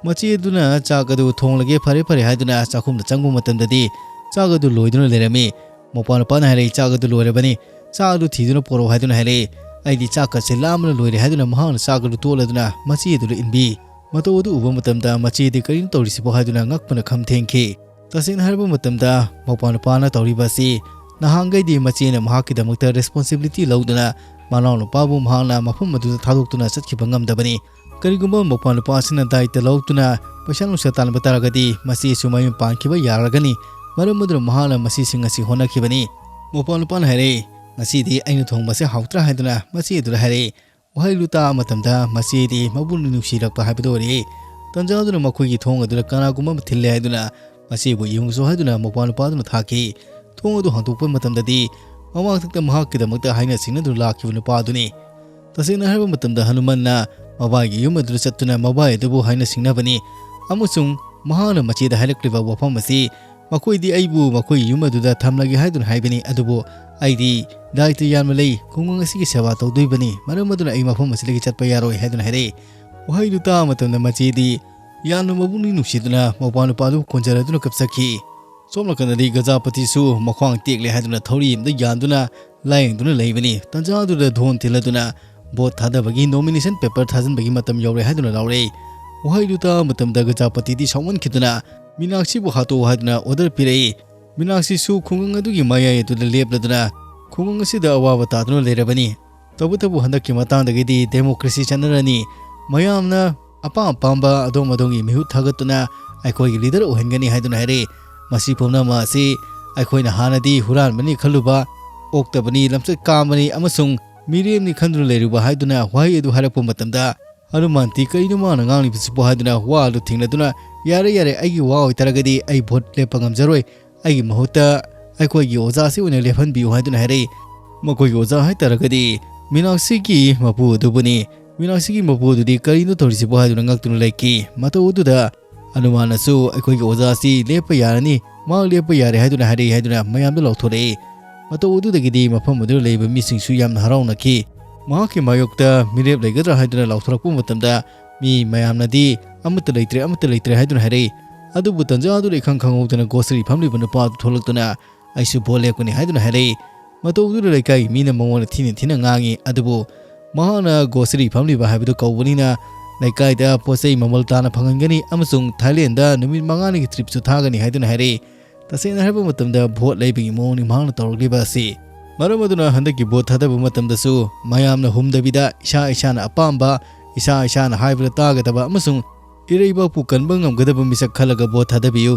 ꯃꯆꯦ ꯑꯗꯨꯅ ꯆꯥꯛ ꯑꯗꯨ ꯊꯣꯡꯂꯒꯦ, "ꯐꯔꯦ, ꯐꯔꯦ" ꯍꯥꯏꯗꯨꯅ ꯆꯥꯛꯈꯨꯝꯗ ꯆꯪꯕ ꯃꯇꯝꯗꯗꯤ ꯆꯥꯛ ꯑꯗꯨ ꯂꯣꯏꯗꯨꯅ ꯂꯩꯔꯝꯃꯤ꯫ ꯃꯧꯄ꯭ꯋꯥ ꯅꯨꯄꯥꯅ ꯍꯥꯏꯔꯛꯏ, "ꯆꯥꯛ ꯑꯗꯨ ꯂꯣꯏꯔꯕꯅꯤ, ꯆꯥꯛ ꯑꯗꯨ ꯊꯤꯗꯨꯅ ꯄꯨꯔꯛꯑꯣ" ꯍꯥꯏꯗꯨꯅ ꯍꯥꯏꯔꯛꯏ꯫ "ꯑꯩꯗꯤ ꯆꯥꯛꯀꯁꯦ ꯂꯥꯝꯕꯅ ꯂꯣꯏꯔꯦ" ꯍꯥꯏꯗꯨꯅ ꯃꯍꯥꯛꯅ ꯆꯥꯛ ꯑꯗꯨ ꯇꯣꯠꯂꯗꯨꯅ ꯃꯆꯦ ꯑꯗꯨꯗ ꯏꯟꯕꯤ꯫ ꯃꯇꯧ ꯑꯗꯨ ꯎꯕ ꯃꯇꯝꯗ ꯃꯆꯦꯗꯤ "ꯀꯔꯤꯅꯣ ꯇꯧꯔꯤꯁꯤꯕꯣ?" ꯍꯥꯏꯗꯨꯅ ꯉꯛꯄꯅ ꯈꯝ ꯊꯦꯡꯈꯤ꯫ ꯇꯁꯦꯡꯅ ꯍꯥꯏꯔꯕ ꯃꯇꯝꯗ, ꯃꯧꯄ꯭ꯋꯥ ꯅꯨꯄꯥꯅ ꯇꯧꯔꯤꯕ ꯑꯁꯤ ꯅꯍꯥꯟꯈꯩꯗꯤ ꯃꯆꯦꯅ ꯃꯍꯥꯛꯀꯤꯗꯃꯛꯇ responsibility ꯂꯧꯗꯨꯅ ꯃꯅꯥꯎ ꯅꯨꯄꯥꯕꯨ ꯃꯍꯥꯛꯅ ꯃꯐꯝ ꯑꯗꯨꯗ ꯊꯥꯗꯣꯛꯇꯨꯅ ꯆꯠꯈꯤꯕ ꯉꯝꯗꯕꯅꯤ꯫ ꯀꯔꯤꯒꯨꯝꯕ ꯃꯧꯄ꯭ꯋꯥ ꯅꯨꯄꯥ ꯑꯁꯤꯅ ꯗꯥꯏꯇ ꯂꯧꯗꯨꯅ ꯄꯩꯁꯥ ꯅꯨꯡꯁꯥ ꯇꯥꯟꯕ ꯇꯥꯔꯒꯗꯤ ꯃꯆꯦꯁꯨ ꯃꯌꯨꯝ ꯄꯥꯟꯈꯤꯕ ꯌꯥꯔꯒꯅꯤ꯫ ꯃꯔꯝ ꯑꯗꯨꯅ ꯃꯍꯥꯛꯅ ꯃꯁꯤꯁꯤꯡ ꯑꯁꯤ ꯍꯣꯠꯅꯈꯤꯕꯅꯤ꯫ ꯃꯧꯄ꯭ꯋꯥ ꯅꯨꯄꯥꯅ ꯍꯥꯏꯔꯛꯏ, "ꯉꯁꯤꯗꯤ ꯑꯩꯅ ꯊꯣꯡꯕꯁꯦ ꯍꯥꯎꯇ꯭ꯔꯥ?" ꯍꯥꯏꯗꯨꯅ ꯃꯆꯦ ꯑꯗꯨꯗ ꯍꯥꯏꯔꯛꯏ꯫ ꯋꯥꯍꯩꯗꯨ ꯇꯥꯕ ꯃꯇꯝꯗ ꯃꯆꯦꯗꯤ ꯃꯄꯨꯅ ꯅꯨꯡꯁꯤꯔꯛꯄ ꯍꯥꯏꯕꯗꯨ ꯑꯣꯏꯔꯛꯏ꯫ ꯇꯟꯖꯥ ꯑꯗꯨꯅ ꯃꯈꯣꯏꯒꯤ ꯊꯣꯡ ꯑꯗꯨꯗ ꯀꯅꯥꯒꯨꯝꯕ ꯑꯃ ꯊꯤꯜꯂꯦ ꯍꯥꯏꯗꯨꯅ ꯃꯆꯦꯕꯨ ꯌꯦꯡꯉꯨꯆꯣ ꯍꯥꯏꯗꯨꯅ ꯃꯧꯄ꯭ꯋꯥ ꯅꯨꯄꯥ ꯑꯗꯨꯅ ꯊꯥꯈꯤ꯫ ꯊꯣꯡ ꯑꯗꯨ ꯍꯥꯡꯗꯣꯛꯄ ꯃꯇꯝꯗꯗꯤ ꯃꯃꯥꯡꯊꯛꯇ ꯃꯍꯥꯛꯀꯤꯗꯃꯛꯇ ꯍꯥꯏꯅ ꯁꯤꯡꯅꯗꯨꯅ ꯂꯥꯛꯈꯤꯕ ꯅꯨꯄꯥ ꯑꯗꯨꯅꯤ꯫ ꯇꯁꯦꯡꯅ ꯍꯥꯏꯔꯕ ꯃꯇꯝꯗ ꯍꯅꯨꯃꯟꯅ ꯃꯕꯥꯏꯒꯤ ꯌꯨꯝ ꯑꯗꯨꯗ ꯆꯠꯇꯨꯅ ꯃꯕꯥꯏ ꯑꯗꯨꯕꯨ ꯍꯥꯏꯅ ꯁꯤꯡꯅꯕꯅꯤ꯫ ꯑꯃꯁꯨꯡ ꯃꯍꯥꯛꯅ ꯃꯆꯦꯗ ꯍꯥꯏꯔꯛꯂꯤꯕ ꯋꯥꯐꯝ ꯑꯁꯤ, "ꯃꯈꯣꯏꯗꯤ ꯑꯩꯕꯨ ꯃꯈꯣꯏꯒꯤ ꯌꯨꯝ ꯑꯗꯨꯗ ꯊꯝꯂꯒꯦ ꯍꯥꯏꯗꯨꯅ ꯍꯥꯏꯕꯅꯤ, ꯑꯗꯨꯕꯨ ꯑꯩꯗꯤ ꯗꯥꯏꯇ ꯌꯥꯝꯅ ꯂꯩ, ꯈꯨꯡꯒꯪ ꯑꯁꯤꯒꯤ ꯁꯦꯕꯥ ꯇꯧꯗꯣꯏꯕꯅꯤ, ꯃꯔꯝ ꯑꯗꯨꯅ ꯑꯩ ꯃꯐꯝ ꯑꯁꯤꯗꯒꯤ ꯆꯠꯄ ꯌꯥꯔꯣꯏ" ꯍꯥꯏꯗꯨꯅ ꯍꯥꯏꯔꯛꯏ꯫ ꯋꯥꯍꯩꯗꯨ ꯇꯥꯕ ꯃꯇꯝꯗ ꯃꯆꯦꯗꯤ ꯌꯥꯝꯅ ꯃꯄꯨꯛꯅꯤꯡ ꯅꯨꯡꯁꯤꯗꯨꯅ ꯃꯧꯄ꯭ꯋꯥ ꯅꯨꯄꯥꯗꯨꯕꯨ ꯀꯣꯟꯖꯔꯗꯨꯅ ꯀꯞꯆꯈꯤ꯫ ꯁꯣꯝ ꯅꯥꯀꯟꯗꯗꯤ ꯒꯖꯥꯄꯇꯤꯁꯨ ꯃꯈ꯭ꯋꯥꯡ ꯇꯦꯛꯂꯦ ꯍꯥꯏꯗꯨꯅ ꯊꯧꯔꯤ ꯑꯃꯗ ꯌꯥꯟꯗꯨꯅ ꯂꯥꯌꯦꯡꯗꯨꯅ ꯂꯩꯕꯅꯤ꯫ ꯇꯟꯖꯥ ꯑꯗꯨꯗ ꯙꯣꯟ ꯊꯤꯜꯂꯗꯨꯅ ꯚꯣꯠ ꯊꯥꯗꯕꯒꯤ nomination paper ꯊꯥꯖꯤꯟꯕꯒꯤ ꯃꯇꯝ ꯌꯧꯔꯦ ꯍꯥꯏꯗꯨꯅ ꯂꯥꯎꯔꯛꯏ꯫ ꯋꯥꯍꯩꯗꯨ ꯇꯥꯕ ꯃꯇꯝꯗ ꯒꯖꯥꯄꯇꯤꯗꯤ ꯁꯥꯎꯃꯟꯈꯤꯗꯨꯅ ꯃꯤꯅꯥꯛꯁꯤꯕꯨ ꯍꯥꯠꯇꯣꯛꯎ ꯍꯥꯏꯗꯨꯅ order ꯄꯤꯔꯛꯏ꯫ ꯃꯤꯅꯥꯛꯁꯤꯁꯨ ꯈꯨꯡꯒꯪ ꯑꯗꯨꯒꯤ ꯃꯌꯥꯏ ꯑꯗꯨꯗ ꯂꯦꯞꯂꯗꯨꯅ ꯈꯨꯡꯒꯪ ꯑꯁꯤꯗ ꯑꯋꯥꯕ ꯇꯥꯗꯨꯅ ꯂꯩꯔꯕꯅꯤ꯫ ꯇꯧꯕꯇꯕꯨ ꯍꯟꯗꯛꯀꯤ ꯃꯇꯥꯡꯗꯒꯤꯗꯤ democracy ꯆꯠꯅꯔꯅꯤ꯫ ꯃꯌꯥꯝꯅ ꯑꯄꯥꯝ ꯑꯄꯥꯝꯕ ꯑꯗꯣꯝ ꯑꯗꯣꯝꯒꯤ ꯃꯤꯍꯨꯠ ꯊꯥꯒꯠꯇꯨꯅ ꯑꯩꯈꯣꯏꯒꯤ leader ꯑꯣꯏꯍꯟꯒꯅꯤ ꯍꯥꯏꯗꯨꯅ ꯍꯥꯏꯔꯛꯏ꯫ ꯃꯁꯤ ꯄꯨꯝꯅꯃꯛ ꯑꯁꯤ ꯑꯩꯈꯣꯏꯅ ꯍꯥꯟꯅꯗꯤ ꯍꯨꯔꯥꯟꯕꯅꯤ ꯈꯜꯂꯨꯕ, ꯑꯣꯛꯇꯕꯅꯤ, ꯂꯝꯆꯠ ꯀꯥꯝꯕꯅꯤ ꯑꯃꯁꯨꯡ ꯃꯤꯔꯦꯝꯅꯤ ꯈꯟꯗꯨꯅ ꯂꯩꯔꯨꯕ ꯍꯥꯏꯗꯨꯅ ꯋꯥꯍꯩ ꯑꯗꯨ ꯍꯥꯏꯔꯛꯄ ꯃꯇꯝꯗ ꯍꯅꯨꯃꯥꯟꯇꯤ "ꯀꯔꯤꯅꯣ ꯃꯥꯅ ꯉꯥꯡꯂꯤꯕꯁꯤꯕꯨ?" ꯍꯥꯏꯗꯨꯅ ꯋꯥ ꯑꯗꯨ ꯊꯦꯡꯅꯗꯨꯅ, "ꯌꯥꯔꯦ, ꯌꯥꯔꯦ, ꯑꯩꯒꯤ ꯋꯥ ꯑꯣꯏꯇꯥꯔꯒꯗꯤ ꯑꯩ ꯚꯣꯠ ꯂꯦꯞꯄ ꯉꯝꯖꯔꯣꯏ꯫ ꯑꯩꯒꯤ ꯃꯍꯨꯠꯇ ꯑꯩꯈꯣꯏꯒꯤ ꯑꯣꯖꯥꯁꯤ ꯑꯣꯏꯅ ꯂꯦꯞꯍꯟꯕꯤꯌꯨ" ꯍꯥꯏꯗꯨꯅ ꯍꯥꯏꯔꯛꯏ꯫ ꯃꯈꯣꯏꯒꯤ ꯑꯣꯖꯥ ꯍꯥꯏꯇꯥꯔꯒꯗꯤ ꯃꯤꯅꯥꯛꯁꯤꯒꯤ ꯃꯄꯨ ꯑꯗꯨꯕꯨꯅꯤ꯫ ꯃꯤꯅꯥꯛꯁꯤꯒꯤ ꯃꯄꯨ ꯑꯗꯨꯗꯤ "ꯀꯔꯤꯅꯣ ꯇꯧꯔꯤꯁꯤꯕꯨ?" ꯍꯥꯏꯗꯨꯅ ꯉꯛꯇꯨꯅ ꯂꯩꯈꯤ꯫ ꯃꯇꯧ ꯑꯗꯨꯗ ꯍꯅꯨꯃꯥꯟꯅꯁꯨ "ꯑꯩꯈꯣꯏꯒꯤ ꯑꯣꯖꯥꯁꯤ ꯂꯦꯞꯄ ꯌꯥꯔꯅꯤ, ꯃꯍꯥꯛ ꯂꯦꯞꯄ ꯌꯥꯔꯦ" ꯍꯥꯏꯗꯨꯅ ꯍꯥꯏꯔꯛꯏ ꯍꯥꯏꯗꯨꯅ ꯃꯌꯥꯝꯗ ꯂꯥꯎꯊꯣꯔꯛꯏ꯫ ꯃꯇꯧ ꯑꯗꯨꯗꯒꯤꯗꯤ ꯃꯐꯝ ꯑꯗꯨꯗ ꯂꯩꯕ ꯃꯤꯁꯤꯡꯁꯨ ꯌꯥꯝꯅ ꯍꯔꯥꯎꯅꯈꯤ꯫ ꯃꯍꯥꯛꯀꯤ ꯃꯥꯌꯣꯛꯇ ꯃꯤꯔꯦꯞ ꯂꯩꯒꯗ꯭ꯔꯥ ꯍꯥꯏꯗꯨꯅ ꯂꯥꯎꯊꯣꯔꯛꯄ ꯃꯇꯝꯗ ꯃꯤ ꯃꯌꯥꯝꯅꯗꯤ "ꯑꯃꯠꯇ ꯂꯩꯇ꯭ꯔꯦ, ꯑꯃꯠꯇ ꯂꯩꯇ꯭ꯔꯦ" ꯍꯥꯏꯗꯨꯅ ꯍꯥꯏꯔꯛꯏ꯫ ꯑꯗꯨꯕꯨ ꯇꯟꯖꯥ ꯑꯗꯨꯗ ꯏꯈꯪ ꯈꯪꯍꯧꯗꯅ ꯒꯣꯁꯔꯤ ꯐꯝꯂꯤꯕ ꯅꯨꯄꯥ ꯑꯗꯨ ꯊꯣꯛꯂꯛꯇꯨꯅ "ꯑꯩꯁꯨ ꯚꯣꯠ ꯂꯦꯞꯀꯅꯤ" ꯍꯥꯏꯗꯨꯅ ꯍꯥꯏꯔꯛꯏ꯫ ꯃꯇꯧ ꯑꯗꯨꯗ ꯂꯩꯀꯥꯏꯒꯤ ꯃꯤꯅ ꯃꯉꯣꯟꯗ ꯊꯤꯅ ꯊꯤꯅ ꯉꯥꯡꯉꯤ꯫ ꯑꯗꯨꯕꯨ ꯃꯍꯥꯛꯅ ꯒꯣꯁꯔꯤ ꯐꯝꯂꯤꯕ ꯍꯥꯏꯕꯗꯨ ꯀꯧꯕꯅꯤꯅ ꯂꯩꯀꯥꯏꯗ ꯄꯣꯠ ꯆꯩ ꯃꯃꯜ ꯇꯥꯅ ꯐꯪꯍꯟꯒꯅꯤ ꯑꯃꯁꯨꯡ ꯊꯥꯏꯂꯦꯟꯗ ꯅꯨꯃꯤꯠ ꯃꯉꯥꯅꯤꯒꯤ tripꯁꯨ ꯊꯥꯒꯅꯤ ꯍꯥꯏꯗꯨꯅ ꯍꯥꯏꯔꯛꯏ꯫ ꯇꯁꯦꯡꯅ ꯍꯥꯏꯔꯕ ꯃꯇꯝꯗ ꯚꯣꯠ ꯂꯩꯕꯒꯤ ꯃꯑꯣꯡꯅꯤ ꯃꯍꯥꯛꯅ ꯇꯧꯔꯛꯂꯤꯕ ꯑꯁꯤ꯫ ꯃꯔꯝ ꯑꯗꯨꯅ ꯍꯟꯗꯛꯀꯤ ꯚꯣꯠ ꯊꯥꯗꯕ ꯃꯇꯝꯗꯁꯨ ꯃꯌꯥꯝꯅ ꯍꯨꯝꯗꯕꯤꯗ ꯏꯁꯥ ꯏꯁꯥꯅ ꯑꯄꯥꯝꯕ, ꯏꯁꯥ ꯏꯁꯥꯅ ꯍꯥꯏꯕꯗ ꯇꯥꯒꯗꯕ ꯑꯃꯁꯨꯡ ꯏꯔꯩꯕꯥꯛꯄꯨ ꯀꯟꯕ ꯉꯝꯒꯗꯕ ꯃꯤꯁꯛ ꯈꯜꯂꯒ ꯚꯣꯠ ꯊꯥꯗꯕꯤꯌꯨ꯫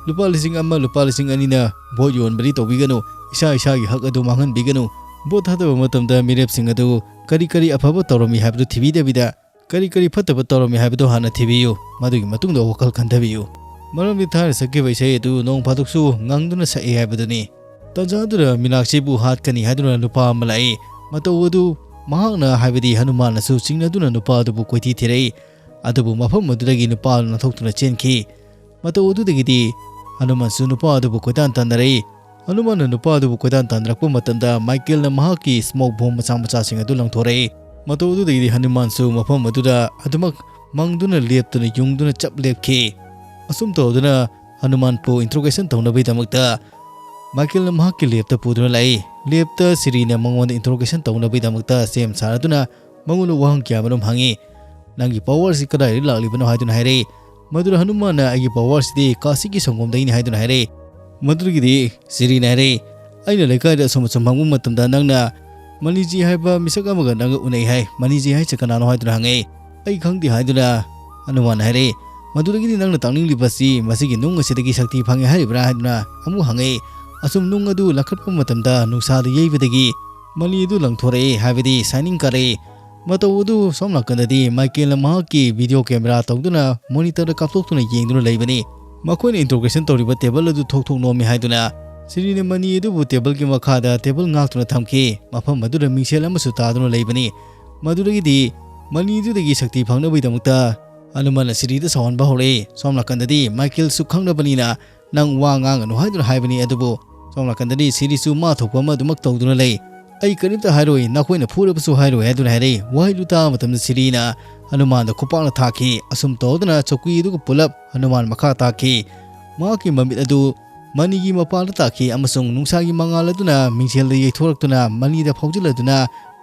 ꯂꯨꯄꯥ ꯂꯤꯁꯤꯡ ꯑꯃ, ꯂꯨꯄꯥ ꯂꯤꯁꯤꯡ ꯑꯅꯤꯅ ꯚꯣꯠ ꯌꯣꯟꯕꯗꯤ ꯇꯧꯕꯤꯒꯅꯨ꯫ ꯏꯁꯥ ꯏꯁꯥꯒꯤ ꯍꯛ ꯑꯗꯨ ꯃꯥꯡꯍꯟꯕꯤꯒꯅꯨ꯫ ꯚꯣꯠ ꯊꯥꯗꯕ ꯃꯇꯝꯗ ꯃꯤꯔꯦꯞꯁꯤꯡ ꯑꯗꯨ ꯀꯔꯤ ꯀꯔꯤ ꯑꯐꯕ ꯇꯧꯔꯝꯃꯤ ꯍꯥꯏꯕꯗꯨ ꯊꯤꯕꯤꯗꯕꯤꯗ, ꯀꯔꯤ ꯀꯔꯤ ꯐꯠꯇꯕ ꯇꯧꯔꯝꯃꯤ ꯍꯥꯏꯕꯗꯨ ꯍꯥꯟꯅ ꯊꯤꯕꯤꯌꯨ꯫ ꯃꯗꯨꯒꯤ ꯃꯇꯨꯡꯗ ꯋꯥꯈꯜ ꯈꯟꯊꯕꯤꯌꯨ꯫ ꯃꯔꯝꯗꯤ ꯊꯥꯏꯅ ꯁꯛꯈꯤꯕ ꯏꯁꯩ ꯑꯗꯨ ꯅꯣꯡ ꯐꯥꯗꯣꯛꯁꯨ ꯉꯪꯗꯨꯅ ꯁꯛꯏ ꯍꯥꯏꯕꯗꯨꯅꯤ꯫ ꯇꯟꯖꯥ ꯑꯗꯨꯗ ꯃꯤꯅꯥꯛꯁꯤꯕꯨ ꯍꯥꯠꯀꯅꯤ ꯍꯥꯏꯗꯨꯅ ꯅꯨꯄꯥ ꯑꯃ ꯂꯥꯛꯏ꯫ ꯃꯇꯧ ꯑꯗꯨ ꯃꯍꯥꯛꯅ, ꯍꯥꯏꯕꯗꯤ ꯍꯅꯨꯃꯥꯟꯅꯁꯨ ꯆꯤꯡꯅꯗꯨꯅ ꯅꯨꯄꯥ ꯑꯗꯨꯕꯨ ꯀꯣꯏꯊꯤ ꯊꯤꯔꯛꯏ꯫ ꯑꯗꯨꯕꯨ ꯃꯐꯝ ꯑꯗꯨꯗꯒꯤ ꯅꯨꯄꯥ ꯑꯗꯨ ꯅꯥꯟꯊꯣꯛꯇꯨꯅ ꯆꯦꯟꯈꯤ꯫ ꯃꯇꯧ ꯑꯗꯨꯗꯒꯤꯗꯤ ꯍꯅꯨꯃꯥꯟꯁꯨ ꯅꯨꯄꯥ ꯑꯗꯨꯕꯨ ꯀꯣꯏꯇꯥꯟ ꯇꯥꯟꯅꯔꯛꯏ꯫ ꯍꯅꯨꯃꯥꯟꯅ ꯅꯨꯄꯥ ꯑꯗꯨꯕꯨ ꯀꯣꯏꯇꯥꯟ ꯇꯥꯟꯅꯔꯛꯄ ꯃꯇꯝꯗ ꯃꯥꯏꯀꯦꯜꯅ ꯃꯍꯥꯛꯀꯤ smoke bomb ꯃꯆꯥ ꯃꯆꯥꯁꯤꯡ ꯑꯗꯨ ꯂꯪꯊꯣꯔꯛꯏ꯫ ꯃꯇꯧ ꯑꯗꯨꯗꯒꯤꯗꯤ ꯍꯅꯨꯃꯥꯟꯁꯨ ꯃꯐꯝ ꯑꯗꯨꯗ ꯑꯗꯨꯃꯛ ꯃꯪꯗꯨꯅ ꯂꯦꯞꯇꯨꯅ ꯌꯨꯡꯗꯨꯅ ꯆꯞ ꯂꯦꯞꯈꯤ꯫ ꯑꯁꯨꯝ ꯇꯧꯗꯨꯅ ꯍꯅꯨꯃꯥꯟꯕꯨ interrogation ꯇꯧꯅꯕꯒꯤꯗꯃꯛꯇ ꯃꯥꯏꯀꯦꯜꯅ ꯃꯍꯥꯛꯀꯤ ꯂꯦꯞꯇ ꯄꯨꯗꯨꯅ ꯂꯥꯛꯏ꯫ ꯂꯦꯞꯇ ꯁꯤꯔꯤꯅ ꯃꯉꯣꯟꯗ interrogation ꯇꯧꯅꯕꯒꯤꯗꯃꯛꯇ ꯁꯦꯝ ꯁꯥꯔꯗꯨꯅ ꯃꯉꯣꯟꯗ ꯋꯥꯍꯪ ꯀꯌꯥ ꯃꯔꯨꯝ ꯍꯪꯉꯤ꯫ "ꯅꯪꯒꯤ power ꯁꯤ ꯀꯗꯥꯏꯗꯒꯤ ꯂꯥꯛꯂꯤꯕꯅꯣ?" ꯍꯥꯏꯗꯨꯅ ꯍꯥꯏꯔꯛꯏ꯫ ꯃꯗꯨꯗ ꯍꯅꯨꯃꯥꯟꯅ, "ꯑꯩꯒꯤ power ꯁꯤꯗꯤ ꯀꯥꯁꯤꯒꯤ ꯁꯪꯒꯣꯝꯗꯒꯤꯅꯤ" ꯍꯥꯏꯗꯨꯅ ꯍꯥꯏꯔꯛꯏ꯫ ꯃꯗꯨꯗꯒꯤꯗꯤ ꯁꯤꯔꯤꯅ ꯍꯥꯏꯔꯛꯏ, "ꯑꯩꯅ ꯂꯩꯀꯥꯏꯗ ꯑꯁꯨꯝ ꯑꯁꯨꯝ ꯍꯪꯕ ꯃꯇꯝꯗ ꯅꯪꯅ ꯃꯅꯤꯖꯤ ꯍꯥꯏꯕ ꯃꯤꯁꯛ ꯑꯃꯒ ꯅꯪꯒ ꯎꯅꯩ ꯍꯥꯏ꯫ ꯃꯅꯤꯖꯤ ꯍꯥꯏꯁꯦ ꯀꯅꯥꯅꯣ?" ꯍꯥꯏꯗꯨꯅ ꯍꯪꯉꯛꯏ꯫ "ꯑꯩ ꯈꯪꯗꯦ" ꯍꯥꯏꯗꯨꯅ ꯍꯅꯨꯃꯥꯟꯅ ꯍꯥꯏꯔꯛꯏ꯫ ꯃꯗꯨꯗꯒꯤꯗꯤ ꯅꯪꯅ ꯇꯥꯛꯅꯤꯡꯂꯤꯕꯁꯤ ꯃꯁꯤꯒꯤ ꯅꯨꯡ ꯑꯁꯤꯗꯒꯤ ꯁꯛꯇꯤ ꯐꯪꯉꯦ ꯍꯥꯏꯔꯤꯕ꯭ꯔꯥ ꯍꯥꯏꯗꯨꯅ ꯑꯃꯨꯛ ꯍꯪꯉꯛꯏ꯫ ꯑꯁꯨꯝ ꯅꯨꯡ ꯑꯗꯨ ꯂꯪꯈꯠꯄ ꯃꯇꯝꯗ ꯅꯨꯡꯁꯥꯗ ꯌꯩꯕꯗꯒꯤ ꯃꯅꯤ ꯑꯗꯨ ꯂꯪꯊꯣꯔꯛꯏ, ꯍꯥꯏꯕꯗꯤ shining ꯀꯥꯔꯛꯏ꯫ ꯃꯇꯧ ꯑꯗꯨ ꯁꯣꯝ ꯅꯥꯀꯟꯗꯗꯤ ꯃꯥꯏꯀꯦꯜꯅ ꯃꯍꯥꯛꯀꯤ video camera ꯇꯧꯗꯨꯅ monitor ꯗ ꯀꯥꯞꯊꯣꯛꯇꯨꯅ ꯌꯦꯡꯗꯨꯅ ꯂꯩꯕꯅꯤ꯫ ꯃꯈꯣꯏꯅ interrogation ꯇꯧꯔꯤꯕ table ꯑꯗꯨ ꯊꯣꯛ ꯊꯣꯛ ꯅꯣꯝꯃꯤ ꯍꯥꯏꯗꯨꯅ ꯁꯤꯔꯤꯅ ꯃꯅꯤ ꯑꯗꯨꯕꯨ table ꯒꯤ ꯃꯈꯥꯗ table ꯉꯥꯛꯇꯨꯅ ꯊꯝꯈꯤ꯫ ꯃꯐꯝ ꯑꯗꯨꯗ ꯃꯤꯡꯁꯦꯜ ꯑꯃꯁꯨ ꯇꯥꯗꯨꯅ ꯂꯩꯕꯅꯤ꯫ ꯃꯗꯨꯗꯒꯤꯗꯤ ꯃꯅꯤ ꯑꯗꯨꯗꯒꯤ ꯁꯛꯇꯤ ꯐꯪꯅꯕꯒꯤꯗꯃꯛꯇ ꯍꯅꯨꯃꯥꯟꯅ ꯁꯤꯔꯤꯗ ꯁꯥꯎꯍꯟꯕ ꯍꯧꯔꯛꯏ꯫ ꯁꯣꯝ ꯅꯥꯀꯟꯗꯗꯤ ꯃꯥꯏꯀꯦꯜꯁꯨ ꯈꯪꯅꯕꯅꯤꯅ "ꯅꯪ ꯋꯥ ꯉꯥꯡꯒꯅꯨ" ꯍꯥꯏꯗꯨꯅ ꯍꯥꯏꯕꯅꯤ꯫ ꯑꯗꯨꯕꯨ ꯁꯣꯝ ꯅꯥꯀꯟꯗꯗꯤ ꯁꯤꯔꯤꯁꯨ ꯃꯥ ꯊꯣꯛꯄ ꯑꯃ ꯑꯗꯨꯃꯛ ꯇꯧꯗꯨꯅ ꯂꯩ꯫ "ꯑꯩ ꯀꯔꯤꯝꯇ ꯍꯥꯏꯔꯣꯏ, ꯅꯈꯣꯏꯅ ꯐꯨꯔꯕꯁꯨ ꯍꯥꯏꯔꯣꯏ" ꯍꯥꯏꯗꯨꯅ ꯍꯥꯏꯔꯛꯏ꯫ ꯋꯥꯍꯩꯗꯨ ꯇꯥꯕ ꯃꯇꯝꯗ ꯁꯤꯔꯤꯅ ꯍꯅꯨꯃꯥꯟꯗ ꯈꯨꯄꯥꯛꯅ ꯊꯥꯈꯤ꯫ ꯑꯁꯨꯝ ꯇꯧꯗꯨꯅ ꯆꯧꯀꯤ ꯑꯗꯨꯒ ꯄꯨꯂꯞ ꯍꯅꯨꯃꯥꯟ ꯃꯈꯥ ꯇꯥꯈꯤ꯫ ꯃꯍꯥꯛꯀꯤ ꯃꯃꯤꯠ ꯑꯗꯨ ꯃꯅꯤꯒꯤ ꯃꯄꯥꯟꯗ ꯇꯥꯈꯤ ꯑꯃꯁꯨꯡ ꯅꯨꯡꯁꯥꯒꯤ ꯃꯉꯥꯜ ꯑꯗꯨꯅ ꯃꯤꯡꯁꯦꯜꯗ ꯌꯩꯊꯣꯔꯛꯇꯨꯅ ꯃꯅꯤꯗ ꯐꯥꯎꯖꯤꯜꯂꯗꯨꯅ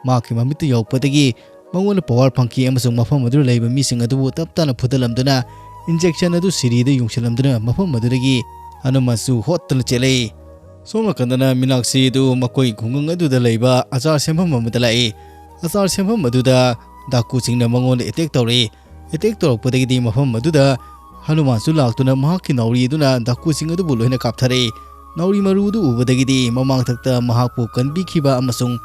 ꯃꯍꯥꯛꯀꯤ ꯃꯃꯤꯠꯇ ꯌꯧꯔꯛꯄꯗꯒꯤ ꯃꯉꯣꯟꯗ power ꯐꯪꯈꯤ ꯑꯃꯁꯨꯡ ꯃꯐꯝ ꯑꯗꯨꯗ ꯂꯩꯕ ꯃꯤꯁꯤꯡ ꯑꯗꯨꯕꯨ ꯇꯞ ꯇꯥꯅ ꯐꯨꯗꯠꯂꯝꯗꯨꯅ injection ꯑꯗꯨ ꯁꯤꯔꯤꯗ ꯌꯨꯡꯁꯤꯜꯂꯝꯗꯨꯅ ꯃꯐꯝ ꯑꯗꯨꯗꯒꯤ ꯍꯅꯨꯃꯥꯟꯁꯨ ꯍꯣꯠꯇꯅ ꯆꯦꯜꯂꯛꯏ꯫ ꯁꯣꯝ ꯅꯥꯀꯟꯗꯅ ꯃꯤꯅꯥꯛꯁꯤ ꯑꯗꯨ ꯃꯈꯣꯏ ꯈꯨꯡꯒꯪ ꯑꯗꯨꯗ ꯂꯩꯕ ꯑꯆꯥꯔ ꯁꯦꯝꯐꯝ ꯑꯃꯗ ꯂꯥꯛꯏ꯫ ꯑꯆꯥꯔ ꯁꯦꯝꯐꯝ ꯑꯗꯨꯗ ꯗꯥꯀꯨꯁꯤꯡꯅ ꯃꯉꯣꯟꯗ attack ꯇꯧꯔꯛꯏ꯫ Attack ꯇꯧꯔꯛꯄꯗꯒꯤꯗꯤ ꯃꯐꯝ ꯑꯗꯨꯗ ꯍꯅꯨꯃꯥꯟꯁꯨ ꯂꯥꯛꯇꯨꯅ ꯃꯍꯥꯛꯀꯤ ꯅꯥꯎꯔꯤ ꯑꯗꯨꯅ ꯗꯥꯀꯨꯁꯤꯡ ꯑꯗꯨꯕꯨ ꯂꯣꯏꯅ ꯀꯥꯞꯊꯔꯛꯏ꯫ ꯅꯥꯎꯔꯤ ꯃꯔꯨꯗꯨ ꯎꯕꯗꯒꯤꯗꯤ ꯃꯃꯥꯡꯊꯛꯇ ꯃꯍꯥꯛꯄꯨ ꯀꯟꯕꯤꯈꯤꯕ ꯑꯃꯁꯨꯡ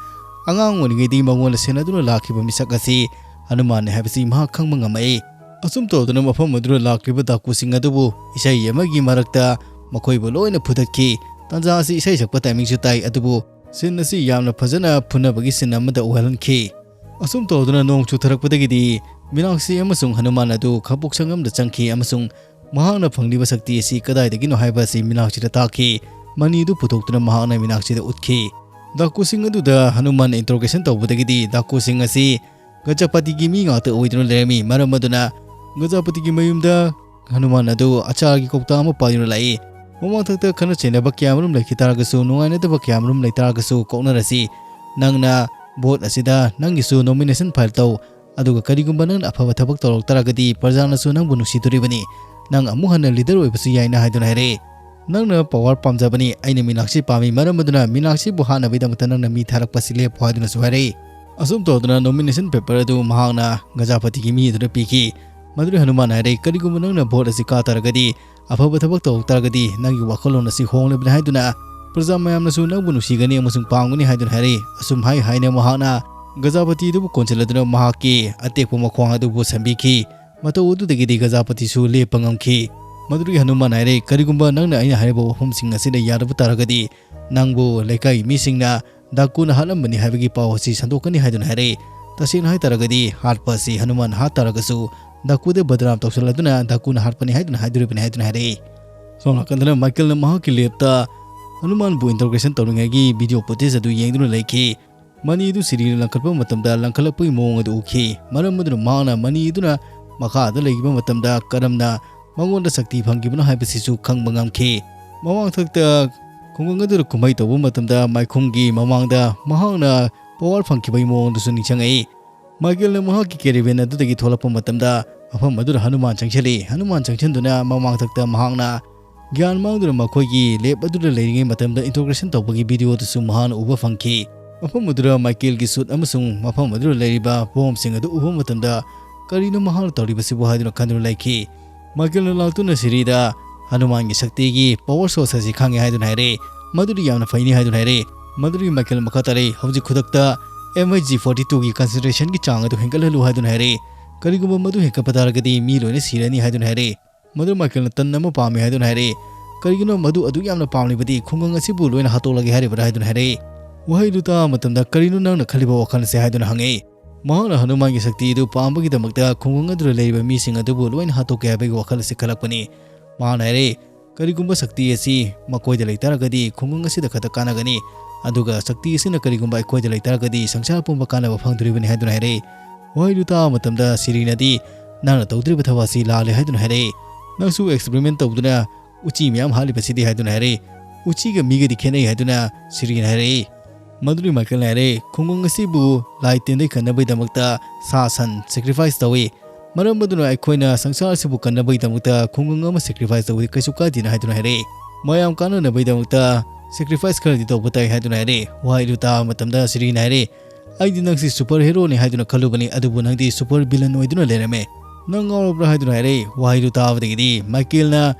ꯑꯉꯥꯡ ꯑꯣꯏꯔꯤꯉꯩꯗꯒꯤ ꯃꯉꯣꯟꯗ ꯁꯦꯟꯅꯗꯨꯅ ꯂꯥꯛꯈꯤꯕ ꯃꯤꯁꯛ ꯑꯁꯤ ꯍꯅꯨꯃꯥꯟꯅꯤ ꯍꯥꯏꯕꯁꯤ ꯃꯍꯥꯛ ꯈꯪꯕ ꯉꯝꯃꯛꯏ꯫ ꯑꯁꯨꯝ ꯇꯧꯗꯨꯅ ꯃꯐꯝ ꯑꯗꯨꯗ ꯂꯥꯛꯂꯤꯕ ꯗꯥꯀꯨꯁꯤꯡ ꯑꯗꯨꯕꯨ ꯏꯁꯩ ꯑꯃꯒꯤ ꯃꯔꯛꯇ ꯃꯈꯣꯏꯕꯨ ꯂꯣꯏꯅ ꯐꯨꯗꯠꯈꯤ꯫ ꯇꯥꯟꯖꯥ ꯑꯁꯤ ꯏꯁꯩ ꯁꯛꯄ timing ꯁꯨ ꯇꯥꯏ, ꯑꯗꯨꯕꯨ scene ꯑꯁꯤ ꯌꯥꯝꯅ ꯐꯖꯅ ꯐꯨꯅꯕꯒꯤ scene ꯑꯃꯗ ꯑꯣꯏꯍꯜꯍꯟꯈꯤ꯫ ꯑꯁꯨꯝ ꯇꯧꯗꯨꯅ ꯅꯣꯡ ꯆꯨꯊꯔꯛꯄꯗꯒꯤꯗꯤ ꯃꯤꯅꯥꯛꯁꯤ ꯑꯃꯁꯨꯡ ꯍꯅꯨꯃꯥꯟ ꯑꯗꯨ ꯈꯥꯕꯣꯛꯁꯪ ꯑꯃꯗ ꯆꯪꯈꯤ ꯑꯃꯁꯨꯡ ꯃꯍꯥꯛꯅ ꯐꯪꯂꯤꯕ ꯁꯛꯇꯤ ꯑꯁꯤ ꯀꯗꯥꯏꯗꯒꯤꯅꯣ ꯍꯥꯏꯕ ꯑꯁꯤ ꯃꯤꯅꯥꯛꯁꯤꯗ ꯇꯥꯛꯈꯤ꯫ ꯃꯅꯤ ꯑꯗꯨ ꯄꯨꯊꯣꯛꯇꯨꯅ ꯃꯍꯥꯛꯅ ꯃꯤꯅꯥꯛꯁꯤꯗ ꯎꯠꯈꯤ꯫ ꯗꯥꯀꯨꯁꯤꯡ ꯑꯗꯨꯗ ꯍꯅꯨꯃꯥꯟꯅ interrogation ꯇꯧꯕꯗꯒꯤꯗꯤ ꯗꯥꯀꯨꯁꯤꯡ ꯑꯁꯤ ꯒꯖꯥꯄꯇꯤꯒꯤ ꯃꯤ ꯉꯥꯛꯇ ꯑꯣꯏꯗꯨꯅ ꯂꯩꯔꯝꯃꯤ꯫ ꯃꯔꯝ ꯑꯗꯨꯅ ꯒꯖꯥꯄꯇꯤꯒꯤ ꯃꯌꯨꯝꯗ ꯍꯅꯨꯃꯥꯟ ꯑꯗꯨ ꯑꯆꯥꯔꯒꯤ ꯀꯧꯇꯥ ꯑꯃ ꯄꯥꯏꯗꯨꯅ ꯂꯥꯛꯏ꯫ ꯃꯃꯥꯡꯊꯛꯇ ꯈꯠꯅ ꯆꯩꯅꯕ ꯀꯌꯥ ꯑꯃꯔꯣꯝ ꯂꯩꯈꯤ ꯇꯥꯔꯒꯁꯨ, ꯅꯨꯡꯉꯥꯏꯅꯗꯕ ꯀꯌꯥ ꯑꯃꯔꯣꯝ ꯂꯩ ꯇꯥꯔꯒꯁꯨ, ꯀꯣꯛꯅꯔꯁꯤ꯫ ꯅꯪꯅ vote ꯑꯁꯤꯗ ꯅꯪꯒꯤꯁꯨ nomination file ꯇꯧ, ꯑꯗꯨꯒ ꯀꯔꯤꯒꯨꯝꯕ ꯅꯪꯅ ꯑꯐꯕ ꯊꯕꯛ ꯇꯧꯔꯛ ꯇꯥꯔꯒꯗꯤ ꯄ꯭ꯔꯖꯥꯅꯁꯨ ꯅꯪꯕꯨ ꯅꯨꯡꯁꯤꯗꯣꯔꯤꯕꯅꯤ꯫ ꯅꯪ ꯑꯃꯨꯛ ꯍꯟꯅ leader ꯑꯣꯏꯕꯁꯨ ꯌꯥꯏꯅ ꯍꯥꯏꯗꯨꯅ ꯍꯥꯏꯔꯛꯏ꯫ ꯅꯪꯅ power ꯄꯥꯝꯖꯕꯅꯤ, ꯑꯩꯅ ꯃꯤꯅꯥꯛꯁꯤ ꯄꯥꯝꯃꯤ, ꯃꯔꯝ ꯑꯗꯨꯅ ꯃꯤꯅꯥꯛꯁꯤꯕꯨ ꯍꯥꯠꯅꯕꯒꯤꯗꯃꯛꯇ ꯅꯪꯅ ꯃꯤ ꯊꯥꯔꯛꯄ ꯑꯁꯤ ꯂꯦꯞꯄꯨ ꯍꯥꯏꯗꯨꯅꯁꯨ ꯍꯥꯏꯔꯛꯏ꯫ ꯑꯁꯨꯝ ꯇꯧꯗꯨꯅ nomination paper ꯑꯗꯨ ꯃꯍꯥꯛꯅ ꯒꯖꯥꯄꯇꯤꯒꯤ ꯃꯤ ꯑꯗꯨꯗ ꯄꯤꯈꯤ꯫ ꯃꯗꯨꯗꯤ ꯍꯅꯨꯃꯥꯟ ꯍꯥꯏꯔꯛꯏ, "ꯀꯔꯤꯒꯨꯝꯕ ꯅꯪꯅ vote ꯑꯁꯤ ꯀꯥ ꯇꯥꯔꯒꯗꯤ, ꯑꯐꯕ ꯊꯕꯛ ꯇꯧꯔꯛ ꯇꯥꯔꯒꯗꯤ, ꯅꯪꯒꯤ ꯋꯥꯈꯜꯂꯣꯟ ꯑꯁꯤ ꯍꯣꯡꯂꯕꯅꯤ ꯍꯥꯏꯗꯨꯅ ꯄ꯭ꯔꯖꯥ ꯃꯌꯥꯝꯅꯁꯨ ꯅꯪꯕꯨ ꯅꯨꯡꯁꯤꯒꯅꯤ ꯑꯃꯁꯨꯡ ꯄꯥꯝꯒꯅꯤ" ꯍꯥꯏꯗꯨꯅ ꯍꯥꯏꯔꯛꯏ꯫ ꯑꯁꯨꯝ ꯍꯥꯏ ꯍꯥꯏꯅ ꯃꯍꯥꯛꯅ ꯒꯖꯥꯄꯇꯤ ꯑꯗꯨꯕꯨ ꯀꯣꯟꯁꯤꯜꯂꯗꯨꯅ ꯃꯍꯥꯛꯀꯤ ꯑꯇꯦꯛꯄ ꯃꯈ꯭ꯋꯥꯡ ꯑꯗꯨꯕꯨ ꯁꯟꯕꯤꯈꯤ꯫ ꯃꯇꯧ ꯑꯗꯨꯗꯒꯤꯗꯤ ꯒꯖꯥꯄꯇꯤꯁꯨ ꯂꯦꯞꯄ ꯉꯝꯈꯤ꯫ ꯃꯗꯨꯗꯒꯤ ꯍꯅꯨꯃꯥꯟ ꯍꯥꯏꯔꯦ, "ꯀꯔꯤꯒꯨꯝꯕ ꯅꯪꯅ ꯑꯩꯅ ꯍꯥꯏꯔꯤꯕ ꯋꯥꯐꯝꯁꯤꯡ ꯑꯁꯤꯗ ꯌꯥꯗꯕ ꯇꯥꯔꯒꯗꯤ, ꯅꯪꯕꯨ ꯂꯩꯀꯥꯏꯒꯤ ꯃꯤꯁꯤꯡꯅ ꯗꯥꯀꯨꯅ ꯍꯥꯠꯂꯝꯕꯅꯤ ꯍꯥꯏꯕꯒꯤ ꯄꯥꯎ ꯑꯁꯤ ꯁꯟꯗꯣꯛꯀꯅꯤ" ꯍꯥꯏꯗꯨꯅ ꯍꯥꯏꯔꯛꯏ꯫ ꯇꯁꯦꯡꯅ ꯍꯥꯏꯇꯥꯔꯒꯗꯤ, ꯍꯥꯠꯄ ꯑꯁꯤ ꯍꯅꯨꯃꯥꯟ ꯍꯥꯠ ꯇꯥꯔꯒꯁꯨ, ꯗꯥꯀꯨꯗ ꯕꯗꯅꯥꯝ ꯇꯧꯁꯤꯜꯂꯗꯨꯅ ꯗꯥꯀꯨꯅ ꯍꯥꯠꯄꯅꯤ ꯍꯥꯏꯗꯨꯅ ꯍꯥꯏꯗꯣꯔꯤꯕꯅꯤ ꯍꯥꯏꯗꯨꯅ ꯍꯥꯏꯔꯛꯏ꯫ ꯁꯣꯝ ꯅꯥꯀꯟꯗꯅ ꯃꯥꯏꯀꯦꯜꯅ ꯃꯍꯥꯛꯀꯤ ꯂꯦꯞꯇ ꯍꯅꯨꯃꯥꯟꯕꯨ interrogation ꯇꯧꯔꯤꯉꯩꯒꯤ video footage ꯑꯗꯨ ꯌꯦꯡꯗꯨꯅ ꯂꯩꯈꯤ꯫ ꯃꯅꯤ ꯑꯗꯨ ꯁꯤꯔꯤꯅ ꯂꯪꯈꯠꯄ ꯃꯇꯝꯗ ꯂꯪꯈꯠꯂꯛꯄꯒꯤ ꯃꯑꯣꯡ ꯑꯗꯨ ꯎꯈꯤ꯫ ꯃꯔꯝ ꯑꯗꯨꯅ ꯃꯍꯥꯛꯅ ꯃꯅꯤ ꯑꯗꯨꯅ ꯃꯈꯥꯗ ꯂꯩꯈꯤꯕ ꯃꯇꯝꯗ ꯀꯔꯝꯅ ꯃꯉꯣꯟꯗ ꯁꯛꯇꯤ ꯐꯪꯈꯤꯕꯅꯣ ꯍꯥꯏꯕꯁꯤꯁꯨ ꯈꯪꯕ ꯉꯝꯈꯤ꯫ ꯃꯃꯥꯡꯊꯛꯇ ꯈꯨꯡꯒꯪ ꯑꯗꯨꯗ ꯀꯨꯝꯍꯩ ꯇꯧꯕ ꯃꯇꯝꯗ ꯃꯥꯏꯈꯨꯝꯒꯤ ꯃꯃꯥꯡꯗ ꯃꯍꯥꯛꯅ power ꯐꯪꯈꯤꯕꯒꯤ ꯃꯑꯣꯡꯗꯨꯁꯨ ꯅꯤꯡꯁꯤꯡꯉꯛꯏ꯫ ꯃꯥꯏꯀꯦꯜꯅ ꯃꯍꯥꯛꯀꯤ caravan ꯑꯗꯨꯗꯒꯤ ꯊꯣꯛꯂꯛꯄ ꯃꯇꯝꯗ ꯃꯐꯝ ꯑꯗꯨꯗ ꯍꯅꯨꯃꯥꯟ ꯆꯪꯁꯤꯜꯂꯤ꯫ ꯍꯅꯨꯃꯥꯟ ꯆꯪꯁꯤꯟꯗꯨꯅ ꯃꯃꯥꯡꯊꯛꯇ ꯃꯍꯥꯛꯅ ꯒ꯭ꯌꯥꯟ ꯃꯥꯡꯗꯨꯅ ꯃꯈꯣꯏꯒꯤ lab ꯑꯗꯨꯗ ꯂꯩꯔꯤꯉꯩ ꯃꯇꯝꯗ interrogation ꯇꯧꯕꯒꯤ video ꯑꯗꯨꯁꯨ ꯃꯍꯥꯛꯅ ꯎꯕ ꯐꯪꯈꯤ꯫ ꯃꯐꯝ ꯑꯗꯨꯗ ꯃꯥꯏꯀꯦꯜꯒꯤ suit ꯑꯃꯁꯨꯡ ꯃꯐꯝ ꯑꯗꯨꯗ ꯂꯩꯔꯤꯕ bomb ꯁꯤꯡ ꯑꯗꯨ ꯎꯕ ꯃꯇꯝꯗ, "ꯀꯔꯤꯅꯣ ꯃꯍꯥꯛꯅ ꯇꯧꯔꯤꯕꯁꯤꯕꯨ?" ꯍꯥꯏꯗꯨꯅ ꯈꯟꯗꯨꯅ ꯂꯩꯈꯤ꯫ ꯃꯥꯏꯀꯦꯜꯅ ꯂꯥꯛꯇꯨꯅ ꯁꯤꯔꯤꯗ ꯍꯅꯨꯃꯥꯟꯒꯤ ꯁꯛꯇꯤꯒꯤ power source ꯑꯁꯤ ꯈꯪꯉꯦ ꯍꯥꯏꯗꯨꯅ ꯍꯥꯏꯔꯦ꯫ ꯃꯗꯨꯗꯤ ꯌꯥꯝꯅ ꯐꯩꯅꯤ ꯍꯥꯏꯗꯨꯅ ꯍꯥꯏꯔꯦ꯫ ꯃꯗꯨꯗꯤ ꯃꯥꯏꯀꯦꯜ ꯃꯈꯥ ꯇꯥꯔꯛꯏ, "ꯍꯧꯖꯤꯛ ꯈꯨꯗꯛꯇ M H G forty two ꯒꯤ concentration ꯒꯤ ꯆꯥꯡ ꯑꯗꯨ ꯍꯦꯟꯒꯠꯍꯜꯂꯨ" ꯍꯥꯏꯗꯨꯅ ꯍꯥꯏꯔꯦ꯫ "ꯀꯔꯤꯒꯨꯝꯕ ꯃꯗꯨ ꯍꯦꯟꯒꯠꯄ ꯇꯥꯔꯒꯗꯤ ꯃꯤ ꯂꯣꯏꯅ ꯁꯤꯔꯅꯤ" ꯍꯥꯏꯗꯨꯅ ꯍꯥꯏꯔꯦ꯫ ꯃꯗꯨ ꯃꯥꯏꯀꯦꯜꯅ ꯇꯟ ꯑꯃ ꯄꯥꯝꯃꯤ ꯍꯥꯏꯗꯨꯅ ꯍꯥꯏꯔꯛꯏ꯫ "ꯀꯔꯤꯒꯤꯅꯣ ꯃꯗꯨ ꯑꯗꯨꯛ ꯌꯥꯝꯅ ꯄꯥꯝꯂꯤꯕꯗꯤ? ꯈꯨꯡꯒꯪ ꯑꯁꯤꯕꯨ ꯂꯣꯏꯅ ꯍꯥꯠꯇꯣꯛꯂꯒꯦ ꯍꯥꯏꯔꯤꯕ꯭ꯔꯥ?" ꯍꯥꯏꯗꯨꯅ ꯍꯥꯏꯔꯛꯏ꯫ ꯋꯥꯍꯩꯗꯨ ꯇꯥꯕ ꯃꯇꯝꯗ, "ꯀꯔꯤꯅꯣ ꯅꯪꯅ ꯈꯜꯂꯤꯕ ꯋꯥꯈꯜ ꯑꯁꯦ?" ꯍꯥꯏꯗꯨꯅ ꯍꯪꯉꯛꯏ꯫ ꯃꯍꯥꯛꯅ ꯍꯅꯨꯃꯥꯟꯒꯤ ꯁꯛꯇꯤ ꯑꯗꯨ ꯄꯥꯝꯕꯒꯤꯗꯃꯛꯇ ꯈꯨꯡꯒꯪ ꯑꯗꯨꯗ ꯂꯩꯔꯤꯕ ꯃꯤꯁꯤꯡ ꯑꯗꯨꯕꯨ ꯂꯣꯏꯅ ꯍꯥꯠꯇꯣꯛꯀꯦ ꯍꯥꯏꯕꯒꯤ ꯋꯥꯈꯜ ꯑꯁꯤ ꯈꯜꯂꯛꯄꯅꯤ꯫ ꯃꯍꯥꯛꯅ ꯍꯥꯏꯔꯦ, "ꯀꯔꯤꯒꯨꯝꯕ ꯁꯛꯇꯤ ꯑꯁꯤ ꯃꯈꯣꯏꯗ ꯂꯩꯇꯥꯔꯒꯗꯤ ꯈꯨꯡꯒꯪ ꯑꯁꯤꯗ ꯈꯛꯇ ꯀꯥꯟꯅꯒꯅꯤ, ꯑꯗꯨꯒ ꯁꯛꯇꯤ ꯑꯁꯤꯅ ꯀꯔꯤꯒꯨꯝꯕ ꯑꯩꯈꯣꯏꯗ ꯂꯩꯇꯥꯔꯒꯗꯤ ꯁꯪꯁꯥꯔ ꯄꯨꯝꯕ ꯀꯥꯟꯅꯕ ꯐꯪꯗꯣꯔꯤꯕꯅꯤ" ꯍꯥꯏꯗꯨꯅ ꯍꯥꯏꯔꯛꯏ꯫ ꯋꯥꯍꯩꯗꯨ ꯇꯥꯕ ꯃꯇꯝꯗ ꯁꯤꯔꯤꯅꯗꯤ, "ꯅꯪꯅ ꯇꯧꯗ꯭ꯔꯤꯕ ꯊꯕꯛ ꯑꯁꯤ ꯂꯥꯜꯂꯦ" ꯍꯥꯏꯗꯨꯅ ꯍꯥꯏꯔꯛꯏ꯫ "ꯅꯪꯁꯨ experiment ꯇꯧꯗꯨꯅ ꯎꯆꯤ ꯃꯌꯥꯝ ꯍꯥꯠꯂꯤꯕꯁꯤꯗꯤ" ꯍꯥꯏꯗꯨꯅ ꯍꯥꯏꯔꯛꯏ꯫ "ꯎꯆꯤꯒ ꯃꯤꯒꯗꯤ ꯈꯦꯠꯅꯩ" ꯍꯥꯏꯗꯨꯅ ꯁꯤꯔꯤꯅ ꯍꯥꯏꯔꯛꯏ꯫ ꯃꯗꯨꯗꯤ ꯃꯥꯏꯀꯦꯜꯅ ꯍꯥꯏꯔꯛꯏ, "ꯈꯨꯡꯒꯪ ꯑꯁꯤꯕꯨ ꯂꯥꯏ ꯇꯤꯟꯗꯒꯤ ꯀꯟꯅꯕꯒꯤꯗꯃꯛꯇ ꯁꯥ ꯁꯟ sacrifice ꯇꯧꯏ꯫ ꯃꯔꯝ ꯑꯗꯨꯅ ꯑꯩꯈꯣꯏꯅ ꯁꯪꯁꯥꯔ ꯑꯁꯤꯕꯨ ꯀꯟꯅꯕꯒꯤꯗꯃꯛꯇ ꯈꯨꯡꯒꯪ ꯑꯃ sacrifice ꯇꯧꯕꯗꯤ ꯀꯩꯁꯨ ꯀꯥꯏꯗꯦꯅ" ꯍꯥꯏꯗꯨꯅ ꯍꯥꯏꯔꯛꯏ꯫ "ꯃꯌꯥꯝ ꯀꯥꯟꯅꯅꯕꯒꯤꯗꯃꯛꯇ sacrifice ꯈꯔꯗꯤ ꯇꯧꯕ ꯇꯥꯏ" ꯍꯥꯏꯗꯨꯅ ꯍꯥꯏꯔꯛꯏ꯫ ꯋꯥꯍꯩꯗꯨ ꯇꯥꯕ ꯃꯇꯝꯗ ꯁꯤꯔꯤꯅ ꯍꯥꯏꯔꯛꯏ, "ꯑꯩꯗꯤ ꯅꯪꯁꯤ super heroꯅꯤ ꯍꯥꯏꯗꯨꯅ ꯈꯜꯂꯨꯕꯅꯤ, ꯑꯗꯨꯕꯨ ꯅꯪꯗꯤ super villain ꯑꯣꯏꯗꯨꯅ ꯂꯩꯔꯝꯃꯦ꯫ ꯅꯪ ꯉꯥꯎꯔꯕ꯭ꯔꯥ?" ꯍꯥꯏꯗꯨꯅ ꯍꯥꯏꯔꯛꯏ꯫ ꯋꯥꯍꯩꯗꯨ ꯇꯥꯕꯗꯒꯤꯗꯤ ꯃꯥꯏꯀꯦꯜꯅ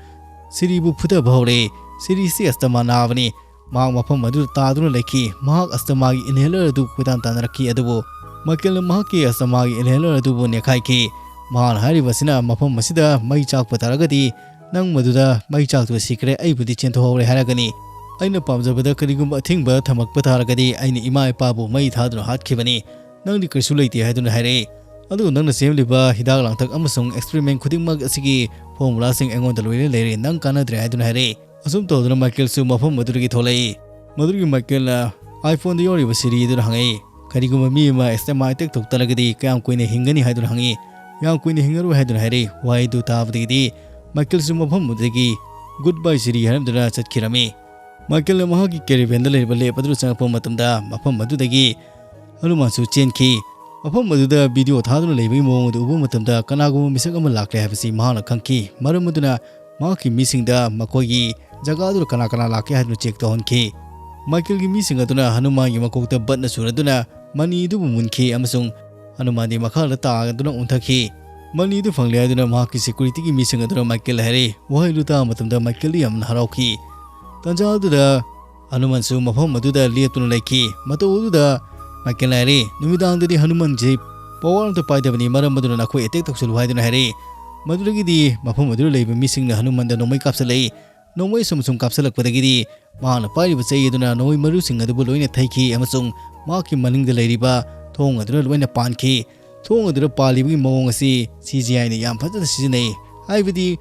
ꯁꯤꯔꯤꯕꯨ ꯐꯨꯊꯕ ꯍꯧꯔꯛꯏ꯫ ꯁꯤꯔꯤꯁꯤ ꯑꯁꯇꯃꯥ ꯅꯥꯕꯅꯤ꯫ ꯃꯍꯥꯛ ꯃꯐꯝ ꯑꯗꯨꯗ ꯇꯥꯗꯨꯅ ꯂꯩꯈꯤ꯫ ꯃꯍꯥꯛ ꯑꯁꯇꯃꯥꯒꯤ inhaler ꯑꯗꯨ ꯀꯣꯏꯇꯥꯟ ꯇꯥꯟꯅꯔꯛꯈꯤ, ꯑꯗꯨꯕꯨ ꯃꯥꯏꯀꯦꯜꯅ ꯃꯍꯥꯛꯀꯤ ꯑꯁꯇꯃꯥꯒꯤ inhaler ꯑꯗꯨꯕꯨ ꯅꯦꯠꯈꯥꯏꯈꯤ꯫ ꯃꯍꯥꯛꯅ ꯍꯥꯏꯔꯤꯕ ꯑꯁꯤꯅ, "ꯃꯐꯝ ꯑꯁꯤꯗ ꯃꯩ ꯆꯥꯛꯄ ꯇꯥꯔꯒꯗꯤ ꯅꯪ ꯃꯗꯨꯗ ꯃꯩ ꯆꯥꯛꯇꯨꯅ ꯁꯤꯈ꯭ꯔꯦ, ꯑꯩꯕꯨꯗꯤ ꯆꯦꯟꯊꯣꯛꯍꯧꯔꯦ ꯍꯥꯏꯔꯒꯅꯤ꯫ ꯑꯩꯅ ꯄꯥꯝꯖꯕꯗ ꯀꯔꯤꯒꯨꯝꯕ ꯑꯊꯤꯡꯕ ꯊꯝꯃꯛꯄ ꯇꯥꯔꯒꯗꯤ ꯑꯩꯅ ꯏꯃꯥ ꯏꯄꯥꯕꯨ ꯃꯩ ꯊꯥꯗꯨꯅ ꯍꯥꯠꯈꯤꯕꯅꯤ꯫ ꯅꯪꯗꯤ ꯀꯔꯤꯁꯨ ꯂꯩꯇꯦ" ꯍꯥꯏꯗꯨꯅ ꯍꯥꯏꯔꯛꯏ꯫ "ꯑꯗꯨ ꯅꯪꯅ ꯁꯦꯝꯂꯤꯕ ꯍꯤꯗꯥꯛ ꯂꯥꯡꯊꯛ ꯑꯃꯁꯨꯡ experiment ꯈꯨꯗꯤꯡꯃꯛ ꯑꯁꯤꯒꯤ formulaꯁꯤꯡ ꯑꯩꯉꯣꯟꯗ ꯂꯣꯏꯅ ꯂꯩꯔꯦ, ꯅꯪ ꯀꯥꯟꯅꯗ꯭ꯔꯦ" ꯍꯥꯏꯗꯨꯅ ꯍꯥꯏꯔꯛꯏ꯫ ꯑꯁꯨꯝ ꯇꯧꯗꯨꯅ ꯃꯥꯏꯀꯦꯜꯁꯨ ꯃꯐꯝ ꯑꯗꯨꯗꯒꯤ ꯊꯣꯛꯂꯛꯏ꯫ ꯃꯗꯨꯒꯤ ꯃꯥꯏꯀꯦꯜꯅ iPhoneꯗ ꯌꯥꯎꯔꯤꯕ ꯁꯤꯔꯤ ꯑꯗꯨꯅ ꯍꯪꯉꯛꯏ, "ꯀꯔꯤꯒꯨꯝꯕ ꯃꯤ ꯑꯃ ꯑꯁꯇꯃꯥ attack ꯇꯧꯔꯛꯇꯥꯔꯒꯗꯤ ꯀꯌꯥꯝ ꯀꯨꯏꯅ ꯍꯤꯡꯒꯅꯤ?" ꯍꯥꯏꯗꯨꯅ ꯍꯪꯉꯤ꯫ "ꯌꯥꯝ ꯀꯨꯏꯅ ꯍꯤꯡꯉꯔꯣꯏ" ꯍꯥꯏꯗꯨꯅ ꯍꯥꯏꯔꯛꯏ꯫ ꯋꯥꯍꯩꯗꯨ ꯇꯥꯕꯗꯒꯤꯗꯤ ꯃꯥꯏꯀꯦꯜꯁꯨ ꯃꯐꯝ ꯑꯗꯨꯗꯒꯤ "Goodbye ꯁꯤꯔꯤ" ꯍꯥꯏꯔꯝꯗꯨꯅ ꯆꯠꯈꯤꯔꯝꯃꯤ꯫ ꯃꯥꯏꯀꯦꯜꯅ ꯃꯍꯥꯛꯀꯤ caravanꯗ ꯂꯩꯔꯤꯕ lab ꯑꯗꯨꯗ ꯆꯪꯉꯛꯄ ꯃꯇꯝꯗ ꯃꯐꯝ ꯑꯗꯨꯗꯒꯤ ꯍꯅꯨꯃꯥꯟꯁꯨ ꯆꯦꯟꯈꯤ꯫ ꯃꯐꯝ ꯑꯗꯨꯗ video ꯊꯥꯗꯨꯅ ꯂꯩꯕꯒꯤ ꯃꯑꯣꯡ ꯑꯗꯨ ꯎꯕ ꯃꯇꯝꯗ ꯀꯅꯥꯒꯨꯝꯕ ꯃꯤꯁꯛ ꯑꯃ ꯂꯥꯛꯂꯦ ꯍꯥꯏꯕꯁꯤ ꯃꯍꯥꯛꯅ ꯈꯪꯈꯤ꯫ ꯃꯔꯝ ꯑꯗꯨꯅ ꯃꯍꯥꯛꯀꯤ ꯃꯤꯁꯤꯡꯗ ꯃꯈꯣꯏꯒꯤ ꯖꯒꯥ ꯑꯗꯨꯗ ꯀꯅꯥ ꯀꯅꯥ ꯂꯥꯛꯀꯦ ꯍꯥꯏꯗꯨꯅ check ꯇꯧꯍꯟꯈꯤ꯫ ꯃꯥꯏꯀꯦꯜꯒꯤ ꯃꯤꯁꯤꯡ ꯑꯗꯨꯅ ꯍꯅꯨꯃꯥꯟꯒꯤ ꯃꯀꯣꯛꯇ ꯕꯠꯅ ꯁꯨꯔꯗꯨꯅ ꯃꯅꯤ ꯑꯗꯨꯕꯨ ꯃꯨꯟꯈꯤ ꯑꯃꯁꯨꯡ ꯍꯅꯨꯃꯥꯟꯗꯤ ꯃꯈꯥꯗ ꯇꯥꯗꯨꯅ ꯎꯟꯊꯈꯤ꯫ ꯃꯅꯤ ꯑꯗꯨ ꯐꯪꯂꯦ ꯍꯥꯏꯗꯨꯅ ꯃꯍꯥꯛꯀꯤ securityꯒꯤ ꯃꯤꯁꯤꯡ ꯑꯗꯨꯅ ꯃꯥꯏꯀꯦꯜꯗ ꯍꯥꯏꯔꯛꯏ꯫ ꯋꯥꯍꯩꯗꯨ ꯇꯥꯕ ꯃꯇꯝꯗ ꯃꯥꯏꯀꯦꯜꯗꯤ ꯌꯥꯝꯅ ꯍꯔꯥꯎꯈꯤ꯫ ꯇꯥꯟꯖꯥ ꯑꯗꯨꯗ ꯍꯅꯨꯃꯥꯟꯁꯨ ꯃꯐꯝ ꯑꯗꯨꯗ ꯂꯦꯞꯇꯨꯅ ꯂꯩꯈꯤ꯫ ꯃꯇꯧ ꯑꯗꯨꯗ ꯃꯥꯏꯀꯦꯜꯅ ꯍꯥꯏꯔꯛꯏ, "ꯅꯨꯃꯤꯗꯥꯡꯗꯗꯤ ꯍꯅꯨꯃꯥꯟꯁꯤ power ꯑꯃꯠꯇ ꯄꯥꯏꯗꯕꯅꯤ, ꯃꯔꯝ ꯑꯗꯨꯅ ꯅꯈꯣꯏ attack ꯇꯧꯁꯤꯜꯂꯨ" ꯍꯥꯏꯗꯨꯅ ꯍꯥꯏꯔꯛꯏ꯫ ꯃꯗꯨꯗꯒꯤꯗꯤ ꯃꯐꯝ ꯑꯗꯨꯗ ꯂꯩꯕ ꯃꯤꯁꯤꯡꯅ ꯍꯅꯨꯃꯥꯟꯗ ꯅꯣꯡꯃꯩ ꯀꯥꯞꯁꯤꯜꯂꯛꯏ꯫ ꯅꯣꯡꯃꯩ ꯁꯨꯝ ꯁꯨꯝ ꯀꯥꯞꯁꯤꯜꯂꯛꯄꯗꯒꯤꯗꯤ ꯃꯍꯥꯛꯅ ꯄꯥꯏꯔꯤꯕ ꯆꯩ ꯑꯗꯨꯅ ꯅꯣꯡꯃꯩ ꯃꯔꯨꯁꯤꯡ ꯑꯗꯨꯕꯨ ꯂꯣꯏꯅ ꯊꯩꯈꯤ ꯑꯃꯁꯨꯡ ꯃꯍꯥꯛꯀꯤ ꯃꯅꯤꯡꯗ ꯂꯩꯔꯤꯕ ꯊꯣꯡ ꯑꯗꯨꯅ ꯂꯣꯏꯅ ꯄꯥꯟꯈꯤ꯫ ꯊꯣꯡ ꯑꯗꯨꯗ ꯄꯥꯜꯂꯤꯕꯒꯤ ꯃꯑꯣꯡ ꯑꯁꯤ ꯁꯤ ꯖꯤ ꯑꯥꯏꯅ ꯌꯥꯝ ꯐꯖꯅ ꯁꯤꯖꯤꯟꯅꯩ꯫ ꯍꯥꯏꯕꯗꯤ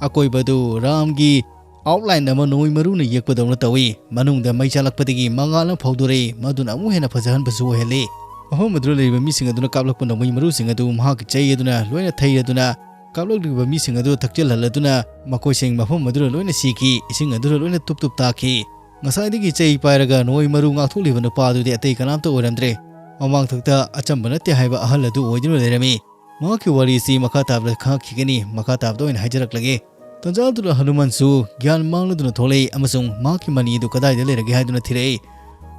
ꯑꯀꯣꯏꯕꯗꯨ ꯔꯥꯝꯒꯤ ꯑꯥꯎꯠꯂꯥꯏꯟ ꯑꯃ ꯅꯣꯡꯃꯩ ꯃꯔꯨꯅ ꯌꯦꯛꯄꯗꯧꯅ ꯇꯧꯏ꯫ ꯃꯅꯨꯡꯗ ꯃꯩ ꯆꯥꯜꯂꯛꯄꯗꯒꯤ ꯃꯉꯥꯜ ꯑꯃ ꯐꯥꯎꯗꯣꯔꯛꯏ, ꯃꯗꯨꯅ ꯑꯃꯨꯛ ꯍꯦꯟꯅ ꯐꯖꯍꯟꯕꯁꯨ ꯑꯣꯏꯍꯜꯂꯤ꯫ ꯃꯐꯝ ꯑꯗꯨꯗ ꯂꯩꯔꯤꯕ ꯃꯤꯁꯤꯡ ꯑꯗꯨꯅ ꯀꯥꯞꯂꯛꯄ ꯅꯣꯡꯃꯩ ꯃꯔꯨꯁꯤꯡ ꯑꯗꯨ ꯃꯍꯥꯛꯀꯤ ꯆꯩ ꯑꯗꯨꯅ ꯂꯣꯏꯅ ꯊꯩꯔꯗꯨꯅ ꯀꯥꯞꯂꯛꯂꯤꯕ ꯃꯤꯁꯤꯡ ꯑꯗꯨ ꯊꯛꯆꯤꯜꯍꯜꯂꯗꯨꯅ ꯃꯈꯣꯏꯁꯤꯡ ꯃꯐꯝ ꯑꯗꯨꯗ ꯂꯣꯏꯅ ꯁꯤꯈꯤ, ꯏꯁꯤꯡ ꯑꯗꯨꯗ ꯂꯣꯏꯅ ꯇꯨꯞ ꯇꯨꯞ ꯇꯥꯈꯤ꯫ ꯉꯁꯥꯏꯗꯒꯤ ꯆꯩ ꯄꯥꯏꯔꯒ ꯅꯣꯡꯃꯩ ꯃꯔꯨ ꯉꯥꯛꯊꯣꯛꯂꯤꯕ ꯅꯨꯄꯥ ꯑꯗꯨꯗꯤ ꯑꯇꯩ ꯀꯅꯥꯝꯇ ꯑꯣꯏꯔꯝꯗ꯭ꯔꯦ꯫ ꯃꯃꯥꯡꯊꯛꯇ ꯑꯆꯝꯕ ꯅꯠꯇꯦ ꯍꯥꯏꯕ ꯑꯍꯜ ꯑꯗꯨ ꯑꯣꯏꯗꯨꯅ ꯂꯩꯔꯝꯃꯤ꯫ ꯃꯍꯥꯛꯀꯤ ꯋꯥꯔꯤꯁꯤ ꯃꯈꯥ ꯇꯥꯕꯗ ꯈꯪꯉꯛꯈꯤꯒꯅꯤ, ꯃꯈꯥ ꯇꯥꯕꯗ ꯑꯣꯏꯅ ꯍꯥꯏꯖꯔꯛꯂꯒꯦ꯫ ꯇꯟꯖꯥ ꯑꯗꯨꯗ ꯍꯅꯨꯃꯥꯟꯁꯨ ꯒ꯭ꯌꯥꯟ ꯃꯥꯡꯂꯗꯨꯅ ꯊꯣꯛꯂꯛꯏ ꯑꯃꯁꯨꯡ ꯃꯍꯥꯛꯀꯤ ꯃꯅꯤ ꯑꯗꯨ ꯀꯗꯥꯏꯗ ꯂꯩꯔꯒꯦ ꯍꯥꯏꯗꯨꯅ ꯊꯤꯔꯛꯏ꯫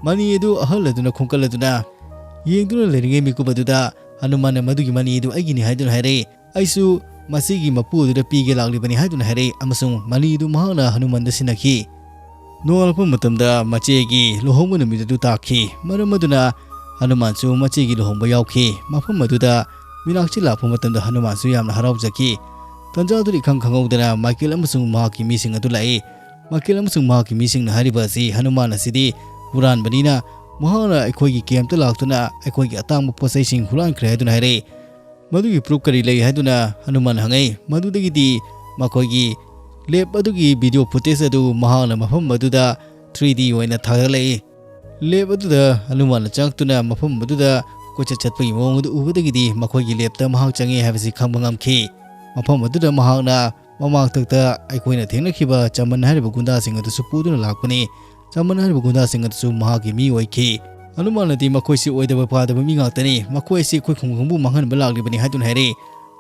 ꯃꯅꯤ ꯑꯗꯨ ꯑꯍꯜ ꯑꯗꯨꯅ ꯈꯣꯡꯀꯠꯂꯗꯨꯅ ꯌꯦꯡꯗꯨꯅ ꯂꯩꯔꯤꯉꯩ ꯃꯤꯀꯨꯞ ꯑꯗꯨꯗ ꯍꯅꯨꯃꯥꯟꯅ ꯃꯗꯨꯒꯤ ꯃꯅꯤ ꯑꯗꯨ ꯑꯩꯒꯤꯅꯤ ꯍꯥꯏꯗꯨꯅ ꯍꯥꯏꯔꯛꯏ꯫ ꯑꯩꯁꯨ ꯃꯁꯤꯒꯤ ꯃꯄꯨ ꯑꯗꯨꯗ ꯄꯤꯒꯦ ꯂꯥꯛꯂꯤꯕꯅꯤ ꯍꯥꯏꯗꯨꯅ ꯍꯥꯏꯔꯛꯏ ꯑꯃꯁꯨꯡ ꯃꯅꯤ ꯑꯗꯨ ꯃꯍꯥꯛꯅ ꯍꯅꯨꯃꯥꯟꯗ ꯁꯤꯟꯅꯈꯤ꯫ ꯅꯣꯡꯉꯥꯜꯂꯛꯄ ꯃꯇꯝꯗ ꯃꯆꯦꯒꯤ ꯂꯨꯍꯣꯡꯕ ꯅꯨꯃꯤꯠ ꯑꯗꯨ ꯇꯥꯈꯤ꯫ ꯃꯔꯝ ꯑꯗꯨꯅ ꯍꯅꯨꯃꯥꯟꯁꯨ ꯃꯆꯦꯒꯤ ꯂꯨꯍꯣꯡꯕ ꯌꯥꯎꯈꯤ꯫ ꯃꯐꯝ ꯑꯗꯨꯗ ꯃꯤꯅꯥꯛꯁꯤ ꯂꯥꯛꯄ ꯃꯇꯝꯗ ꯍꯅꯨꯃꯥꯟꯁꯨ ꯌꯥꯝꯅ ꯍꯔꯥꯎꯖꯈꯤ꯫ ꯇꯟꯖꯥ ꯑꯗꯨꯗ ꯏꯈꯪ ꯈꯪꯍꯧꯗꯅ ꯃꯥꯏꯀꯦꯜ ꯑꯃꯁꯨꯡ ꯃꯍꯥꯛꯀꯤ ꯃꯤꯁꯤꯡ ꯑꯗꯨ ꯂꯥꯛꯏ꯫ ꯃꯥꯏꯀꯦꯜ ꯑꯃꯁꯨꯡ ꯃꯍꯥꯛꯀꯤ ꯃꯤꯁꯤꯡꯅ ꯍꯥꯏꯔꯤꯕ ꯑꯁꯤ ꯍꯅꯨꯃꯥꯟ ꯑꯁꯤꯗꯤ ꯍꯨꯔꯥꯟꯕꯅꯤꯅ ꯃꯍꯥꯛꯅ ꯑꯩꯈꯣꯏꯒꯤ ꯀꯦꯝꯞꯇ ꯂꯥꯛꯇꯨꯅ ꯑꯩꯈꯣꯏꯒꯤ ꯑꯇꯥꯡꯕ ꯄꯣꯠꯆꯩꯁꯤꯡ ꯍꯨꯔꯥꯟꯈ꯭ꯔꯦ ꯍꯥꯏꯗꯨꯅ ꯍꯥꯏꯔꯛꯏ꯫ ꯃꯗꯨꯒꯤ ꯄ꯭ꯔꯨꯐ ꯀꯔꯤ ꯂꯩ ꯍꯥꯏꯗꯨꯅ ꯍꯅꯨꯃꯥꯟ ꯍꯪꯉꯛꯏ꯫ ꯃꯗꯨꯗꯒꯤꯗꯤ ꯃꯈꯣꯏꯒꯤ ꯂꯦꯞ ꯑꯗꯨꯒꯤ ꯚꯤꯗꯤꯑꯣ ꯐꯨꯇꯦꯖ ꯑꯗꯨ ꯃꯍꯥꯛꯅ ꯃꯐꯝ ꯑꯗꯨꯗ ꯊ꯭ꯔꯤ ꯗꯤ ꯑꯣꯏꯅ ꯊꯥꯒꯠꯂꯛꯏ꯫ ꯂꯦꯞ ꯑꯗꯨꯗ ꯍꯅꯨꯃꯥꯟꯅ ꯆꯪꯉꯛꯇꯨꯅ ꯃꯐꯝ ꯑꯗꯨꯗ ꯀꯣꯏꯆꯠ ꯆꯠꯄꯒꯤ ꯃꯑꯣꯡ ꯑꯗꯨ ꯎꯕꯗꯒꯤꯗꯤ ꯃꯈꯣꯏꯒꯤ ꯂꯦꯞꯇ ꯃꯍꯥꯛ ꯆꯪꯉꯦ ꯍꯥꯏꯕꯁꯤ ꯈꯪꯕ ꯉꯝꯈꯤ꯫ ꯃꯐꯝ ꯑꯗꯨꯗ ꯃꯍꯥꯛꯅ ꯃꯃꯥꯡꯊꯛꯇ ꯑꯩꯈꯣꯏꯅ ꯊꯦꯡꯅꯈꯤꯕ ꯆꯃꯟ ꯍꯥꯏꯔꯤꯕ ꯒꯨꯟꯗꯥꯁꯤꯡ ꯑꯗꯨꯁꯨ ꯄꯨꯗꯨꯅ ꯂꯥꯛꯄꯅꯤ꯫ ꯆꯃꯟ ꯍꯥꯏꯔꯤꯕ ꯒꯨꯟꯗꯥꯁꯤꯡ ꯑꯗꯨꯁꯨ ꯃꯍꯥꯛꯀꯤ ꯃꯤ ꯑꯣꯏꯈꯤ꯫ ꯍꯅꯨꯃꯥꯟꯅꯗꯤ ꯃꯈꯣꯏꯁꯤ ꯑꯣꯏꯗꯕ ꯄꯥꯗꯕ ꯃꯤ ꯉꯥꯛꯇꯅꯤ, ꯃꯈꯣꯏ ꯑꯁꯤ ꯑꯩꯈꯣꯏ ꯈꯨꯡꯒꯪꯕꯨ ꯃꯥꯡꯍꯟꯕ ꯂꯥꯛꯂꯤꯕꯅꯤ ꯍꯥꯏꯗꯨꯅ ꯍꯥꯏꯔꯛꯏ꯫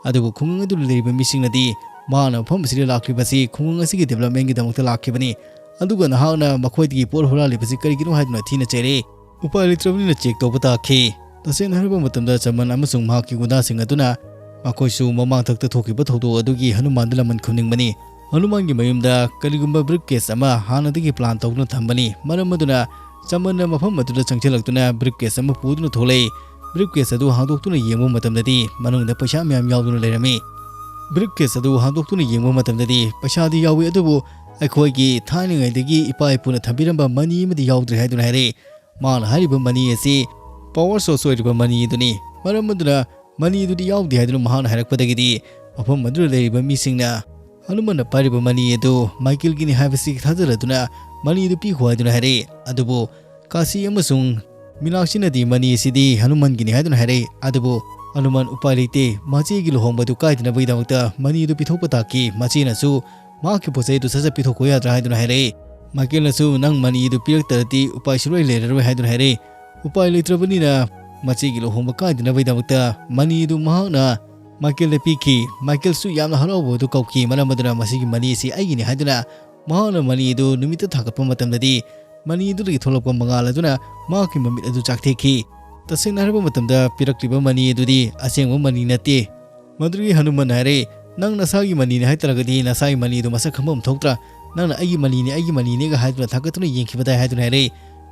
ꯑꯗꯨꯕꯨ ꯈꯨꯡꯒꯪ ꯑꯗꯨꯗ ꯂꯩꯔꯤꯕ ꯃꯤꯁꯤꯡꯅꯗꯤ ꯃꯍꯥꯛꯅ ꯃꯐꯝ ꯑꯁꯤꯗ ꯂꯥꯛꯂꯤꯕꯁꯤ ꯈꯨꯡꯒꯪ ꯑꯁꯤꯒꯤ ꯗꯤꯕꯂꯞꯃꯦꯟꯒꯤꯗꯃꯛꯇ ꯂꯥꯛꯈꯤꯕꯅꯤ, ꯑꯗꯨꯒ ꯅꯍꯥꯛꯅ ꯃꯈꯣꯏꯗꯒꯤ ꯄꯣꯠ ꯍꯨꯔꯥꯜꯂꯤꯕꯁꯤ ꯀꯔꯤꯒꯤꯅꯣ ꯍꯥꯏꯗꯨꯅ ꯊꯤꯅ ꯆꯩꯔꯛꯏ꯫ ꯎꯄꯥꯏ ꯂꯩꯇ꯭ꯔꯕꯅꯤꯅ ꯆꯦꯛ ꯇꯧꯕ ꯇꯥꯈꯤ꯫ ꯇꯁꯦꯡꯅ ꯍꯥꯏꯔꯕ ꯃꯇꯝꯗ ꯆꯃꯟ ꯑꯃꯁꯨꯡ ꯃꯍꯥꯛꯀꯤ ꯒꯨꯟꯗꯥꯁꯤꯡ ꯑꯗꯨꯅ ꯃꯈꯣꯏꯁꯨ ꯃꯃꯥꯡꯊꯛꯇ ꯊꯣꯛꯈꯤꯕ ꯊꯧꯗꯣꯛ ꯑꯗꯨꯒꯤ ꯍꯅꯨꯃꯥꯟꯗ ꯂꯃꯟ ꯈꯨꯝꯅꯤꯡꯕꯅꯤ꯫ ꯍꯅꯨꯃꯥꯟꯒꯤ ꯃꯌꯨꯝꯗ ꯀꯔꯤꯒꯨꯝꯕ ꯕ꯭ꯔꯤꯐ ꯀꯦꯁ ꯑꯃ ꯍꯥꯟꯅꯗꯒꯤ ꯄ꯭ꯂꯥꯟ ꯇꯧꯗꯨꯅ ꯊꯝꯕꯅꯤ꯫ ꯃꯔꯝ ꯑꯗꯨꯅ ꯆꯃꯟꯅ ꯃꯐꯝ ꯑꯗꯨꯗ ꯆꯪꯁꯤꯜꯂꯛꯇꯨꯅ ꯕ꯭ꯔꯤꯐ ꯀꯦꯁ ꯑꯃ ꯄꯨꯗꯨꯅ ꯊꯣꯛꯂꯛꯏ꯫ ꯕ꯭ꯔꯤꯐ ꯀꯦꯁ ꯑꯗꯨ ꯍꯥꯡꯗꯣꯛꯇꯨꯅ ꯌꯦꯡꯕ ꯃꯇꯝꯗꯗꯤ ꯃꯅꯨꯡꯗ ꯄꯩꯁꯥ ꯃꯌꯥꯝ ꯌꯥꯎꯗꯨꯅ ꯂꯩꯔꯝꯃꯤ꯫ ꯕ꯭ꯔꯤꯐ ꯀꯦꯁ ꯑꯗꯨ ꯍꯥꯡꯗꯣꯛꯇꯨꯅ ꯌꯦꯡꯕ ꯃꯇꯝꯗꯗꯤ ꯄꯩꯁꯥꯗꯤ ꯌꯥꯎꯏ, ꯑꯗꯨꯕꯨ ꯑꯩꯈꯣꯏꯒꯤ ꯊꯥꯏꯅꯉꯩꯗꯒꯤ ꯏꯄꯥ ꯏꯄꯨꯅ ꯊꯝꯕꯤꯔꯝꯕ ꯃꯅꯤ ꯑꯃꯗꯤ ꯌꯥꯎꯗ꯭ꯔꯦ ꯍꯥꯏꯗꯨꯅ ꯍꯥꯏꯔꯛꯏ꯫ ꯃꯍꯥꯛꯅ ꯍꯥꯏꯔꯤꯕ ꯃꯅꯤ ꯑꯁꯤ power source ꯑꯣꯏꯔꯤꯕ ꯃꯅꯤ ꯑꯗꯨꯅꯤ꯫ ꯃꯔꯝ ꯑꯗꯨꯅ ꯃꯅꯤ ꯑꯗꯨꯗꯤ ꯌꯥꯎꯗꯦ ꯍꯥꯏꯗꯨꯅ ꯃꯍꯥꯛꯅ ꯍꯥꯏꯔꯛꯄꯗꯒꯤꯗꯤ ꯃꯐꯝ ꯑꯗꯨꯗ ꯂꯩꯔꯤꯕ ꯃꯤꯁꯤꯡꯅ ꯍꯅꯨꯃꯥꯟꯅ ꯄꯥꯏꯔꯤꯕ ꯃꯅꯤ ꯑꯗꯨ ꯃꯥꯏꯀꯦꯜꯒꯤꯅꯤ ꯍꯥꯏꯕꯁꯤ ꯊꯥꯖꯔꯗꯨꯅ ꯃꯅꯤ ꯑꯗꯨ ꯄꯤꯈꯣ ꯍꯥꯏꯗꯨꯅ ꯍꯥꯏꯔꯛꯏ꯫ ꯑꯗꯨꯕꯨ ꯀꯥꯁꯤ ꯑꯃꯁꯨꯡ ꯃꯤꯅꯥꯛꯁꯤꯅꯗꯤ ꯃꯅꯤ ꯑꯁꯤꯗꯤ ꯍꯅꯨꯃꯥꯟꯒꯤꯅꯤ ꯍꯥꯏꯗꯨꯅ ꯍꯥꯏꯔꯛꯏ꯫ ꯑꯗꯨꯕꯨ ꯍꯅꯨꯃꯥꯟ ꯎꯄꯥꯏ ꯂꯩꯇꯦ, ꯃꯆꯦꯒꯤ ꯂꯨꯍꯣꯡꯕꯗꯨ ꯀꯥꯏꯗꯅꯕꯒꯤꯗꯃꯛꯇ ꯃꯅꯤ ꯑꯗꯨ ꯄꯤꯊꯣꯛꯄ ꯇꯥꯈꯤ꯫ ꯃꯆꯦꯅꯁꯨ ꯃꯍꯥꯛꯀꯤ ꯄꯣꯠꯆꯩ ꯑꯗꯨ ꯁꯠ ꯁꯠ ꯄꯤꯊꯣꯛꯈꯣ ꯌꯥꯗ꯭ꯔꯥ ꯍꯥꯏꯗꯨꯅ ꯍꯥꯏꯔꯛꯏ꯫ ꯃꯥꯏꯀꯦꯜꯅꯁꯨ ꯅꯪ ꯃꯅꯤ ꯑꯗꯨ ꯄꯤꯔꯛꯇ꯭ꯔꯗꯤ ꯎꯄꯥꯏ ꯁꯨꯡꯂꯩ ꯂꯩꯔꯔꯣꯏ ꯍꯥꯏꯗꯨꯅ ꯍꯥꯏꯔꯛꯏ꯫ ꯎꯄꯥꯏ ꯂꯩꯇ꯭ꯔꯕꯅꯤꯅ ꯃꯆꯦꯒꯤ ꯂꯨꯍꯣꯡꯕ ꯀꯥꯏꯗꯅꯕꯒꯤꯗꯃꯛꯇ ꯃꯅꯤ ꯑꯗꯨ ꯃꯍꯥꯛꯅ ꯃꯥꯏꯀꯦꯜꯗ ꯄꯤꯈꯤ꯫ ꯃꯥꯏꯀꯦꯜꯁꯨ ꯌꯥꯝꯅ ꯍꯔꯥꯎꯕ ꯑꯗꯨ ꯀꯧꯈꯤ꯫ ꯃꯔꯝ ꯑꯗꯨꯅ ꯃꯁꯤꯒꯤ ꯃꯅꯤ ꯑꯁꯤ ꯑꯩꯒꯤꯅꯤ ꯍꯥꯏꯗꯨꯅ ꯃꯍꯥꯛꯅ ꯃꯅꯤ ꯑꯗꯨ ꯅꯨꯃꯤꯠꯇ ꯊꯥꯡꯒꯠꯄ ꯃꯇꯝꯗꯗꯤ ꯃꯅꯤ ꯑꯗꯨꯗꯒꯤ ꯊꯣꯛꯂꯛꯄ ꯃꯉꯥꯜ ꯑꯗꯨꯅ ꯃꯍꯥꯛꯀꯤ ꯃꯃꯤꯠ ꯑꯗꯨ ꯆꯥꯛꯊꯦꯛꯈꯤ꯫ ꯇꯁꯦꯡꯅ ꯍꯥꯏꯔꯕ ꯃꯇꯝꯗ ꯄꯤꯔꯛꯂꯤꯕ ꯃꯅꯤ ꯑꯗꯨꯗꯤ ꯑꯁꯦꯡꯕ ꯃꯅꯤ ꯅꯠꯇꯦ꯫ ꯃꯗꯨꯗꯒꯤ ꯍꯅꯨꯃꯟ ꯍꯥꯏꯔꯦ, "ꯅꯪ ꯅꯁꯥꯒꯤ ꯃꯅꯤꯅꯤ ꯍꯥꯏꯇꯥꯔꯒꯗꯤ ꯅꯁꯥꯒꯤ ꯃꯅꯤꯗꯨ ꯃꯁꯛ ꯈꯪꯕ ꯑꯃ ꯊꯣꯛꯇ꯭ꯔꯥ? ꯅꯪꯅ ꯑꯩꯒꯤ ꯃꯅꯤꯅꯤ, ꯑꯩꯒꯤ ꯃꯅꯤꯅꯤꯒ ꯍꯥꯏꯗꯨꯅ ꯊꯥꯡꯒꯠꯇꯨꯅ ꯌꯦꯡꯈꯤꯕꯗꯥꯏ?" ꯍꯥꯏꯗꯨꯅ ꯍꯥꯏꯔꯦ꯫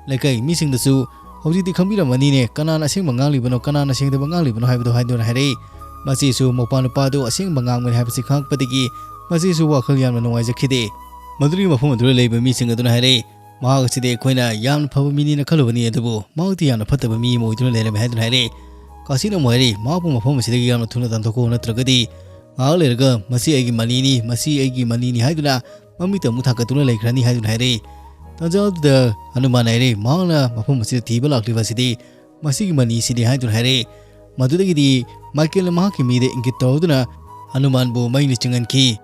ꯂꯩꯀꯥꯏ ꯃꯤꯁꯤꯡꯗꯁꯨ ꯍꯧꯖꯤꯛꯇꯤ ꯈꯪꯕꯤꯔꯝꯃꯅꯤꯅꯦ, ꯀꯅꯥꯅ ꯑꯁꯦꯡꯕ ꯉꯥꯡꯂꯤꯕꯅꯣ, ꯀꯅꯥꯅ ꯁꯦꯡꯗꯕ ꯉꯥꯡꯂꯤꯕꯅꯣ ꯍꯥꯏꯕꯗꯣ ꯍꯥꯏꯗꯨꯅ ꯍꯥꯏꯔꯛꯏ꯫ ꯃꯆꯦꯁꯨ ꯃꯧꯄꯥ ꯅꯨꯄꯥꯗꯨ ꯑꯁꯦꯡꯕ ꯉꯥꯡꯕꯅꯤ ꯍꯥꯏꯕꯁꯤ ꯈꯪꯂꯛꯄꯗꯒꯤ ꯃꯆꯦꯁꯨ ꯋꯥꯈꯜ ꯌꯥꯝꯅ ꯅꯨꯡꯉꯥꯏꯖꯈꯤꯗꯦ꯫ ꯃꯗꯨꯗꯒꯤ ꯃꯐꯝ ꯑꯗꯨꯗ ꯂꯩꯕ ꯃꯤꯁꯤꯡ ꯑꯗꯨꯅ ꯍꯥꯏꯔꯛꯏ, "ꯃꯍꯥꯛ ꯑꯁꯤꯗꯤ ꯑꯩꯈꯣꯏꯅ ꯌꯥꯝꯅ ꯐꯕ ꯃꯤꯅꯤꯅ ꯈꯜꯂꯨꯕꯅꯤ, ꯑꯗꯨꯕꯨ ꯃꯍꯥꯛꯇꯤ ꯌꯥꯝꯅ ꯐꯠꯇꯕ ꯃꯤ ꯑꯃ ꯑꯣꯏꯗꯨꯅ ꯂꯩꯔꯝꯃꯦ" ꯍꯥꯏꯗꯨꯅ ꯍꯥꯏꯔꯛꯏ꯫ ꯀꯥꯁꯤꯅ ꯑꯃꯨꯛ ꯍꯥꯏꯔꯛꯏ, "ꯃꯍꯥꯛꯄꯨ ꯃꯐꯝ ꯑꯁꯤꯗꯒꯤ ꯌꯥꯝꯅ ꯊꯨꯅ ꯇꯥꯟꯊꯣꯛꯈꯣ, ꯅꯠꯇ꯭ꯔꯒꯗꯤ ꯉꯥꯏꯍꯥꯛ ꯂꯩꯔꯒ ꯃꯁꯤ ꯑꯩꯒꯤ ꯃꯅꯤꯅꯤ, ꯃꯁꯤ ꯑꯩꯒꯤ ꯃꯅꯤꯅꯤ" ꯍꯥꯏꯗꯨꯅ ꯃꯃꯤꯠꯇ ꯑꯃꯨꯛ ꯊꯥꯡꯒꯠꯇꯨꯅ ꯂꯩꯈ꯭ꯔꯅꯤ ꯍꯥꯏꯗꯨꯅ ꯍꯥꯏꯔꯛꯏ꯫ ꯇꯥꯟꯖꯥ ꯑꯗꯨꯗ ꯍꯅꯨꯃꯥꯟ ꯍꯥꯏꯔꯛꯏ, "ꯃꯍꯥꯛꯅ ꯃꯐꯝ ꯑꯁꯤꯗ ꯊꯤꯕ ꯂꯥꯛꯂꯤꯕ ꯑꯁꯤꯗꯤ ꯃꯁꯤꯒꯤ ꯃꯅꯤꯁꯤꯅꯤ" ꯍꯥꯏꯗꯨꯅ ꯍꯥꯏꯔꯛꯏ꯫ ꯃꯗꯨꯗꯒꯤꯗꯤ ꯃꯥꯏꯀꯦꯜꯅ ꯃꯍꯥꯛꯀꯤ ꯃꯤꯗ ꯏꯪꯒꯤꯠ ꯇꯧꯗꯨꯅ ꯍꯅꯨꯃꯥꯟꯕꯨ ꯃꯩꯅ ꯆꯤꯡꯍꯟꯈꯤ꯫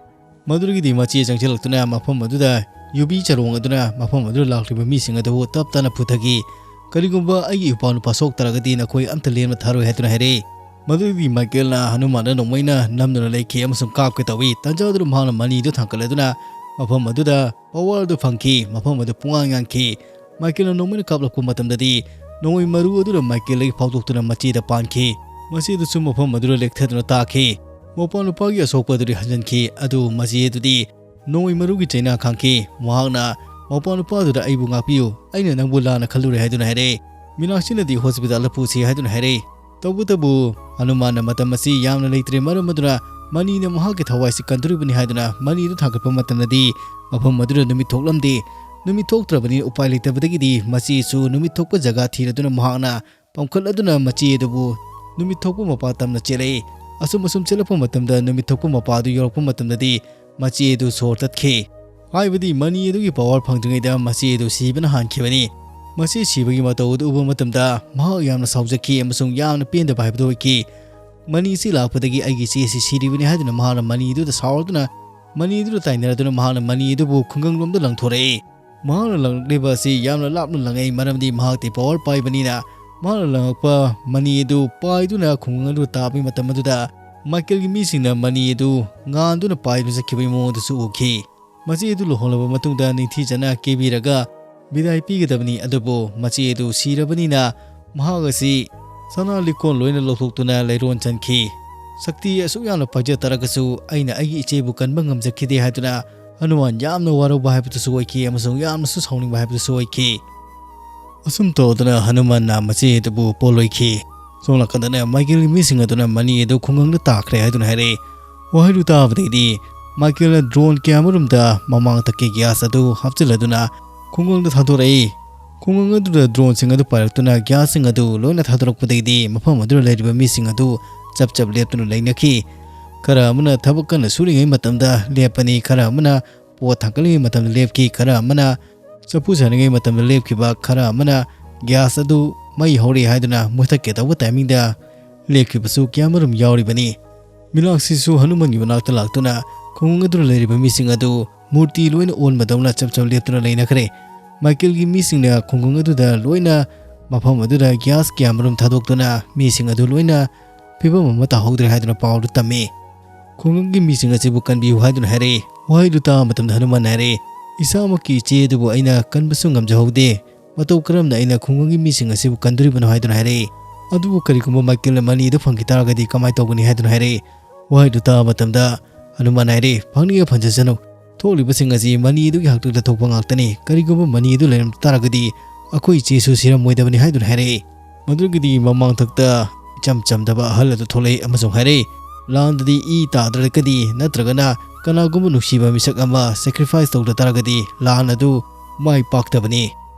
ꯃꯗꯨꯗꯒꯤꯗꯤ ꯃꯆꯦ ꯆꯪꯁꯤꯜꯂꯛꯇꯨꯅ ꯃꯐꯝ ꯑꯗꯨꯗ ꯌꯨꯕꯤ ꯆꯔꯣꯡ ꯑꯗꯨꯅ ꯃꯐꯝ ꯑꯗꯨꯗ ꯂꯥꯛꯂꯤꯕ ꯃꯤꯁꯤꯡ ꯑꯗꯨꯕꯨ ꯇꯞ ꯇꯞꯅ ꯐꯨꯊꯈꯤ꯫ "ꯀꯔꯤꯒꯨꯝꯕ ꯑꯩꯒꯤ ꯏꯄꯥ ꯅꯨꯄꯥ ꯁꯣꯛ ꯇꯥꯔꯒꯗꯤ ꯅꯈꯣꯏ ꯑꯝꯇ ꯂꯦꯝꯅ ꯊꯥꯔꯣꯏ" ꯍꯥꯏꯗꯨꯅ ꯍꯥꯏꯔꯛꯏ꯫ ꯃꯗꯨꯗꯒꯤ ꯃꯥꯏꯀꯦꯜꯅ ꯍꯅꯨꯃꯥꯟꯗ ꯅꯣꯡꯃꯩꯅ ꯅꯝꯗꯨꯅ ꯂꯩꯈꯤ ꯑꯃꯁꯨꯡ ꯀꯥꯞꯀꯦ ꯇꯧꯏ꯫ ꯇꯥꯟꯖꯥ ꯑꯗꯨꯗ ꯃꯍꯥꯛꯅ ꯃꯅꯤꯗꯨ ꯊꯥꯡꯒꯠꯂꯗꯨꯅ ꯃꯐꯝ ꯑꯗꯨꯗ power ꯑꯗꯨ ꯐꯪꯈꯤ꯫ ꯃꯐꯝ ꯑꯗꯨ ꯄꯨꯡꯉꯥꯡ ꯉꯥꯡꯈꯤ꯫ ꯃꯥꯏꯀꯦꯜꯅ ꯅꯣꯡꯃꯩꯅ ꯀꯥꯞꯂꯛꯄ ꯃꯇꯝꯗꯗꯤ ꯅꯣꯡꯃꯩ ꯃꯔꯨ ꯑꯗꯨꯅ ꯃꯥꯏꯀꯦꯜꯗꯒꯤ ꯐꯥꯎꯗꯣꯛꯇꯨꯅ ꯃꯆꯦꯗ ꯄꯥꯟꯈꯤ꯫ ꯃꯆꯦꯗꯨꯁꯨ ꯃꯐꯝ ꯑꯗꯨꯗ ꯂꯦꯛꯊꯗꯨꯅ ꯇꯥꯈꯤ꯫ ꯃꯧꯄꯥ ꯅꯨꯄꯥꯒꯤ ꯑꯁꯣꯛꯄ ꯑꯗꯨꯗꯤ ꯍꯟꯖꯤꯟꯈꯤ꯫ ꯑꯗꯨ ꯃꯆꯦ ꯑꯗꯨꯗꯤ ꯅꯣꯡꯃꯩ ꯃꯔꯨꯒꯤ ꯆꯩꯅꯥ ꯈꯥꯡꯈꯤ꯫ ꯃꯍꯥꯛꯅ ꯃꯧꯄꯥ ꯅꯨꯄꯥ ꯑꯗꯨꯗ "ꯑꯩꯕꯨ ꯉꯥꯛꯄꯤꯌꯨ, ꯑꯩꯅ ꯅꯪꯕꯨ ꯂꯥꯟꯅ ꯈꯜꯂꯨꯔꯦ" ꯍꯥꯏꯗꯨꯅ ꯍꯥꯏꯔꯛꯏ꯫ ꯃꯤꯅꯥꯛꯁꯤꯅꯗꯤ hospital ꯗ ꯄꯨꯁꯤ ꯍꯥꯏꯗꯨꯅ ꯍꯥꯏꯔꯛꯏ꯫ ꯇꯧꯕꯇꯕꯨ ꯍꯅꯨꯃꯥꯟꯅ ꯃꯇꯝ ꯑꯁꯤ ꯌꯥꯝꯅ ꯂꯩꯇ꯭ꯔꯦ, ꯃꯔꯝ ꯑꯗꯨꯅ ꯃꯅꯤꯅ ꯃꯍꯥꯛꯀꯤ ꯊꯋꯥꯏꯁꯤ ꯀꯟꯗꯣꯔꯤꯕꯅꯤ ꯍꯥꯏꯗꯨꯅ ꯃꯅꯤꯗꯨ ꯊꯥꯡꯒꯠꯄ ꯃꯇꯝꯗꯗꯤ ꯃꯐꯝ ꯑꯗꯨꯗ ꯅꯨꯃꯤꯠ ꯊꯣꯛꯂꯝꯗꯦ꯫ ꯅꯨꯃꯤꯠ ꯊꯣꯛꯇ꯭ꯔꯕꯅꯤꯅ ꯎꯄꯥꯏ ꯂꯩꯇꯕꯗꯒꯤꯗꯤ ꯃꯆꯦꯁꯨ ꯅꯨꯃꯤꯠ ꯊꯣꯛꯄ ꯖꯒꯥ ꯊꯤꯔꯗꯨꯅ ꯃꯍꯥꯛꯅ ꯄꯥꯡꯈꯠꯂꯗꯨꯅ ꯃꯆꯦ ꯑꯗꯨꯕꯨ ꯅꯨꯃꯤꯠ ꯊꯣꯛꯄ ꯃꯄꯥ ꯇꯝꯅ ꯆꯦꯜꯂꯛꯏ꯫ ꯑꯁꯨꯝ ꯑꯁꯨꯝ ꯆꯦꯜꯂꯛꯄ ꯃꯇꯝꯗ ꯅꯨꯃꯤꯠ ꯊꯣꯛꯄ ꯃꯄꯥ ꯑꯗꯨ ꯌꯧꯔꯛꯄ ꯃꯇꯝꯗꯗꯤ ꯃꯆꯦ ꯑꯗꯨ ꯁꯣꯔ ꯇꯠꯈꯤ꯫ ꯍꯥꯏꯕꯗꯤ ꯃꯅꯤ ꯑꯗꯨꯒꯤ ꯄꯋꯥꯔ ꯐꯪꯗ꯭ꯔꯤꯉꯩꯗ ꯃꯆꯦ ꯑꯗꯨ ꯁꯤꯕꯅ ꯍꯥꯟꯈꯤꯕꯅꯤ꯫ ꯃꯆꯦ ꯁꯤꯕꯒꯤ ꯃꯇꯧ ꯑꯗꯨ ꯎꯕ ꯃꯇꯝꯗ ꯃꯍꯥꯛ ꯌꯥꯝꯅ ꯁꯥꯎꯖꯈꯤ ꯑꯃꯁꯨꯡ ꯌꯥꯝꯅ ꯄꯦꯟꯗꯕ ꯍꯥꯏꯕꯗꯨ ꯑꯣꯏꯈꯤ꯫ "ꯃꯅꯤ ꯑꯁꯤ ꯂꯥꯛꯄꯗꯒꯤ ꯑꯩꯒꯤ ꯏꯆꯦ ꯑꯁꯤ ꯁꯤꯔꯤꯕꯅꯤ" ꯍꯥꯏꯗꯨꯅ ꯃꯍꯥꯛꯅ ꯃꯅꯤ ꯑꯗꯨꯗ ꯁꯥꯎꯔꯗꯨꯅ ꯃꯅꯤ ꯑꯗꯨꯗ ꯇꯥꯏꯅꯔꯗꯨꯅ ꯃꯍꯥꯛꯅ ꯃꯅꯤ ꯑꯗꯨꯕꯨ ꯈꯨꯡꯒꯪꯂꯣꯝꯗ ꯂꯪꯊꯣꯔꯛꯏ꯫ ꯃꯍꯥꯛꯅ ꯂꯪꯂꯛꯂꯤꯕ ꯑꯁꯤ ꯌꯥꯝꯅ ꯂꯥꯞꯅ ꯂꯪꯉꯛꯏ, ꯃꯔꯝꯗꯤ ꯃꯍꯥꯛꯇꯤ ꯄꯋꯥꯔ ꯄꯥꯏꯕꯅꯤꯅ꯫ ꯃꯍꯥꯛꯅ ꯂꯪꯉꯛꯄ ꯃꯅꯤ ꯑꯗꯨ ꯄꯥꯏꯗꯨꯅ ꯈꯨꯡꯒꯪ ꯑꯗꯨ ꯇꯥꯕꯒꯤ ꯃꯇꯝ ꯑꯗꯨꯗ ꯃꯥꯏꯀꯦꯜꯒꯤ ꯃꯤꯁꯤꯡꯅ ꯃꯅꯤ ꯑꯗꯨ ꯉꯥꯟꯗꯨꯅ ꯄꯥꯏꯗꯨꯅ ꯆꯠꯈꯤꯕꯒꯤ ꯃꯑꯣꯡ ꯑꯗꯨꯁꯨ ꯎꯈꯤ꯫ ꯃꯆꯦ ꯑꯗꯨ ꯂꯨꯍꯣꯡꯂꯕ ꯃꯇꯨꯡꯗ ꯅꯤꯡꯊꯤꯖꯅ ꯀꯦꯕꯤꯔꯒ ꯕꯤꯗꯥꯏ ꯄꯤꯒꯗꯕꯅꯤ, ꯑꯗꯨꯕꯨ ꯃꯆꯦ ꯑꯗꯨ ꯁꯤꯔꯕꯅꯤꯅ ꯃꯍꯥꯛ ꯑꯁꯤ ꯁꯅꯥ ꯂꯤꯛꯀꯣꯟ ꯂꯣꯏꯅ ꯂꯧꯊꯣꯛꯇꯨꯅ ꯂꯩꯔꯣꯟ ꯆꯟꯈꯤ꯫ "ꯁꯛꯇꯤ ꯑꯁꯨꯛ ꯌꯥꯝꯅ ꯄꯥꯏꯖ ꯇꯥꯔꯒꯁꯨ ꯑꯩꯅ ꯑꯩꯒꯤ ꯏꯆꯦꯕꯨ ꯀꯟꯕ ꯉꯝꯖꯈꯤꯗꯦ" ꯍꯥꯏꯗꯨꯅ ꯍꯅꯨꯃꯥꯟ ꯌꯥꯝꯅ ꯋꯥꯔꯧꯕ ꯍꯥꯏꯕꯗꯨꯁꯨ ꯑꯣꯏꯈꯤ ꯑꯃꯁꯨꯡ ꯌꯥꯝꯅꯁꯨ ꯁꯥꯎꯅꯤꯡꯕ ꯍꯥꯏꯕꯗꯨꯁꯨ ꯑꯣꯏꯈꯤ꯫ ꯑꯁꯨꯝ ꯇꯧꯗꯨꯅ ꯍꯅꯨꯃꯥꯟꯅ ꯃꯆꯦ ꯑꯗꯨꯕꯨ ꯄꯣꯜꯂꯣꯏꯈꯤ꯫ ꯁꯣꯝ ꯅꯥꯀꯟꯗꯅ ꯃꯥꯏꯀꯦꯜꯒꯤ ꯃꯤꯁꯤꯡ ꯑꯗꯨꯅ ꯃꯅꯤ ꯑꯗꯨ ꯈꯨꯡꯒꯪꯗ ꯇꯥꯈ꯭ꯔꯦ ꯍꯥꯏꯗꯨꯅ ꯍꯥꯏꯔꯛꯏ꯫ ꯋꯥꯍꯩꯗꯨ ꯇꯥꯕꯗꯩꯗꯤ ꯃꯥꯏꯀꯦꯜꯅ ꯗ꯭ꯔꯣꯟ ꯀꯌꯥꯃꯔꯨꯝꯗ ꯃꯃꯥꯡꯊꯛꯀꯤ ꯒ꯭ꯌꯥꯁ ꯑꯗꯨ ꯍꯥꯞꯆꯤꯜꯂꯗꯨꯅ ꯈꯨꯡꯒꯪꯗ ꯊꯥꯗꯣꯔꯛꯏ꯫ ꯈꯨꯡꯒꯪ ꯑꯗꯨꯗ ꯗ꯭ꯔꯣꯟꯁꯤꯡ ꯑꯗꯨ ꯄꯥꯏꯔꯛꯇꯨꯅ ꯒ꯭ꯌꯥꯁꯁꯤꯡ ꯑꯗꯨ ꯂꯣꯏꯅ ꯊꯥꯗꯣꯔꯛꯄꯗꯒꯤꯗꯤ ꯃꯐꯝ ꯑꯗꯨꯗ ꯂꯩꯔꯤꯕ ꯃꯤꯁꯤꯡ ꯑꯗꯨ ꯆꯞ ꯆꯞ ꯂꯦꯞꯇꯨꯅ ꯂꯩꯅꯈꯤ꯫ ꯈꯔ ꯑꯃꯅ ꯊꯕꯛ ꯀꯟꯅ ꯁꯨꯔꯤꯉꯩ ꯃꯇꯝꯗ ꯂꯦꯞꯄꯅꯤ, ꯈꯔ ꯑꯃꯅ ꯄꯣꯠ ꯊꯥꯡꯒꯠꯂꯤꯉꯩ ꯃꯇꯝꯗ ꯂꯦꯞꯈꯤ, ꯈꯔ ꯑꯃꯅ ꯆꯐꯨ ꯁꯥꯔꯤꯉꯩ ꯃꯇꯝꯗ ꯂꯦꯞꯈꯤꯕ, ꯈꯔ ꯑꯃꯅ ꯒ꯭ꯌꯥꯁ ꯑꯗꯨ ꯃꯩ ꯍꯧꯔꯦ ꯍꯥꯏꯗꯨꯅ ꯃꯨꯊꯠꯀꯦ ꯇꯧꯕ ꯇꯥꯏꯃꯤꯡꯗ ꯂꯦꯞꯈꯤꯕꯁꯨ ꯀꯌꯥꯃꯔꯨꯝ ꯌꯥꯎꯔꯤꯕꯅꯤ꯫ ꯃꯤꯂꯥꯛꯁꯤꯁꯨ ꯍꯅꯨꯃꯥꯟꯒꯤ ꯃꯅꯥꯛꯇ ꯂꯥꯛꯇꯨꯅ ꯈꯨꯡꯒꯪ ꯑꯗꯨꯗ ꯂꯩꯔꯤꯕ ꯃꯤꯁꯤꯡ ꯑꯗꯨ ꯃꯨꯔꯇꯤ ꯂꯣꯏꯅ ꯑꯣꯟꯕꯗꯧꯅ ꯆꯞ ꯆꯞ ꯂꯦꯞꯇꯨꯅ ꯂꯩꯅꯈ꯭ꯔꯦ꯫ ꯃꯥꯏꯀꯦꯜꯒꯤ ꯃꯤꯁꯤꯡꯅ ꯈꯨꯡꯒꯪ ꯑꯗꯨꯗ ꯂꯣꯏꯅ ꯃꯐꯝ ꯑꯗꯨꯗ ꯒ꯭ꯌꯥꯁ ꯀꯌꯥꯃꯔꯨꯝ ꯊꯥꯗꯣꯛꯇꯨꯅ ꯃꯤꯁꯤꯡ ꯑꯗꯨ ꯂꯣꯏꯅ ꯐꯤꯕꯝ ꯑꯃ ꯇꯥꯍꯧꯗ꯭ꯔꯦ ꯍꯥꯏꯗꯨꯅ ꯄꯥꯎꯗꯨ ꯇꯝꯃꯤ꯫ ꯈꯨꯡꯒꯪꯒꯤ ꯃꯤꯁꯤꯡ ꯑꯁꯤꯕꯨ ꯀꯟꯕꯤꯌꯨ ꯍꯥꯏꯗꯨꯅ ꯍꯥꯏꯔꯛꯏ꯫ ꯋꯥꯍꯩꯗꯨ ꯇꯥꯕ ꯃꯇꯝꯗ ꯍꯅꯨꯃꯥꯟꯅ ꯍꯥꯏꯔꯛꯏ, "ꯏꯁꯥꯃꯛꯀꯤ ꯏꯆꯦ ꯑꯗꯨꯕꯨ ꯑꯩꯅ ꯀꯟꯕꯁꯨ ꯉꯝꯖꯍꯧꯗꯦ꯫ ꯃꯇꯧ ꯀꯔꯝꯅ ꯑꯩꯅ ꯈꯨꯡꯒꯪꯒꯤ ꯃꯤꯁꯤꯡ ꯑꯁꯤꯕꯨ ꯀꯟꯗꯣꯔꯤꯕꯅꯣ?" ꯍꯥꯏꯗꯨꯅ ꯍꯥꯏꯔꯛꯏ꯫ ꯑꯗꯨꯕꯨ ꯀꯔꯤꯒꯨꯝꯕ ꯃꯥꯏꯀꯦꯜꯅ ꯃꯅꯤ ꯑꯗꯨ ꯐꯪꯈꯤ ꯇꯥꯔꯒꯗꯤ ꯀꯃꯥꯏꯅ ꯇꯧꯒꯅꯤ ꯍꯥꯏꯗꯨꯅ ꯍꯥꯏꯔꯛꯏ꯫ ꯋꯥꯍꯩꯗꯨ ꯇꯥꯕ ꯃꯇꯝꯗ ꯍꯅꯨꯃꯥꯟ ꯍꯥꯏꯔꯛꯏ, "ꯐꯪꯅꯤꯡꯉꯦ ꯐꯪꯖꯁꯅꯨ꯫ ꯊꯣꯛꯂꯤꯕꯁꯤꯡ ꯑꯁꯤ ꯃꯅꯤ ꯑꯗꯨꯒꯤ ꯍꯥꯛꯇꯛꯇ ꯊꯣꯛꯄ ꯉꯥꯛꯇꯅꯤ꯫ ꯀꯔꯤꯒꯨꯝꯕ ꯃꯅꯤ ꯑꯗꯨ ꯂꯩꯔꯝ ꯇꯥꯔꯒꯗꯤ ꯑꯩꯈꯣꯏ ꯏꯆꯦꯁꯨ ꯁꯤꯔꯝꯃꯣꯏꯗꯕꯅꯤ" ꯍꯥꯏꯗꯨꯅ ꯍꯥꯏꯔꯛꯏ꯫ ꯃꯗꯨꯒꯤꯗꯤ ꯃꯃꯥꯡꯊꯛꯇ ꯏꯆꯝ ꯆꯝꯗꯕ ꯑꯍꯜ ꯑꯗꯨ ꯊꯣꯛꯂꯛꯏ ꯑꯃꯁꯨꯡ ꯍꯥꯏꯔꯛꯏ, ꯂꯥꯟꯗꯗꯤ ꯏ ꯇꯥꯗ꯭ꯔꯒꯗꯤ ꯅꯠꯇ꯭ꯔꯒꯅ ꯀꯅꯥꯒꯨꯝꯕ ꯅꯨꯡꯁꯤꯕ ꯃꯤꯁꯛ ꯑꯃ sacrifice ꯇꯧꯗ ꯇꯥꯔꯒꯗꯤ ꯂꯥꯟ ꯑꯗꯨ ꯃꯥꯏ ꯄꯥꯛꯇꯕꯅꯤ꯫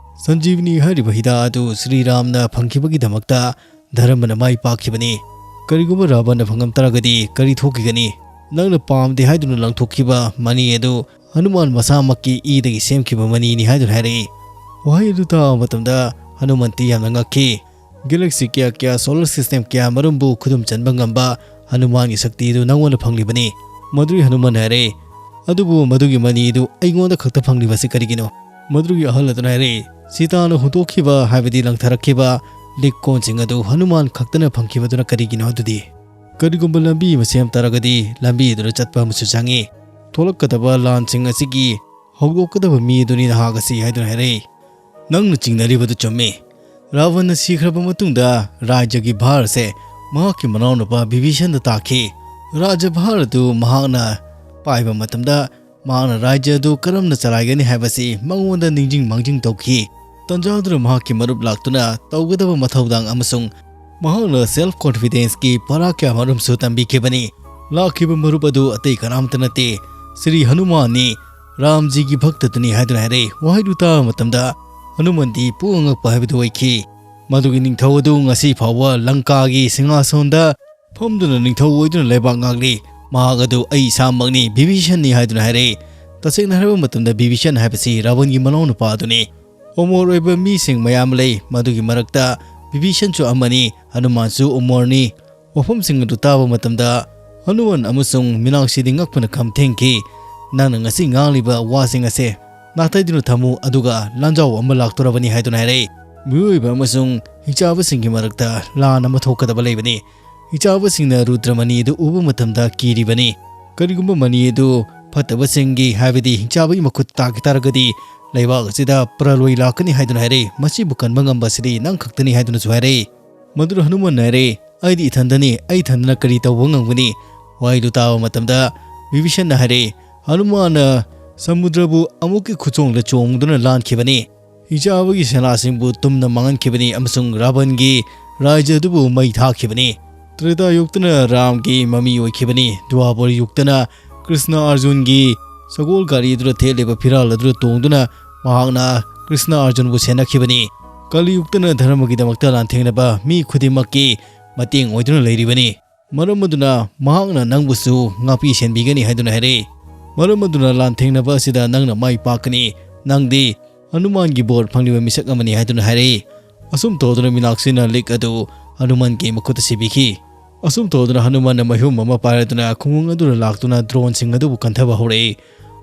ꯁꯟꯖꯤꯕꯅꯤ ꯍꯥꯏꯔꯤꯕ ꯍꯤꯗꯥꯛ ꯑꯗꯨ ꯁ꯭ꯔꯤ ꯔꯥꯝꯅ ꯐꯪꯈꯤꯕꯒꯤꯗꯃꯛꯇ ꯙꯔꯃꯅ ꯃꯥꯏ ꯄꯥꯛꯈꯤꯕꯅꯤ꯫ ꯀꯔꯤꯒꯨꯝꯕ ꯔꯥꯕꯟꯅ ꯐꯪꯉꯝ ꯇꯥꯔꯒꯗꯤ ꯀꯔꯤ ꯊꯣꯛꯈꯤꯒꯅꯤ? ꯅꯪꯅ ꯄꯥꯝꯗꯦ ꯍꯥꯏꯗꯨꯅ ꯂꯪꯊꯣꯛꯈꯤꯕ ꯃꯅꯤ ꯑꯗꯨ ꯍꯅꯨꯃꯥꯟ ꯃꯁꯥꯃꯛꯀꯤ ꯏꯗꯒꯤ ꯁꯦꯝꯈꯤꯕ ꯃꯅꯤꯅꯤ ꯍꯥꯏꯗꯨꯅ ꯍꯥꯏꯔꯛꯏ꯫ ꯋꯥꯍꯩ ꯑꯗꯨ ꯇꯥꯕ ꯃꯇꯝꯗ ꯍꯅꯨꯃꯟꯇꯤ ꯌꯥꯝꯅ ꯉꯛꯈꯤ꯫ Galaxy ꯀꯌꯥ ꯀꯌꯥ, solar system ꯀꯌꯥ ꯃꯔꯨꯝꯕꯨ ꯈꯨꯗꯨꯝ ꯆꯟꯕ ꯉꯝꯕ ꯍꯅꯨꯃꯥꯟꯒꯤ ꯁꯛꯇꯤ ꯑꯗꯨ ꯅꯪꯉꯣꯟꯗ ꯐꯪꯂꯤꯕꯅꯤ꯫ ꯃꯗꯨꯒꯤ ꯍꯅꯨꯃꯟ ꯍꯥꯏꯔꯦ, "ꯑꯗꯨꯕꯨ ꯃꯗꯨꯒꯤ ꯃꯅꯤ ꯑꯗꯨ ꯑꯩꯉꯣꯟꯗ ꯈꯛꯇ ꯐꯪꯂꯤꯕꯁꯤ ꯀꯔꯤꯒꯤꯅꯣ?" ꯃꯗꯨꯒꯤ ꯑꯍꯜ ꯑꯗꯨꯅ ꯍꯥꯏꯔꯦ, "ꯁꯤꯇꯥꯅ ꯍꯨꯟꯗꯣꯛꯈꯤꯕ, ꯍꯥꯏꯕꯗꯤ ꯂꯪꯊꯔꯛꯈꯤꯕ ꯂꯤꯛꯀꯣꯟꯁꯤꯡ ꯑꯗꯨ ꯍꯅꯨꯃꯥꯟ ꯈꯛꯇꯅ ꯐꯪꯈꯤꯕꯗꯨꯅ ꯀꯔꯤꯒꯤꯅꯣ ꯑꯗꯨꯗꯤ? ꯀꯔꯤꯒꯨꯝꯕ ꯂꯝꯕꯤ ꯑꯃ ꯁꯦꯝ ꯇꯥꯔꯒꯗꯤ ꯂꯝꯕꯤ ꯑꯗꯨꯗ ꯆꯠꯄ ꯑꯃꯁꯨ ꯆꯪꯏ꯫ ꯊꯣꯛꯂꯛꯀꯗꯕ ꯂꯥꯟꯁꯤꯡ ꯑꯁꯤꯒꯤ ꯍꯧꯗꯣꯛꯀꯗꯕ ꯃꯤ ꯑꯗꯨꯅꯤ ꯅꯍꯥꯛ ꯑꯁꯤ" ꯍꯥꯏꯗꯨꯅ ꯍꯥꯏꯔꯛꯏ꯫ "ꯅꯪꯅ ꯆꯤꯡꯅꯔꯤꯕꯗꯨ ꯆꯨꯝꯃꯤ꯫ ꯔꯥꯕꯟꯅ ꯁꯤꯈ꯭ꯔꯕ ꯃꯇꯨꯡꯗ ꯔꯥꯖ꯭ꯌꯒꯤ ꯚꯥꯔ ꯑꯁꯦ ꯃꯍꯥꯛꯀꯤ ꯃꯅꯥꯎꯅꯨꯄꯥ ꯕꯤꯚꯤꯁꯟꯗ ꯇꯥꯈꯤ꯫ ꯔꯥꯖ꯭ꯌ ꯚꯥꯔ ꯑꯗꯨ ꯃꯍꯥꯛꯅ ꯄꯥꯏꯕ ꯃꯇꯝꯗ ꯃꯍꯥꯛꯅ ꯔꯥꯖ꯭ꯌ ꯑꯗꯨ ꯀꯔꯝꯅ ꯆꯂꯥꯏꯒꯅꯤ ꯍꯥꯏꯕꯁꯤ ꯃꯉꯣꯟꯗ ꯅꯤꯡꯁꯤꯡ ꯃꯥꯡꯖꯤꯡ ꯇꯧꯈꯤ꯫ ꯇꯟꯖꯥꯗꯨꯅ ꯃꯍꯥꯛꯀꯤ ꯃꯔꯨꯞ ꯂꯥꯛꯇꯨꯅ ꯇꯧꯒꯗꯕ ꯃꯊꯧꯗꯥꯡ ꯑꯃꯁꯨꯡ ꯃꯍꯥꯛꯅ self confidenceꯀꯤ ꯄꯔꯥ ꯀꯌꯥ ꯃꯔꯨꯝꯁꯨ ꯇꯝꯕꯤꯈꯤꯕꯅꯤ꯫ ꯂꯥꯛꯈꯤꯕ ꯃꯔꯨꯞ ꯑꯗꯨ ꯑꯇꯩ ꯀꯅꯥꯝꯇ ꯅꯠꯇꯦ, ꯁ꯭ꯔꯤ ꯍꯅꯨꯃꯥꯟꯅꯤ꯫ ꯔꯥꯝꯖꯤꯒꯤ ꯚꯛꯇꯗꯨꯅꯤ" ꯍꯥꯏꯗꯨꯅ ꯍꯥꯏꯔꯛꯏ꯫ ꯋꯥꯍꯩꯗꯨ ꯇꯥꯕ ꯃꯇꯝꯗ ꯍꯅꯨꯃꯟꯗꯤ ꯄꯨꯡꯉꯛ ꯉꯛꯄ ꯍꯥꯏꯕꯗꯨ ꯑꯣꯏꯈꯤ꯫ ꯃꯗꯨꯒꯤ ꯅꯤꯡꯊꯧ ꯑꯗꯨ ꯉꯁꯤ ꯐꯥꯎꯕ ꯂꯪꯀꯥꯒꯤ ꯁꯤꯡꯍꯥꯁꯣꯟꯗ ꯐꯝꯗꯨꯅ ꯅꯤꯡꯊꯧ ꯑꯣꯏꯗꯨꯅ ꯂꯩꯕꯥꯛ ꯉꯥꯛꯂꯤ꯫ "ꯃꯍꯥꯛ ꯑꯗꯨ ꯑꯩ ꯏꯁꯥꯃꯛꯅꯤ, ꯕꯤꯚꯤꯁꯟꯅꯤ" ꯍꯥꯏꯗꯨꯅ ꯍꯥꯏꯔꯛꯏ꯫ ꯇꯁꯦꯡꯅ ꯍꯥꯏꯔꯕ ꯃꯇꯝꯗ ꯕꯤꯚꯤꯁꯟ ꯍꯥꯏꯕꯁꯤ ꯔꯥꯕꯟꯒꯤ ꯃꯅꯥꯎ ꯅꯨꯄꯥ ꯑꯗꯨꯅꯤ꯫ ꯑꯃꯣꯔ ꯑꯣꯏꯕ ꯃꯤꯁꯤꯡ ꯃꯌꯥꯝ ꯂꯩ, ꯃꯗꯨꯒꯤ ꯃꯔꯛꯇ ꯕꯤꯚꯤꯁꯟꯁꯨ ꯑꯃꯅꯤ꯫ ꯍꯅꯨꯃꯥꯟꯁꯨ ꯑꯃꯣꯔꯅꯤ꯫ ꯋꯥꯐꯝꯁꯤꯡ ꯑꯗꯨ ꯇꯥꯕ ꯃꯇꯝꯗ ꯍꯅꯨꯃꯥꯟ ꯑꯃꯁꯨꯡ ꯃꯤꯅꯥꯛꯁꯤꯗꯤ ꯉꯛꯄꯅ ꯈꯝ ꯊꯦꯡꯈꯤ꯫ "ꯅꯪꯅ ꯉꯁꯤ ꯉꯥꯡꯂꯤꯕ ꯋꯥꯁꯤꯡ ꯑꯁꯦ ꯅꯥꯇꯩꯗꯨꯅ ꯊꯝꯃꯨ, ꯑꯗꯨꯒ ꯂꯥꯟꯖꯥꯎ ꯑꯃ ꯂꯥꯛꯇꯣꯔꯕꯅꯤ" ꯍꯥꯏꯗꯨꯅ ꯍꯥꯏꯔꯛꯏ꯫ ꯃꯤꯑꯣꯏꯕ ꯑꯃꯁꯨꯡ ꯍꯤꯡꯆꯥꯕꯁꯤꯡꯒꯤ ꯃꯔꯛꯇ ꯂꯥꯟ ꯑꯃ ꯊꯣꯛꯀꯗꯕ ꯂꯩꯕꯅꯤ꯫ ꯍꯤꯡꯆꯥꯕꯁꯤꯡꯅ ꯔꯨꯗ꯭ꯔꯃꯅꯤ ꯑꯗꯨ ꯎꯕ ꯃꯇꯝꯗ ꯀꯤꯔꯤꯕꯅꯤ꯫ ꯀꯔꯤꯒꯨꯝꯕ ꯃꯅꯤ ꯑꯗꯨ ꯐꯠꯇꯕꯁꯤꯡꯒꯤ, ꯍꯥꯏꯕꯗꯤ ꯍꯤꯡꯆꯥꯕꯒꯤ ꯃꯈꯨꯠ ꯇꯥꯈꯤ ꯇꯥꯔꯒꯗꯤ ꯂꯩꯕꯥꯛ ꯑꯁꯤꯗ ꯄ꯭ꯔꯂꯣꯏ ꯂꯥꯛꯀꯅꯤ ꯍꯥꯏꯗꯨꯅ ꯍꯥꯏꯔꯛꯏ꯫ "ꯃꯁꯤꯕꯨ ꯀꯟꯕ ꯉꯝꯕꯁꯤꯗꯤ ꯅꯪ ꯈꯛꯇꯅꯤ" ꯍꯥꯏꯗꯨꯅꯁꯨ ꯍꯥꯏꯔꯛꯏ꯫ ꯃꯗꯨꯗ ꯍꯅꯨꯃꯥꯟꯅ ꯍꯥꯏꯔꯛꯏ, "ꯑꯩꯗꯤ ꯏꯊꯟꯗꯅꯤ, ꯑꯩ ꯏꯊꯟꯗꯅ ꯀꯔꯤ ꯇꯧꯕ ꯉꯝꯒꯅꯤ?" ꯋꯥꯍꯩꯗꯨ ꯇꯥꯕ ꯃꯇꯝꯗ ꯕꯤꯚꯤꯁꯟꯅ ꯍꯥꯏꯔꯛꯏ, "ꯍꯅꯨꯃꯥꯟꯅ ꯁꯃꯨꯗ꯭ꯔꯕꯨ ꯑꯃꯨꯛꯀꯤ ꯈꯨꯆꯣꯡꯗ ꯆꯣꯡꯗꯨꯅ ꯂꯥꯟꯈꯤꯕꯅꯤ, ꯍꯤꯡꯆꯥꯕꯒꯤ ꯁꯦꯅꯥꯁꯤꯡꯕꯨ ꯇꯨꯝꯅ ꯃꯥꯡꯍꯟꯈꯤꯕꯅꯤ ꯑꯃꯁꯨꯡ ꯔꯥꯕꯟꯒꯤ ꯔꯥꯖ꯭ꯌ ꯑꯗꯨꯕꯨ ꯃꯩ ꯊꯥꯈꯤꯕꯅꯤ꯫ ꯇ꯭ꯔꯦꯇꯥ ꯌꯨꯒꯇꯅ ꯔꯥꯝꯒꯤ ꯃꯃꯤ ꯑꯣꯏꯈꯤꯕꯅꯤ꯫ ꯗ꯭ꯋꯥꯄꯔ ꯌꯨꯒꯇꯅ ꯀ꯭ꯔꯤꯁꯅ ꯑꯥꯔꯖꯨꯟꯒꯤ ꯁꯒꯣꯜ ꯒꯥꯔꯤ ꯑꯗꯨꯗ ꯊꯦꯠꯂꯤꯕ ꯐꯤꯔꯥꯜ ꯑꯗꯨꯗ ꯇꯣꯡꯗꯨꯅ ꯃꯍꯥꯛꯅ ꯀ꯭ꯔꯤꯁꯅ ꯑꯥꯔꯖꯨꯟꯕꯨ ꯁꯦꯟꯅꯈꯤꯕꯅꯤ꯫ ꯀꯂꯤ ꯌꯨꯒꯇꯅ ꯙꯔꯃꯒꯤꯗꯃꯛꯇ ꯂꯥꯟꯊꯦꯡꯅꯕ ꯃꯤ ꯈꯨꯗꯤꯡꯃꯛꯀꯤ ꯃꯇꯦꯡ ꯑꯣꯏꯗꯨꯅ ꯂꯩꯔꯤꯕꯅꯤ꯫ ꯃꯔꯝ ꯑꯗꯨꯅ ꯃꯍꯥꯛꯅ ꯅꯪꯕꯨꯁꯨ ꯉꯥꯛꯄꯤ ꯁꯦꯟꯕꯤꯒꯅꯤ ꯍꯥꯏꯗꯨꯅ ꯍꯥꯏꯔꯛꯏ꯫ ꯃꯔꯝ ꯑꯗꯨꯅ ꯂꯥꯟꯊꯦꯡꯅꯕ ꯑꯁꯤꯗ ꯅꯪꯅ ꯃꯥꯏ ꯄꯥꯛꯀꯅꯤ꯫ ꯅꯪꯗꯤ ꯍꯅꯨꯃꯥꯟꯒꯤ ꯕꯣꯔ ꯐꯪꯂꯤꯕ ꯃꯤꯁꯛ ꯑꯃꯅꯤ ꯍꯥꯏꯗꯨꯅ ꯍꯥꯏꯔꯛꯏ꯫ ꯑꯁꯨꯝ ꯇꯧꯗꯨꯅ ꯃꯤꯅꯥꯛꯁꯤꯅ ꯂꯤꯛ ꯑꯗꯨ ꯍꯅꯨꯃꯥꯟꯒꯤ ꯃꯈꯨꯠꯇ ꯁꯤꯕꯤꯈꯤ꯫ ꯑꯁꯨꯝ ꯇꯧꯗꯨꯅ ꯍꯅꯨꯃꯥꯟꯅ ꯃꯩꯍꯨꯝ ꯑꯃ ꯄꯥꯏꯔꯗꯨꯅ ꯈꯨꯡꯒꯪ ꯑꯗꯨꯗ ꯂꯥꯛꯇꯨꯅ ꯗ꯭ꯔꯣꯟꯁꯤꯡ ꯑꯗꯨꯕꯨ ꯀꯟꯊꯕ ꯍꯧꯔꯛꯏ꯫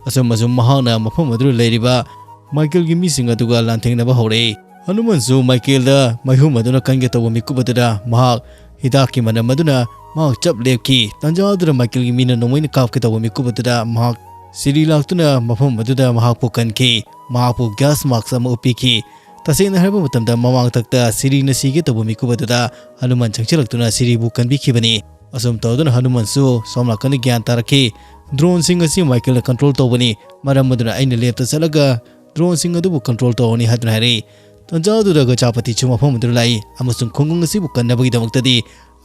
ꯑꯁꯨꯝ ꯑꯁꯨꯝ ꯃꯍꯥꯛꯅ ꯃꯐꯝ ꯑꯗꯨꯗ ꯂꯩꯔꯤꯕ ꯃꯥꯏꯀꯦꯜꯒꯤ ꯃꯤꯁꯤꯡ ꯑꯗꯨꯒ ꯂꯥꯟꯊꯦꯡꯅꯕ ꯍꯧꯔꯛꯏ꯫ ꯍꯅꯨꯃꯥꯟꯁꯨ ꯃꯥꯏꯀꯦꯜꯗ ꯃꯩꯍꯨꯝ ꯑꯗꯨꯅ ꯀꯟꯒꯦ ꯇꯧꯕ ꯃꯤꯀꯨꯞ ꯑꯗꯨꯗ ꯃꯍꯥꯛ ꯍꯤꯗꯥꯛꯀꯤ ꯃꯅꯝ ꯑꯗꯨꯅ ꯃꯍꯥꯛ ꯆꯞ ꯂꯦꯞꯈꯤ꯫ ꯇꯥꯟꯖꯥ ꯑꯗꯨꯗ ꯃꯥꯏꯀꯦꯜꯒꯤ ꯃꯤꯅ ꯅꯣꯡꯃꯩꯅ ꯀꯥꯞꯀꯦ ꯇꯧꯕ ꯃꯤꯀꯨꯞ ꯑꯗꯨꯗ ꯃꯍꯥꯛ ꯁꯤꯔꯤ ꯂꯥꯛꯇꯨꯅ ꯃꯐꯝ ꯑꯗꯨꯗ ꯃꯍꯥꯛꯄꯨ ꯀꯟꯈꯤ꯫ ꯃꯍꯥꯛꯄꯨ ꯒ꯭ꯌꯥꯁ ꯃꯥꯛꯁ ꯑꯃ ꯎꯞꯄꯤꯈꯤ꯫ ꯇꯁꯦꯡꯅ ꯍꯥꯏꯔꯕ ꯃꯇꯝꯗ ꯃꯃꯥꯡꯊꯛꯇ ꯁꯤꯔꯤꯅ ꯁꯤꯒꯦ ꯇꯧꯕ ꯃꯤꯀꯨꯞ ꯑꯗꯨꯗ ꯍꯅꯨꯃꯥꯟ ꯆꯪꯁꯤꯜꯂꯛꯇꯨꯅ ꯁꯤꯔꯤꯕꯨ ꯀꯟꯕꯤꯈꯤꯕꯅꯤ꯫ ꯑꯁꯨꯝ ꯇꯧꯗꯨꯅ ꯍꯅꯨꯃꯥꯟꯁꯨ ꯁꯣꯝ ꯅꯥꯀꯟꯗ ꯒ꯭ꯌꯥꯟ ꯇꯥꯔꯛꯈꯤ꯫ ꯗ꯭ꯔꯣꯟꯁꯤꯡ ꯑꯁꯤ ꯃꯥꯏꯀꯦꯜꯅ ꯀꯟꯇ꯭ꯔꯣꯜ ꯇꯧꯕꯅꯤ꯫ ꯃꯔꯝ ꯑꯗꯨꯅ ꯑꯩꯅ ꯂꯦꯞꯇ ꯆꯠꯂꯒ ꯗ꯭ꯔꯣꯟꯁꯤꯡ ꯑꯗꯨꯕꯨ ꯀꯟꯇ꯭ꯔꯣꯜ ꯇꯧꯔꯅꯤ ꯍꯥꯏꯗꯨꯅ ꯍꯥꯏꯔꯛꯏ꯫ ꯇꯥꯟꯖꯥ ꯑꯗꯨꯗ ꯒꯖꯥꯄꯇꯤꯁꯨ ꯃꯐꯝ ꯑꯗꯨꯗ ꯂꯥꯛꯏ ꯑꯃꯁꯨꯡ ꯈꯨꯡꯒꯪ ꯑꯁꯤꯕꯨ ꯀꯟꯅꯕꯒꯤꯗꯃꯛꯇꯗꯤ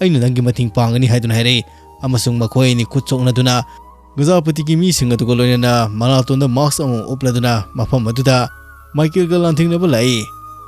ꯑꯩꯅ ꯅꯪꯒꯤ ꯃꯇꯦꯡ ꯄꯥꯡꯒꯅꯤ ꯍꯥꯏꯗꯨꯅ ꯍꯥꯏꯔꯛꯏ꯫ ꯑꯃꯁꯨꯡ ꯃꯈꯣꯏ ꯑꯅꯤ ꯈꯨꯠ ꯁꯣꯛꯅꯗꯨꯅ ꯒꯖꯥꯄꯇꯤꯒꯤ ꯃꯤꯁꯤꯡ ꯑꯗꯨꯒ ꯂꯣꯏꯅꯅ ꯃꯅꯥꯇꯣꯟꯗ ꯃꯥꯛꯁ ꯑꯃ ꯎꯞꯂꯗꯨꯅ ꯃꯐꯝ ꯑꯗꯨꯗ ꯃꯥꯏꯀꯦꯜꯒ ꯂꯥꯟꯊꯦꯡꯅꯕ ꯂꯥꯛꯏ꯫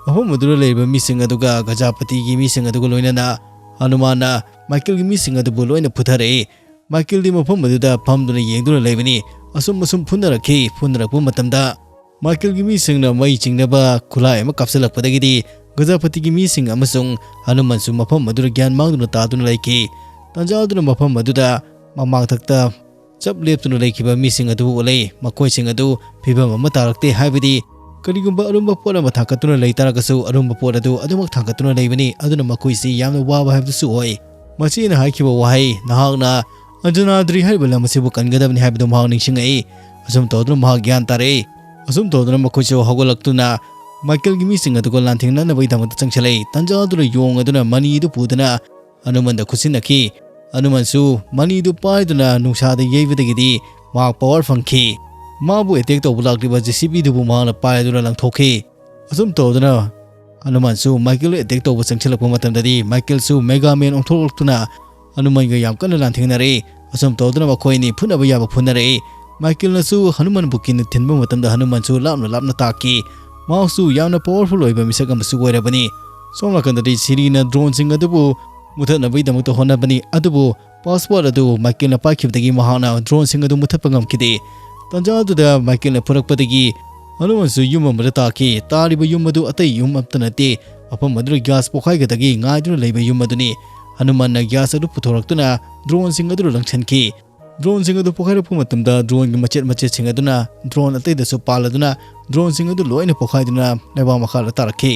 ꯃꯐꯝ ꯑꯗꯨꯗ ꯂꯩꯔꯤꯕ ꯃꯤꯁꯤꯡ ꯑꯗꯨꯒ ꯒꯖꯥꯄꯇꯤꯒꯤ ꯃꯤꯁꯤꯡ ꯑꯗꯨꯒ ꯂꯣꯏꯅꯅ ꯍꯅꯨꯃꯥꯟꯅ ꯃꯥꯏꯀꯦꯜꯒꯤ ꯃꯤꯁꯤꯡ ꯑꯗꯨꯕꯨ ꯂꯣꯏꯅ ꯐꯨꯊꯔꯛꯏ꯫ ꯃꯥꯏꯀꯦꯜꯗꯤ ꯃꯐꯝ ꯑꯗꯨꯗ ꯐꯝꯗꯨꯅ ꯌꯦꯡꯗꯨꯅ ꯂꯩꯕꯅꯤ꯫ ꯑꯁꯨꯝ ꯑꯁꯨꯝ ꯐꯨꯅꯔꯛꯈꯤ꯫ ꯐꯨꯅꯔꯛꯄ ꯃꯇꯝꯗ ꯃꯥꯏꯀꯦꯜꯒꯤ ꯃꯤꯁꯤꯡꯅ ꯃꯩ ꯆꯤꯡꯅꯕ ꯈꯨꯠꯂꯥꯏ ꯑꯃ ꯀꯥꯞꯁꯤꯜꯂꯛꯄꯗꯒꯤꯗꯤ ꯒꯖꯥꯄꯇꯤꯒꯤ ꯃꯤꯁꯤꯡ ꯑꯃꯁꯨꯡ ꯍꯅꯨꯃꯥꯟꯁꯨ ꯃꯐꯝ ꯑꯗꯨꯗ ꯒ꯭ꯌꯥꯟ ꯃꯥꯡꯗꯨꯅ ꯇꯥꯗꯨꯅ ꯂꯩꯈꯤ꯫ ꯇꯥꯟꯖꯥ ꯑꯗꯨꯅ ꯃꯐꯝ ꯑꯗꯨꯗ ꯃꯃꯥꯡꯊꯛꯇ ꯆꯞ ꯂꯦꯞꯇꯨꯅ ꯂꯩꯈꯤꯕ ꯃꯤꯁꯤꯡ ꯑꯗꯨ ꯎꯠꯂꯛꯏ꯫ ꯃꯈꯣꯏꯁꯤꯡ ꯑꯗꯨ ꯐꯤꯕꯝ ꯑꯃ ꯇꯥꯔꯛꯇꯦ, ꯍꯥꯏꯕꯗꯤ ꯀꯔꯤꯒꯨꯝꯕ ꯑꯔꯨꯝꯕ ꯄꯣꯠ ꯑꯃ ꯊꯥꯡꯒꯠꯇꯨꯅ ꯂꯩ ꯇꯥꯔꯒꯁꯨ ꯑꯔꯨꯝꯕ ꯄꯣꯠ ꯑꯗꯨ ꯑꯗꯨꯃꯛ ꯊꯥꯡꯒꯠꯇꯨꯅ ꯂꯩꯕꯅꯤ꯫ ꯑꯗꯨꯅ ꯃꯈꯣꯏꯁꯤ ꯌꯥꯝꯅ ꯋꯥꯕ ꯍꯥꯏꯕꯗꯨꯁꯨ ꯑꯣꯏ꯫ ꯃꯁꯤꯅ ꯍꯥꯏꯈꯤꯕ ꯋꯥꯍꯩ, "ꯅꯍꯥꯛꯅ ꯑꯟꯖꯅꯥꯗ꯭ꯔꯤ ꯍꯥꯏꯔꯤꯕ ꯂꯝ ꯑꯁꯤꯕꯨ ꯀꯟꯒꯗꯕꯅꯤ" ꯍꯥꯏꯕꯗꯨ ꯃꯍꯥꯛ ꯅꯤꯡꯁꯤꯡꯉꯛꯏ꯫ ꯑꯁꯨꯝ ꯇꯧꯗꯨꯅ ꯃꯍꯥꯛ ꯒ꯭ꯌꯥꯟ ꯇꯥꯔꯛꯏ꯫ ꯑꯁꯨꯝ ꯇꯧꯗꯨꯅ ꯃꯈꯣꯏꯁꯨ ꯍꯧꯒꯠꯂꯛꯇꯨꯅ ꯃꯥꯏꯀꯦꯜꯒꯤ ꯃꯤꯁꯤꯡ ꯑꯗꯨꯒ ꯂꯥꯟꯊꯦꯡꯅꯅꯕꯒꯤꯗꯃꯛꯇ ꯆꯪꯁꯤꯜꯂꯛꯏ꯫ ꯇꯥꯟꯖꯥ ꯑꯗꯨꯗ ꯌꯣꯡ ꯑꯗꯨꯅ ꯃꯅꯤ ꯑꯗꯨ ꯄꯨꯗꯨꯅ ꯍꯅꯨꯃꯟꯗ ꯈꯨꯠꯁꯤꯟꯅꯈꯤ꯫ ꯍꯅꯨꯃꯟꯁꯨ ꯃꯅꯤꯗꯨ ꯄꯥꯏꯗꯨꯅ ꯅꯨꯡꯁꯥꯗ ꯌꯩꯕꯗꯒꯤꯗꯤ ꯃꯍꯥꯛ ꯄꯋꯥꯔ ꯐꯪꯈꯤ꯫ ꯃꯥꯕꯨ ꯑꯦꯇꯦꯛ ꯇꯧꯕ ꯂꯥꯛꯂꯤꯕ ꯖꯦ ꯁꯤ ꯕꯤꯗꯨꯕꯨ ꯃꯍꯥꯛꯅ ꯄꯥꯏꯗꯨꯅ ꯂꯪꯊꯣꯛꯈꯤ꯫ ꯑꯁꯨꯝ ꯇꯧꯗꯨꯅ ꯍꯅꯨꯃꯥꯟꯁꯨ ꯃꯥꯏꯀꯦꯜ ꯑꯦꯇꯦꯛ ꯇꯧꯕ ꯆꯪꯁꯤꯜꯂꯛꯄ ꯃꯇꯝꯗꯗꯤ ꯃꯥꯏꯀꯦꯜꯁꯨ ꯃꯦꯒꯥ ꯃꯦꯟ ꯑꯣꯟꯊꯣꯛꯂꯛꯇꯨꯅ ꯍꯅꯨꯃꯥꯟꯒ ꯌꯥꯝ ꯀꯟꯅ ꯂꯥꯟꯊꯦꯡꯅꯔꯛꯏ꯫ ꯑꯁꯨꯝ ꯇꯧꯗꯨꯅ ꯃꯈꯣꯏ ꯑꯅꯤ ꯐꯨꯅꯕ ꯌꯥꯕ ꯐꯨꯅꯔꯛꯏ꯫ ꯃꯥꯏꯀꯦꯜꯅꯁꯨ ꯍꯅꯨꯃꯥꯟꯕꯨ ꯀꯤꯟꯅ ꯊꯤꯟꯕ ꯃꯇꯝꯗ ꯍꯅꯨꯃꯥꯟꯁꯨ ꯂꯥꯞꯅ ꯂꯥꯞꯅ ꯇꯥꯈꯤ꯫ ꯃꯍꯥꯛꯁꯨ ꯌꯥꯝꯅ ꯄꯥꯋꯔꯐꯨꯜ ꯑꯣꯏꯕ ꯃꯤꯁꯛ ꯑꯃꯁꯨ ꯑꯣꯏꯔꯕꯅꯤ꯫ ꯁꯣꯝ ꯅꯥꯀꯟꯗꯗꯤ ꯁꯤꯔꯤꯅ ꯗ꯭ꯔꯣꯟꯁꯤꯡ ꯑꯗꯨꯕꯨ ꯃꯨꯊꯠꯅꯕꯒꯤꯗꯃꯛꯇ ꯍꯣꯠꯅꯕꯅꯤ, ꯑꯗꯨꯕꯨ ꯄꯥꯁꯋꯥꯔꯗ ꯑꯗꯨ ꯃꯥꯏꯀꯦꯜꯅ ꯄꯥꯏꯈꯤꯕꯗꯒꯤ ꯃꯍꯥꯛꯅ ꯗ꯭ꯔꯣꯟꯁꯤꯡ ꯑꯗꯨ ꯃꯨꯊꯠꯄ ꯉꯝꯈꯤꯗꯦ꯫ ꯇꯥꯟꯖꯥ ꯑꯗꯨꯗ ꯃꯥꯏꯀꯦꯜꯅ ꯐꯨꯔꯛꯄꯗꯒꯤ ꯍꯅꯨꯃꯥꯟꯁꯨ ꯌꯨꯝ ꯑꯃꯗ ꯇꯥꯈꯤ꯫ ꯇꯥꯔꯤꯕ ꯌꯨꯝ ꯑꯗꯨ ꯑꯇꯩ ꯌꯨꯝ ꯑꯃꯠꯇ ꯅꯠꯇꯦ, ꯃꯐꯝ ꯑꯗꯨꯗ ꯒ꯭ꯌꯥꯁ ꯄꯣꯈꯥꯏꯒꯗꯒꯤ ꯉꯥꯏꯗꯨꯅ ꯂꯩꯕ ꯌꯨꯝ ꯑꯗꯨꯅꯤ꯫ ꯍꯅꯨꯃꯥꯟꯅ ꯒ꯭ꯌꯥꯁ ꯑꯗꯨ ꯄꯨꯊꯣꯔꯛꯇꯨꯅ ꯗ꯭ꯔꯣꯟꯁꯤꯡ ꯑꯗꯨꯗ ꯂꯪꯁꯤꯟꯈꯤ꯫ ꯗ꯭ꯔꯣꯟꯁꯤꯡ ꯑꯗꯨ ꯄꯣꯈꯥꯏꯔꯛꯄ ꯃꯇꯝꯗ ꯗ꯭ꯔꯣꯟꯒꯤ ꯃꯆꯦꯠ ꯃꯆꯦꯠꯁꯤꯡ ꯑꯗꯨꯅ ꯗ꯭ꯔꯣꯟ ꯑꯇꯩꯗꯁꯨ ꯄꯥꯜꯂꯗꯨꯅ ꯗ꯭ꯔꯣꯟꯁꯤꯡ ꯑꯗꯨ ꯂꯣꯏꯅ ꯄꯣꯈꯥꯏꯗꯨꯅ ꯂꯩꯕꯥꯛ ꯃꯈꯥꯗ ꯇꯥꯔꯛꯈꯤ꯫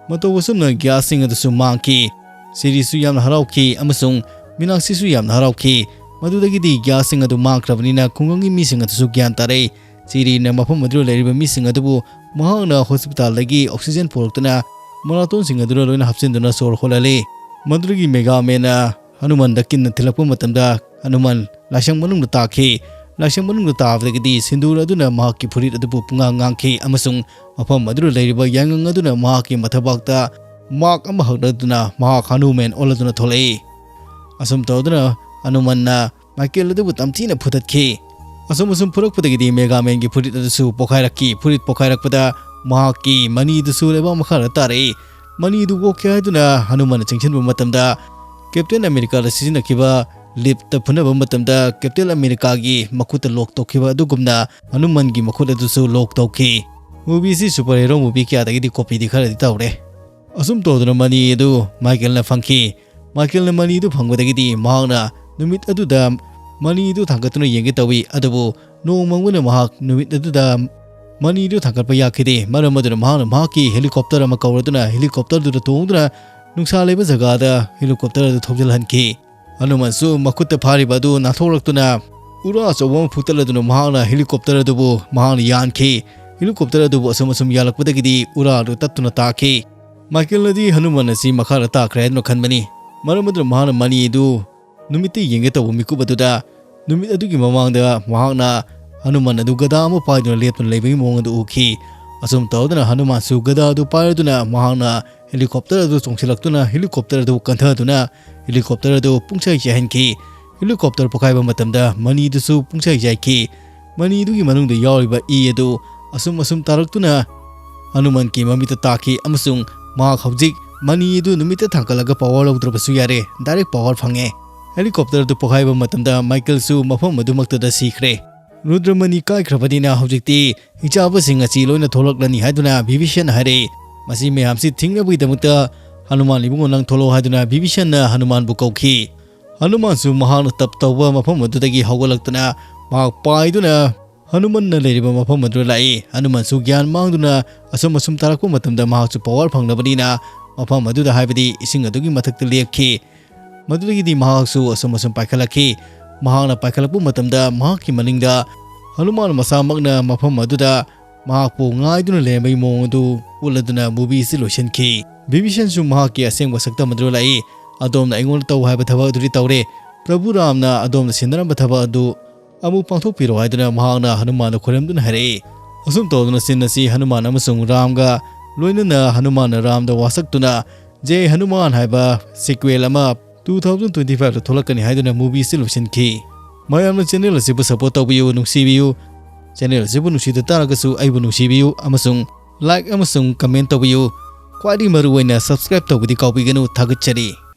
ꯃꯇꯧ ꯑꯁꯨꯝꯅ ꯒ꯭ꯌꯥꯁꯁꯤꯡ ꯑꯗꯨꯁꯨ ꯃꯥꯡꯈꯤ꯫ ꯁꯤꯔꯤꯁꯨ ꯌꯥꯝꯅ ꯍꯔꯥꯎꯈꯤ ꯑꯃꯁꯨꯡ ꯃꯤꯅꯥꯛꯁꯤꯁꯨ ꯌꯥꯝꯅ ꯍꯔꯥꯎꯈꯤ꯫ ꯃꯗꯨꯗꯒꯤꯗꯤ ꯒ꯭ꯌꯥꯁꯁꯤꯡ ꯑꯗꯨ ꯃꯥꯡꯈ꯭ꯔꯕꯅꯤꯅ ꯈꯨꯡꯒꯪꯒꯤ ꯃꯤꯁꯤꯡ ꯑꯗꯨꯁꯨ ꯒ꯭ꯌꯥꯟ ꯇꯥꯔꯛꯏ꯫ ꯁꯤꯔꯤꯅ ꯃꯐꯝ ꯑꯗꯨꯗ ꯂꯩꯔꯤꯕ ꯃꯤꯁꯤꯡ ꯑꯗꯨꯕꯨ ꯃꯍꯥꯛꯅ ꯍꯣꯁꯄꯤꯇꯥꯜꯗꯒꯤ ꯑꯣꯛꯁꯤꯖꯦꯟ ꯄꯨꯔꯛꯇꯨꯅ ꯃꯔꯥꯇꯣꯟꯁꯤꯡ ꯑꯗꯨꯗ ꯂꯣꯏꯅ ꯍꯥꯞꯆꯤꯟꯗꯨꯅ ꯁꯣꯔ ꯍꯣꯜꯍꯜꯂꯤ꯫ ꯃꯗꯨꯗꯒꯤ ꯃꯦꯒꯥꯃꯦꯟꯅ ꯍꯅꯨꯃꯥꯟꯗ ꯀꯤꯟꯅ ꯊꯤꯜꯂꯛꯄ ꯃꯇꯝꯗ ꯍꯅꯨꯃꯥꯟ ꯂꯥꯏꯁꯪ ꯃꯅꯨꯡꯗ ꯇꯥꯈꯤ꯫ ꯂꯥꯏꯁꯪ ꯃꯅꯨꯡꯗ ꯇꯥꯕꯗꯒꯤꯗꯤ ꯁꯤꯟꯗꯨꯔ ꯑꯗꯨꯅ ꯃꯍꯥꯛꯀꯤ ꯐꯨꯔꯤꯠ ꯑꯗꯨꯕꯨ ꯄꯨꯡꯉꯥꯡ ꯉꯥꯡꯈꯤ ꯑꯃꯁꯨꯡ ꯃꯐꯝ ꯑꯗꯨꯗ ꯂꯩꯔꯤꯕ ꯌꯥꯏꯉꯪ ꯑꯗꯨꯅ ꯃꯍꯥꯛꯀꯤ ꯃꯊꯕꯥꯛꯇ ꯃꯥꯛ ꯑꯃ ꯍꯛꯂꯗꯨꯅ ꯃꯍꯥꯛ ꯍꯅꯨꯃꯦꯟ ꯑꯣꯜꯂꯗꯨꯅ ꯊꯣꯛꯂꯛꯏ꯫ ꯑꯁꯨꯝ ꯇꯧꯗꯨꯅ ꯍꯅꯨꯃꯟꯅ ꯃꯥꯏꯀꯦꯜ ꯑꯗꯨꯕꯨ ꯇꯝꯊꯤꯅ ꯐꯨꯗꯠꯈꯤ꯫ ꯑꯁꯨꯝ ꯑꯁꯨꯝ ꯐꯨꯔꯛꯄꯗꯒꯤꯗꯤ ꯃꯦꯒꯥꯃꯦꯟꯒꯤ ꯐꯨꯔꯤꯠ ꯑꯗꯨꯁꯨ ꯄꯣꯈꯥꯏꯔꯛꯈꯤ꯫ ꯐꯨꯔꯤꯠ ꯄꯣꯈꯥꯏꯔꯛꯄꯗ ꯃꯍꯥꯛꯀꯤ ꯃꯅꯤꯗꯨꯁꯨ ꯂꯩꯕꯥꯛ ꯃꯈꯥꯗ ꯇꯥꯔꯛꯏ꯫ ꯃꯅꯤꯗꯨ ꯑꯣꯛꯀꯦ ꯍꯥꯏꯗꯨꯅ ꯍꯅꯨꯃꯟꯅ ꯆꯪꯁꯤꯟꯕ ꯃꯇꯝꯗ ꯀꯦꯞꯇꯦꯟ ꯑꯃꯦꯔꯤꯀꯥꯗ ꯁꯤꯖꯤꯟꯅꯈꯤꯕ ꯂꯤꯞꯇ ꯐꯨꯅꯕ ꯃꯇꯝꯗ ꯀꯦꯞꯇꯦꯟ ꯑꯃꯦꯔꯤꯀꯥꯒꯤ ꯃꯈꯨꯠꯇ ꯂꯣꯛ ꯇꯧꯈꯤꯕ ꯑꯗꯨꯒꯨꯝꯅ ꯍꯅꯨꯃꯟꯒꯤ ꯃꯈꯨꯠ ꯑꯗꯨꯁꯨ ꯂꯣꯛ ꯇꯧꯈꯤ꯫ ꯃꯨꯚꯤꯁꯤ ꯁꯨꯄꯔ ꯍꯦꯔꯣ ꯃꯨꯚꯤ ꯀꯌꯥꯗꯒꯤꯗꯤ ꯀꯣꯄꯤꯗꯤ ꯈꯔꯗꯤ ꯇꯧꯔꯦ꯫ ꯑꯁꯨꯝ ꯇꯧꯗꯨꯅ ꯃꯅꯤ ꯑꯗꯨ ꯃꯥꯏꯀꯦꯜꯅ ꯐꯪꯈꯤ꯫ ꯃꯥꯏꯀꯦꯜꯅ ꯃꯅꯤ ꯑꯗꯨ ꯐꯪꯕꯗꯒꯤꯗꯤ ꯃꯍꯥꯛꯅ ꯅꯨꯃꯤꯠ ꯑꯗꯨꯗ ꯃꯅꯤ ꯑꯗꯨ ꯊꯥꯡꯒꯠꯇꯨꯅ ꯌꯦꯡꯒꯦ ꯇꯧꯏ, ꯑꯗꯨꯕꯨ ꯅꯣꯡ ꯃꯪꯕꯅ ꯃꯍꯥꯛ ꯅꯨꯃꯤꯠ ꯑꯗꯨꯗ ꯃꯅꯤ ꯑꯗꯨ ꯊꯥꯡꯒꯠꯄ ꯌꯥꯈꯤꯗꯦ꯫ ꯃꯔꯝ ꯑꯗꯨꯅ ꯃꯍꯥꯛꯅ ꯃꯍꯥꯛꯀꯤ ꯍꯦꯂꯤꯀꯣꯞꯇꯔ ꯑꯃ ꯀꯧꯔꯗꯨꯅ ꯍꯦꯂꯤꯀꯣꯞꯇꯔꯗꯨꯗ ꯇꯣꯡꯗꯨꯅ ꯅꯨꯡꯁꯥ ꯂꯩꯕ ꯖꯒꯥꯗ ꯍꯦꯂꯤꯀꯣꯞꯇꯔ ꯑꯗꯨ ꯊꯧꯖꯤꯜꯍꯟꯈꯤ꯫ ꯍꯅꯨꯃꯟꯁꯨ ꯃꯈꯨꯠꯇ ꯐꯥꯔꯤꯕ ꯑꯗꯨ ꯅꯥꯟꯊꯣꯛꯂꯛꯇꯨꯅ ꯎꯔꯥ ꯑꯆꯧꯕ ꯑꯃ ꯐꯨꯛꯇꯠꯂꯗꯨꯅ ꯃꯍꯥꯛꯅ ꯍꯦꯂꯤꯀꯣꯞꯇꯔ ꯑꯗꯨꯕꯨ ꯃꯍꯥꯛꯅ ꯌꯥꯟꯈꯤ꯫ ꯍꯦꯂꯤꯀꯣꯞꯇꯔ ꯑꯗꯨꯕꯨ ꯑꯁꯨꯝ ꯑꯁꯨꯝ ꯌꯥꯜꯂꯛꯄꯗꯒꯤꯗꯤ ꯎꯔꯥ ꯑꯗꯨ ꯇꯠꯇꯨꯅ ꯇꯥꯈꯤ꯫ ꯃꯥꯏꯀꯦꯜꯅꯗꯤ ꯍꯅꯨꯃꯟ ꯑꯁꯤ ꯃꯈꯥꯗ ꯇꯥꯈ꯭ꯔꯦ ꯍꯥꯏꯗꯨꯅ ꯈꯟꯕꯅꯤ꯫ ꯃꯔꯝ ꯑꯗꯨꯅ ꯃꯍꯥꯛꯅ ꯃꯅꯤ ꯑꯗꯨ ꯅꯨꯃꯤꯠꯇ ꯌꯦꯡꯒꯦ ꯇꯧꯕ ꯃꯤꯀꯨꯞ ꯑꯗꯨꯗ ꯅꯨꯃꯤꯠ ꯑꯗꯨꯒꯤ ꯃꯃꯥꯡꯗ ꯃꯍꯥꯛꯅ ꯍꯅꯨꯃꯟ ꯑꯗꯨ ꯒꯗꯥ ꯑꯃ ꯄꯥꯏꯗꯨꯅ ꯂꯦꯞꯇꯨꯅ ꯂꯩꯕꯒꯤ ꯃꯑꯣꯡ ꯑꯗꯨ ꯎꯈꯤ꯫ ꯑꯁꯨꯝ ꯇꯧꯗꯨꯅ ꯍꯅꯨꯃꯥꯟꯁꯨ ꯒꯗꯥ ꯑꯗꯨ ꯄꯥꯏꯔꯗꯨꯅ ꯃꯍꯥꯛꯅ helicopter ꯑꯗꯨ ꯆꯣꯡꯁꯤꯜꯂꯛꯇꯨꯅ helicopter ꯑꯗꯨ ꯀꯟꯊꯗꯨꯅ helicopter ꯑꯗꯨ ꯄꯨꯡꯆꯥꯏ ꯆꯥꯏꯍꯟꯈꯤ꯫ Helicopter ꯄꯣꯈꯥꯏꯕ ꯃꯇꯝꯗ ꯃꯅꯤꯗꯨꯁꯨ ꯄꯨꯡꯆꯥꯏ ꯆꯥꯏꯈꯤ꯫ ꯃꯅꯤꯗꯨꯒꯤ ꯃꯅꯨꯡꯗ ꯌꯥꯎꯔꯤꯕ ꯏ ꯑꯗꯨ ꯑꯁꯨꯝ ꯑꯁꯨꯝ ꯇꯥꯔꯛꯇꯨꯅ ꯍꯅꯨꯃꯥꯟꯒꯤ ꯃꯃꯤꯠꯇ ꯇꯥꯈꯤ ꯑꯃꯁꯨꯡ ꯃꯍꯥꯛ ꯍꯧꯖꯤꯛ ꯃꯅꯤ ꯑꯗꯨ ꯅꯨꯃꯤꯠꯇ ꯊꯥꯡꯒꯠꯂꯒ power ꯂꯧꯗ꯭ꯔꯕꯁꯨ ꯌꯥꯔꯦ, direct power ꯐꯪꯉꯦ꯫ Helicopter ꯑꯗꯨ ꯄꯣꯈꯥꯏꯕ ꯃꯇꯝꯗ ꯃꯥꯏꯀꯦꯜꯁꯨ ꯃꯐꯝ ꯑꯗꯨꯃꯛꯇꯗ ꯁꯤꯈ꯭ꯔꯦ꯫ ꯔꯨꯗ꯭ꯔꯃꯅꯤ ꯀꯥꯏꯈ꯭ꯔꯕꯅꯤꯅ ꯍꯧꯖꯤꯛꯇꯤ ꯍꯤꯡꯆꯥꯕꯁꯤꯡ ꯑꯁꯤ ꯂꯣꯏꯅ ꯊꯣꯛꯂꯛꯂꯅꯤ ꯍꯥꯏꯗꯨꯅ ꯕꯤꯚꯤꯁꯟ ꯍꯥꯏꯔꯛꯏ꯫ ꯃꯁꯤ ꯃꯌꯥꯝꯁꯤ ꯊꯤꯡꯅꯕꯒꯤꯗꯃꯛꯇ ꯍꯅꯨꯃꯥꯟ ꯏꯕꯨꯡꯉꯣ ꯅꯪ ꯊꯣꯛꯂꯛꯑꯣ ꯍꯥꯏꯗꯨꯅ ꯕꯤꯚꯤꯁꯟꯅ ꯍꯅꯨꯃꯥꯟꯕꯨ ꯀꯧꯈꯤ꯫ ꯍꯅꯨꯃꯥꯟꯁꯨ ꯃꯍꯥꯛꯅ ꯇꯞ ꯇꯧꯕ ꯃꯐꯝ ꯑꯗꯨꯗꯒꯤ ꯍꯧꯒꯠꯂꯛꯇꯨꯅ ꯃꯍꯥꯛ ꯄꯥꯏꯗꯨꯅ ꯍꯅꯨꯃꯥꯟꯅ ꯂꯩꯔꯤꯕ ꯃꯐꯝ ꯑꯗꯨꯗ ꯂꯥꯛꯏ꯫ ꯍꯅꯨꯃꯥꯟꯁꯨ ꯒ꯭ꯌꯥꯟ ꯃꯥꯡꯗꯨꯅ ꯑꯁꯨꯝ ꯑꯁꯨꯝ ꯇꯥꯔꯛꯄ ꯃꯇꯝꯗ ꯃꯍꯥꯛꯁꯨ power ꯐꯪꯂꯕꯅꯤꯅ ꯃꯐꯝ ꯑꯗꯨꯗ, ꯍꯥꯏꯕꯗꯤ ꯏꯁꯤꯡ ꯑꯗꯨꯒꯤ ꯃꯊꯛꯇ ꯂꯦꯞꯈꯤ꯫ ꯃꯗꯨꯗꯒꯤꯗꯤ ꯃꯍꯥꯛꯁꯨ ꯑꯁꯨꯝ ꯑꯁꯨꯝ ꯄꯥꯏꯈꯠꯂꯛꯈꯤ꯫ ꯃꯍꯥꯛꯅ ꯄꯥꯏꯈꯠꯂꯛꯄ ꯃꯇꯝꯗ ꯃꯍꯥꯛꯀꯤ ꯃꯅꯤꯡꯗ ꯍꯅꯨꯃꯥꯟ ꯃꯁꯥꯃꯛꯅ ꯃꯐꯝ ꯑꯗꯨꯗ ꯃꯍꯥꯛꯄꯨ ꯉꯥꯏꯗꯨꯅ ꯂꯩꯔꯝꯕꯒꯤ ꯃꯑꯣꯡ ꯑꯗꯨ ꯎꯠꯂꯗꯨꯅ movie ꯑꯁꯤ ꯂꯣꯏꯁꯤꯟꯈꯤ꯫ ꯕꯤꯚꯤꯁꯟꯁꯨ ꯃꯍꯥꯛꯀꯤ ꯑꯁꯦꯡꯕ ꯁꯛꯇꯝ ꯑꯗꯨ ꯂꯥꯛꯏ꯫ ꯑꯗꯣꯝꯅ ꯑꯩꯉꯣꯟꯗ ꯇꯧ ꯍꯥꯏꯕ ꯊꯕꯛ ꯑꯗꯨꯗꯤ ꯇꯧꯔꯦ꯫ ꯄ꯭ꯔꯚꯨ ꯔꯥꯝꯅ ꯑꯗꯣꯝꯅ ꯁꯤꯟꯅꯔꯝꯕ ꯊꯕꯛ ꯑꯗꯨ ꯑꯃꯨꯛ ꯄꯥꯡꯊꯣꯛꯄꯤꯔꯣ ꯍꯥꯏꯗꯨꯅ ꯃꯍꯥꯛꯅ ꯍꯅꯨꯃꯥꯟꯗ ꯈꯨꯔꯨꯝꯗꯨꯅ ꯍꯥꯏꯔꯛꯏ꯫ ꯑꯁꯨꯝ ꯇꯧꯗꯨꯅ scene ꯑꯁꯤ ꯍꯅꯨꯃꯥꯟ ꯑꯃꯁꯨꯡ ꯔꯥꯝꯒ ꯂꯣꯏꯅꯅ ꯍꯅꯨꯃꯥꯟꯅ ꯔꯥꯝꯗ ꯋꯥꯁꯛꯇꯨꯅ ꯖꯦ ꯍꯅꯨꯃꯥꯟ ꯍꯥꯏꯕ sequel ꯑꯃ two thousand twenty five ꯊꯣꯛꯂꯛꯀꯅꯤ ꯍꯥꯏꯗꯨꯅ movie ꯑꯁꯤ ꯂꯣꯏꯁꯤꯟꯈꯤ꯫ ꯃꯌꯥꯝꯅ channel ꯑꯁꯤꯕꯨ support ꯇꯧꯕꯤꯌꯨ, ꯅꯨꯡꯁꯤꯕꯤꯌꯨ꯫ Channel ꯑꯁꯤꯕꯨ ꯅꯨꯡꯁꯤꯗ ꯇꯥꯔꯒꯁꯨ ꯑꯩꯕꯨ ꯅꯨꯡꯁꯤꯕꯤꯌꯨ ꯑꯃꯁꯨꯡ like ꯑꯃꯁꯨꯡ comment ꯇꯧꯕꯤꯌꯨ꯫ ꯈ꯭ꯋꯥꯏꯗꯒꯤ ꯃꯔꯨꯑꯣꯏꯅ subscribe ꯇꯧꯕꯗꯤ ꯀꯥꯎꯕꯤꯒꯅꯨ꯫ ꯊꯥꯒꯠꯆꯔꯤ꯫